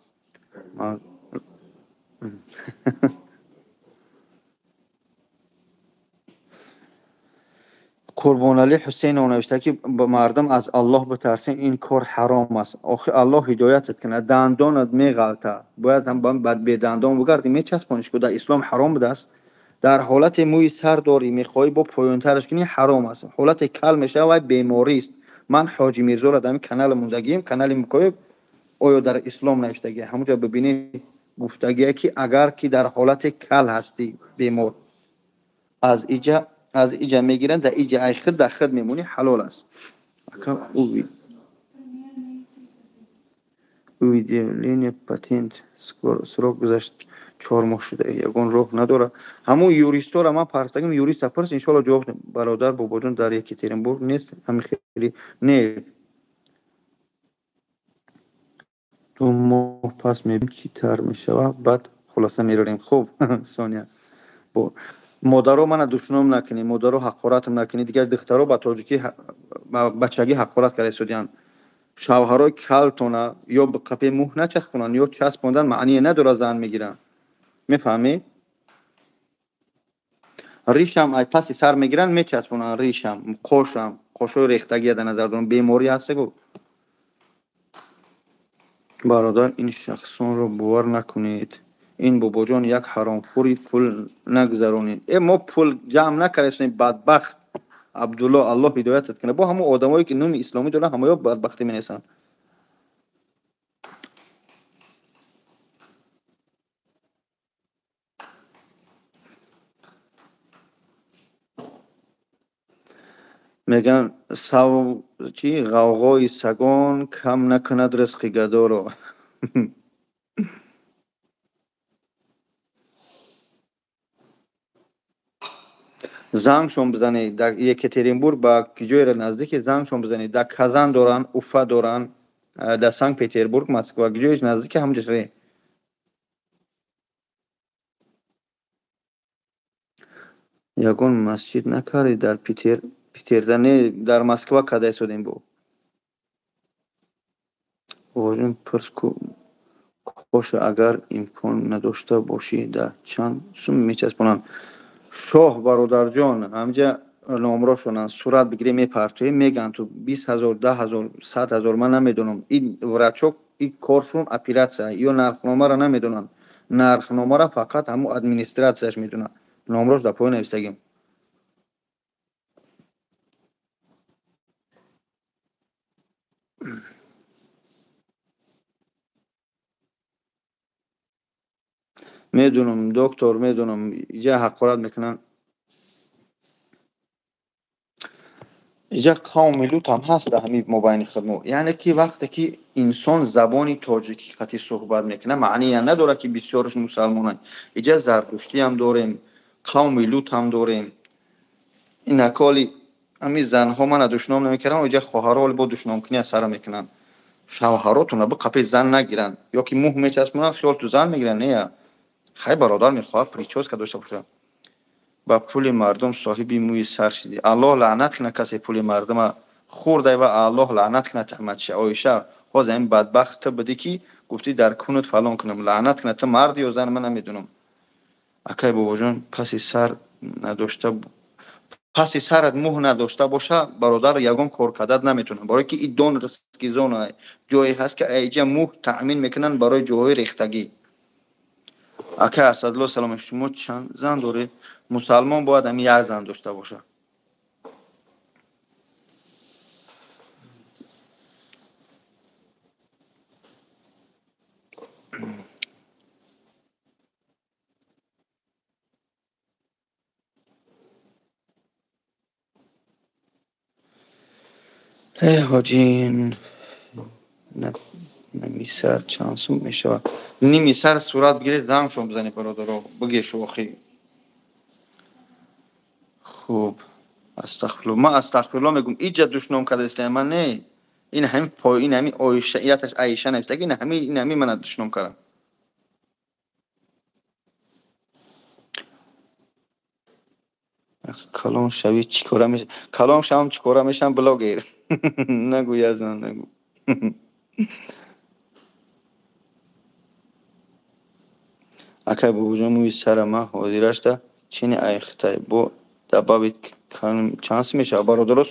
Қурбоналӣ Ҳусейнов навишта, ки мардум аз Аллоҳ битарсен, ин кор ҳаром аст. Охи, Аллоҳ ҳидоятат кунад, дандонат меғалта. Бояд ҳам бедандон бигардӣ, мечаспониш ку, дар ислом ҳаром будааст. Дар ҳолате мӯи сар дорӣ, мехоҳӣ бо поёнтараш кунӣ, ҳаром аст. Ҳолате кал мешава, вай беморист. Ман Ҳоҷи Мирзоро дар ҳамин канали мондагием, канали Мукоев, оё дар ислом навиштагия. Ҳамонҷо бибинӣ, гуфтагие, ки агар ки дар ҳолате кал ҳастӣ, бемор, аз иҷа мегиранд, дар иҷа ай худ дар худ мемонӣ, ҳалол аст. Ака, уведомление патент срок гузашт, 4 моҳ шуда, ягон роҳ надорад. Ҳамун юристора ман парстагим, юриста пурс, иншоалло ҷавоб. Бародар бобоҷон, дар Екатеринбург нест ҳамин хели? Не, 2 моҳ пас мебинем чӣ тар мешавад, баъд хулоса мерорем. Хуб, Соня, модаро мана душном накунӣ, модаро ҳақоратам накунӣ. Дигар духтаро ба тоҷикӣ ба бачагӣ ҳақорат карда истодиянд. Шавҳарои калтона ё ба қафе мӯҳ начаспонанд, ё часпондан маъние надорад, зан мегиранд. Мефаҳмӣ? Ришам ай паси сар мегиранд, мечаспонанд ришам, қошам, қошои рехтагия дар назар дорам, беморӣ ҳаст гу. Бародар, ин шахсонро бовар накунед. Ин бобоҷон як ҳаромхӯри, пул нагузаронед. Э, мо пул ҷамъ накардем, бадбахт. Абдулло, Аллоҳ ҳидоятат кунад. Бо ҳамон одамое ки номи исломӣ доранд, ҳамаё бадбахтӣ менесанд. Мегӯянд, сав чи ғавғои сагон кам накунад ризқи гадоро. Зангшон бизанед дар Екатеринбург, ба ҷойро наздики зангшон бизанед. Дар Казан доранд, Уфа доранд, дар Санкт Петербург, Москва, ҷоеш наздики ҳамҷош ре. Ягон масҷид накардед дар Питер? Питерда не, дар Москва карда истодем бо. Бобоҷон, пурс ку коша агар имкон надошта бошӣ, дар чанд сум мечаспонанд? Шоҳ бародарҷон, ҳамҷа номрошонанд, сурат бигирӣ мепартоӣ, мегӯянд ту 20 ҳазор, 10 ҳазор, 100 ҳазор, ман намедонам. Ин врачо ин коршон оператсия, ё нархномаро намедонанд. Нархномаро фақат ҳамун администратсияш медонад. Номрош дар поён навистагим. Медунам, доктор, медунам, иҷа ҳақорат мекунанд. Иҷа қавми лут ҳам ҳаст дар ҳамин мобайни худмо. Яъне ки вақте ки инсон забони тоҷикӣ қатъи суҳбат мекунад, маъние надорад, ки бисёраш мусалмонанд. Иҷа зардуштиам дорем, қавми лут ҳам дорем. Инаколи ҳамин занҳо мана душном намекарданд, иҷа хоҳаро ҳоли бо душномкунӣ аз сара мекунанд. Шавҳаротона биқапе зан нагиранд, ё ки мӯҳ мечаспонанд, хиёл ту зан мегиранд, не. Хай бародар мехоҳад прическа дошта бошад. Ба пули мардум соҳиби мӯи сар шидӣ. Аллоҳ лаънат кунад касе пули мардума хӯрдай ва Аллоҳ лаънат кунад таҳматша. Оиша, ҳозир ин бадбахт ту будӣ ки гуфтӣ дар кунут фалон кунам. Лаънат кунад ту мард ё зан, ман намедонам. Акай бобоҷон, паси сар надошта, паси сарат мӯҳ надошта боша, бародар ягон кор кардат наметавонад. Барои ки ин донорский зона ҷое ҳаст ки айҷа мӯҳ таъмин мекунанд барои ҷоҳои рехтагӣ. Акай Асадло, салом, шумо чанд зан доред? Мусалмон бояд ҳамин як зан дошта бошад. Э ҳоҷин, ними сар чанд сум мешавад? Ними сар сурат бигиред, зангшон бизанед, бародаро, бигешу охи. Хуб, астағфирулло. Ман астағфирулло мегӯм, иҷа душном карда ман не. Ин ҳамин пои, ин ҳамин Оиша, яташ Аиша навиштаги, ин ҳамин мана душном кардам. Калон шавӣ чӣ кора меш, калон шавам чӣ кора мешавам? Блогер. Нагӯ, язан, нагӯ. Акай бобоҷон, мӯи сара ман ҳозирашда чини айхтай бо добавить чанд сум мешавад? Бародарос,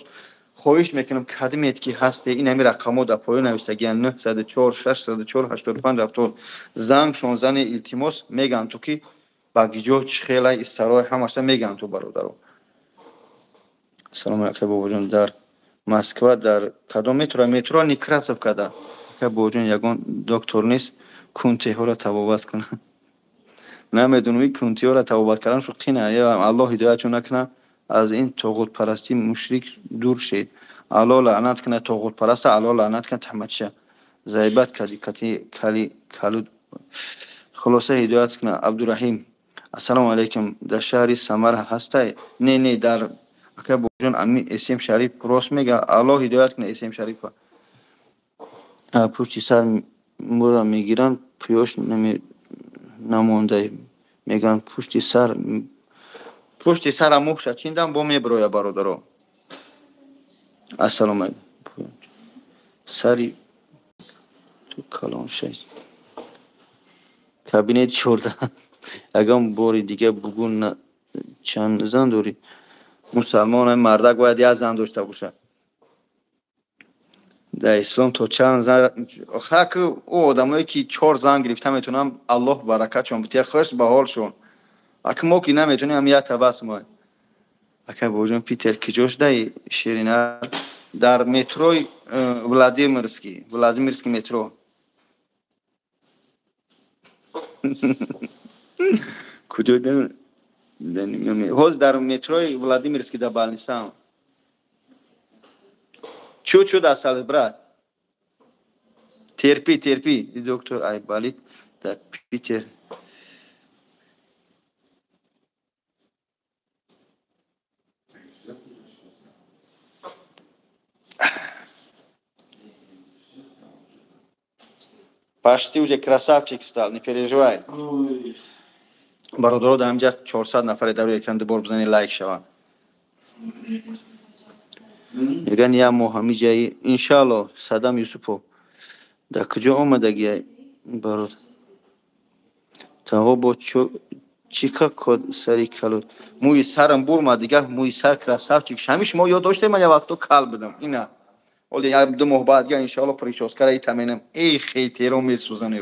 хоҳиш мекунам, кадимет ки ҳасте, ин ҳамин рақамҳо дар поён навиштагиянд: 904 604 85 70. Зангшон зани, илтимос, мегӯянд ту ки ба гиҷо чӣ хелай истарои ҳамаша мегӯянд ту, бародаро. Ассалому алайкум, бобоҷон, дар Москва дар кадом метро? Метро Некрасовкада. Акай бобоҷон, ягон доктор нест кунтеҳоро табобат кунад? Намедонам, ин кунтиҳоро табобат карданшо қина. Аллоҳ ҳидоятшон накунад. Аз ин тоғутпарастӣ мушрик дур шед. Аллоҳ лаънат кунад тоғутпараста, Аллоҳ лаънат кунад таҳматша. Зайбат кади кати кали калуд. Хулоса, ҳидоят кунад. Абдураҳим, ассалому алайкум, дар шаҳри Самара ҳастай? Не, не, дар акай бобоҷон, ами Эсем Шариф рост мега. Аллоҳ ҳидоят кунад Эсем Шарифа. Пушти сар мӯра мегиранд, пӯёш намондай мегӯянд. Пушти сара мӯҳша чиндан бо мебироя, бародаро. Ассалому алайкум, сари ту калон шай. Кабинет 14. Ягон бори дига бугӯ, чанд зан дорӣ? Мусалмон мардак бояд як зан дошта бошад. Дар ислом то чанд зан? Хак ӯ одамое ки чор зан гирифта метавонанд, Аллоҳ баракатшон бития, хуш ба ҳолшон. Ака мо ки наметавонем, ҳам як табас мо. Ака бобоҷон, Питер киҷо шудаи? Ширина, дар метрои Владимирский, Владимирский метро. Куҷо? Ҳозир дар метрои Владимирский дар больницаам. Чуть-чуть осталось, брат, терпи, терпи. Доктор Айболит дар Питер. Почти уже красавчик стал, не переживай. Бародаро, дар ҳамҷа 400 нафаре дар рӯи экран, дубор бизани, лайк шаванд. Мегӯян як моҳ ҳамиҷаи, иншаалло. Садам Юсупов, дар куҷо омадагия, барод? Таҳо бо чика код сари калот. Мӯи сарам бурма, дигар мӯи сар красавчик. Ҳами шумо ёд доштем, ман як вақто кал будам. Ина ҳоли як ду моҳ баъд дигар иншаалло прическара итаменам. Эй, хейтеро месӯзан.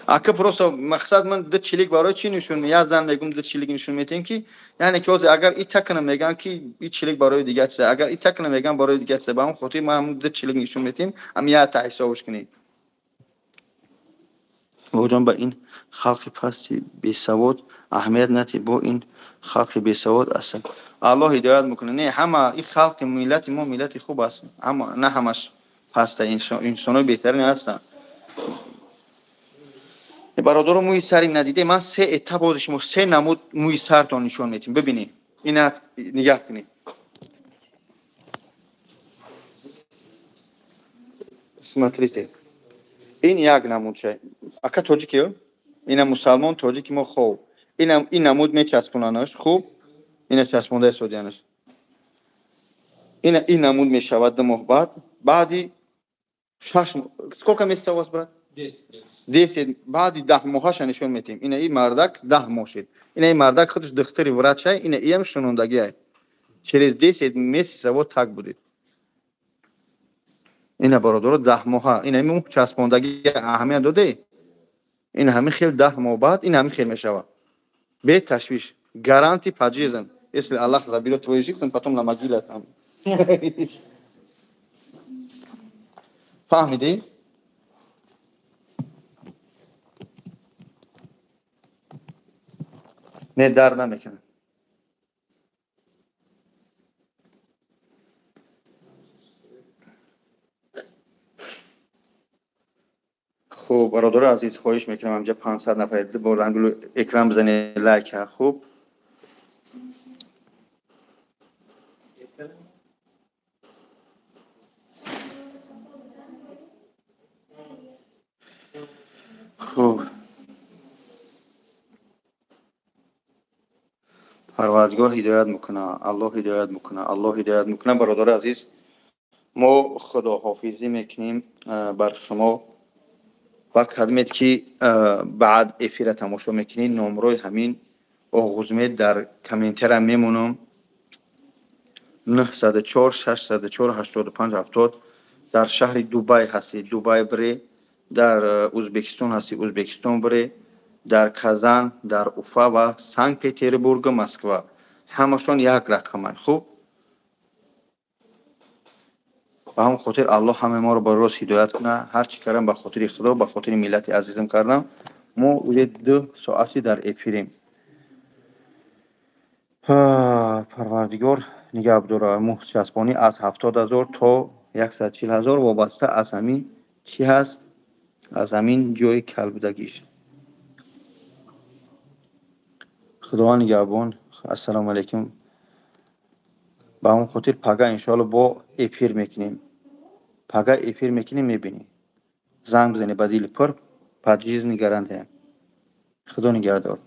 Ака, просто мақсад ман ду чилик барои чӣ нишон, як зан мегум, ду чилик нишон метиҳем, ки яъне ки ҳозир агар ита кунам, мегӯянд ки и чилик барои дигар чиза, агар ита кунам, мегӯянд барои дигар чиза. Ба ҳамон хотир ман ҳамун ду чилик нишон метиҳем, ҳам якта ҳисобш кунед. Бобоҷон, ба ин халқи пасти бесавод аҳамият надиҳ, бо ин халқи бесавод астанд. Аллоҳ ҳидоят мекунад. Не, ҳама ин халқи миллати мо миллати хуб аст. Ҳама на ҳамаш паста, инсонои беҳтарин ҳастанд. Бародаро, мӯи сари надиде, ман се этап бози шумо се намуд мӯи сартон нишон метим. Бибинед, ина нигаҳ кунед. Смотрите. Ин як намудча. Ака тоҷикиё? Ина мусалмон тоҷики мо хоб. Ин намуд мечаспонанаш, хуб? Ина часпонда истодианаш. Ина ин намуд мешавад 2 моҳ баъд. Баъди 6 моҳ. Сколько месяцев у вас, брат? 10. Баъди 10 моҳаша нишон метиҳем. Ина ин мардак 10 моҳ шид. Ина ин мардак худаш духтари врачай, ина иам шунондагиай. Через 10 месяцев вот так будет. Ина бародаро 10 моҳа, ина ин часпондагӣ аҳамият доде. Ин ҳамин хел 10 моҳ баъд ин ҳамин хел мешавад. Бе ташвиш, гаранти пожизненно. Если Аллах заберет твою жизнь, потом на могиле там. Фаҳмидӣ? Не, дард намекунад. Хуб, бародари азиз, хоҳиш мекунам ҳамҷа 500 нафар ду бор рангулу экран бизанед, лайк. Хуб, хуб, Парвардигор ҳидоят мекунад, Аллоҳ ҳидоят мекунад, Аллоҳ ҳидоят мекунад. Бародари азиз, мо худоҳофизӣ мекунем бар шумо ва кадмед ки баъд эфира тамошо мекунед, номрои ҳамин оғузмед дар комментария мемонам. 904 604 85 70. Дар шаҳри Дубай ҳастед, Дубай бире, дар Ӯзбекистон ҳастед, Ӯзбекистон бире, дар Казан, дар Уфа ва Санкт Петербург, Москва. Ҳамашон як рақаманд. Хуб, ба ҳамон хотир Аллоҳ ҳамаи моро ба рост ҳидоят кунад. Ҳар чӣ кардам ба хотири Худо, ба хотири миллати азизам кардам. Мо уже 2 соати дар эфирем. Парвардигор нигаҳ дорад. Муҳчаспонӣ аз 70 000 то 140 000 вобаста аз ҳамин чӣ ҳаст, аз ҳамин ҷои калбудагиш. Худованд нигаҳбон. Ассалому алайкум. Ба ҳамон хотир пага иншоалло бо эфир мекунем. Пага эфир мекунем, мебинем. Занг бизанед ба дили пур, пожизненно гарантия. Худо нигаҳдор.